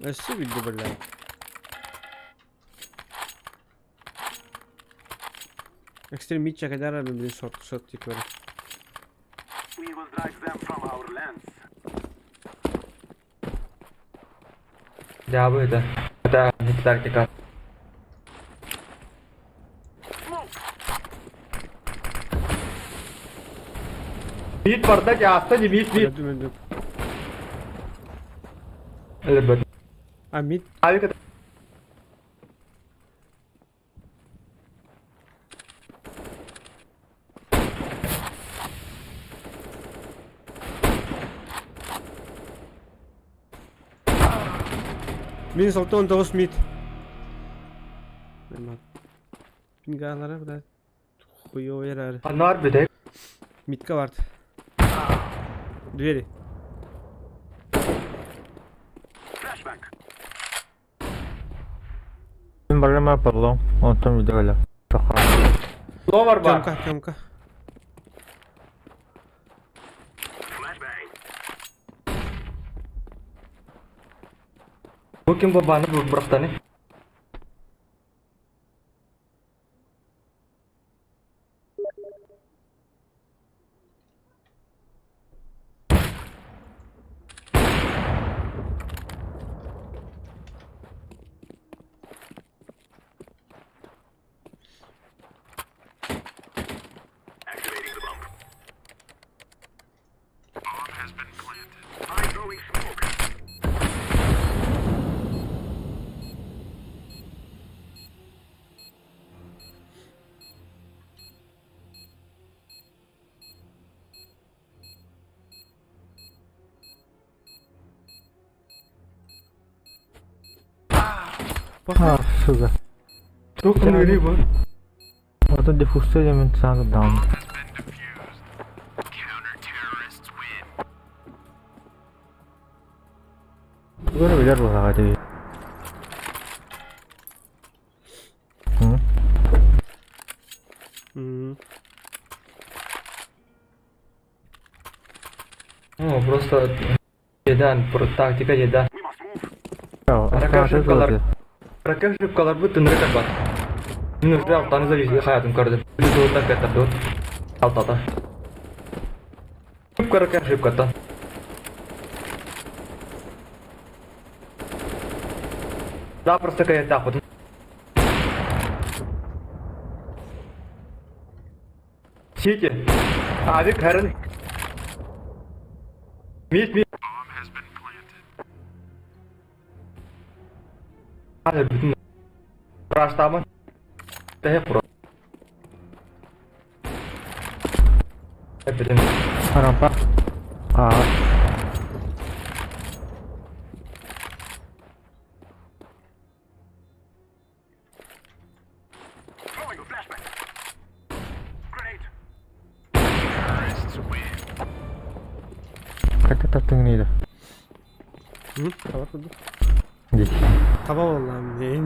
Өссө билди бля. Экстрим мид чакайдар мен блин шорт шорт тип көрө. We will drive them from our lands. Да, это. Это не тактика. Мид барда аста не мид мид. Öldüm öldüm. Өлбөт. А мид Авика Минус 69 мид. Нормально. Пингалара, бля. Хуёвый ярар. Анар бедек. Мидка вард. Двери. Flashbang. Мен барама парлон. Онтон видеола. Тоха. Ловар бар. Тёмка, Тёмка. Flashbang. Бу ким бабаны бу бырахтаны? Activating the bomb. Bomb has been planted. I'm throwing smoke. А, сука. Тух нүри бу. Ото диффузия мен саанда даун. Тугары билер буолаҕа дии. М? Ну, просто едан, тактика еда. We must move. Ракаш калар. Ракаш калар бу тынры карбат. Мин уже алтаны завис хаятым көрдүм. Туутан кеттер Алтата. Ракаш каттан. Запросто каятах вот. Сити. Авик Хэрен. Мид, мид. Бүтүн Раштамы. Тэһэ про. Бүтүн. Рампа. А. Хата тартыҥныйда. Таба курдук. Дии. Таба буоллаҕым диэн.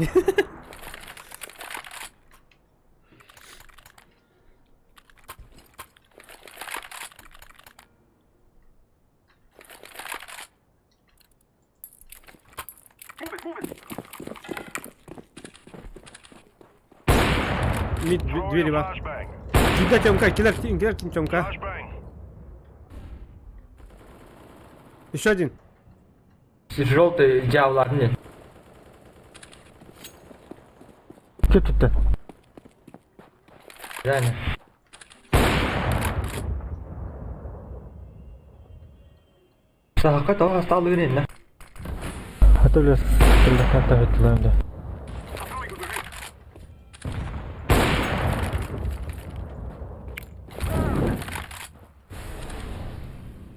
Мид двери бар. Кида Тёмка, киллер, киллер Тёмка. Еще один. Желтый дьявол не. Че тут-то? Реально. Сахакка тоҕо хастаалыгын иннэ. Хата үлэс кэллэххэ таһыттылаан да.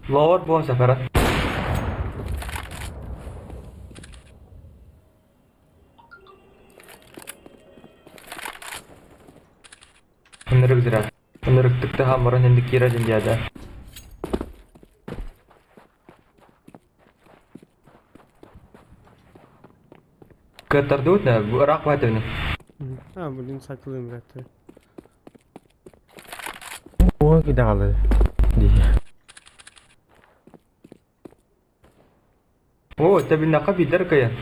Ловор буон сафара. Ынырык зря. Ынырыктыкты хаммаран инди кира дьиндиада. Кыаттардыбыт нэ, ыраах баатыбыны. А, блин, сатылым братты. Уон кидаалы. Дии. О, тэбиннэххэ биирдэр кыайан.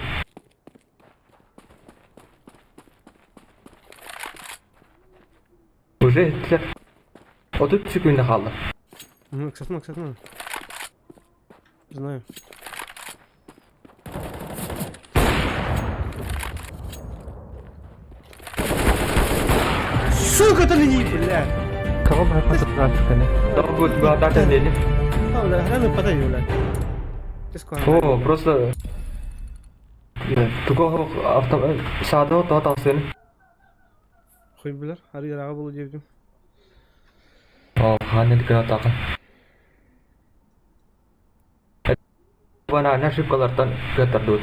Уже иһиттилэр. 30 секунда хаалла. Ыксатма, ыксатма. Знаю. Сука ты не, бля! Кого бы концентрацию Тоҕо баатаатын диэни. А, бля, хрен подай, бля. Ты скоро. О, просто туга авто саадо тоҕо тахсын. Хуй билэр, арыйараҕа булу диэбитим. О, хаан гранатаҕын. Банана ошибкалартан кыаттардыбыт.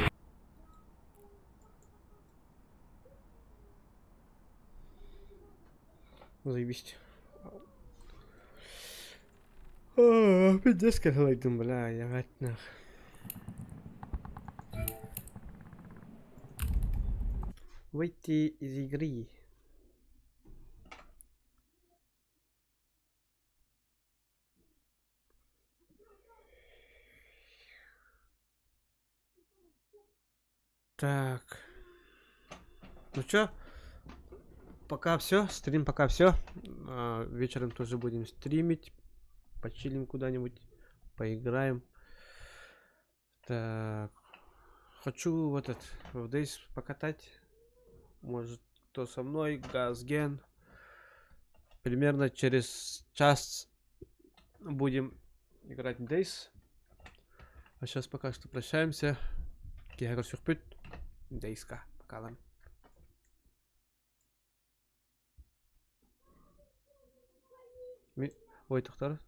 Заебись. Пиздец кэлэйдим, бля, ягать нах. Выйти из игры. Так. Ну чё? Пока все, стрим пока все. Вечером тоже будем стримить. Почилим куда-нибудь, поиграем. Так. Хочу в этот, в Days покатать. Может, кто со мной, Газген. Примерно через час будем играть в Days. А сейчас пока что прощаемся. Киһи көрсүөхпүт. Дейска. Пока Ой, тохтор,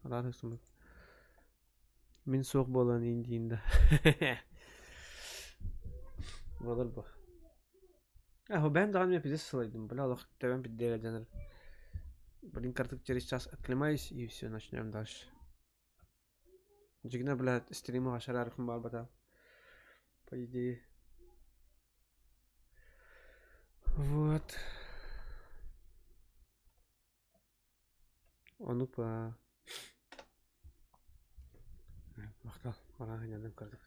Мин суох буолан иин да. Буолар бу. А, бэйэм даҕаны пиздец сылайдым, бля, олох тэбэн пиздец дьанар. Блин, картык через час отклемаюсь и все, начнем дальше. Дьигинэ, бля, стримы ашарарыхым баар По идее. Вот. Ону по... Махтал, баран ханньанан көрдүк.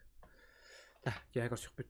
Да, киһи көрсүкпүт.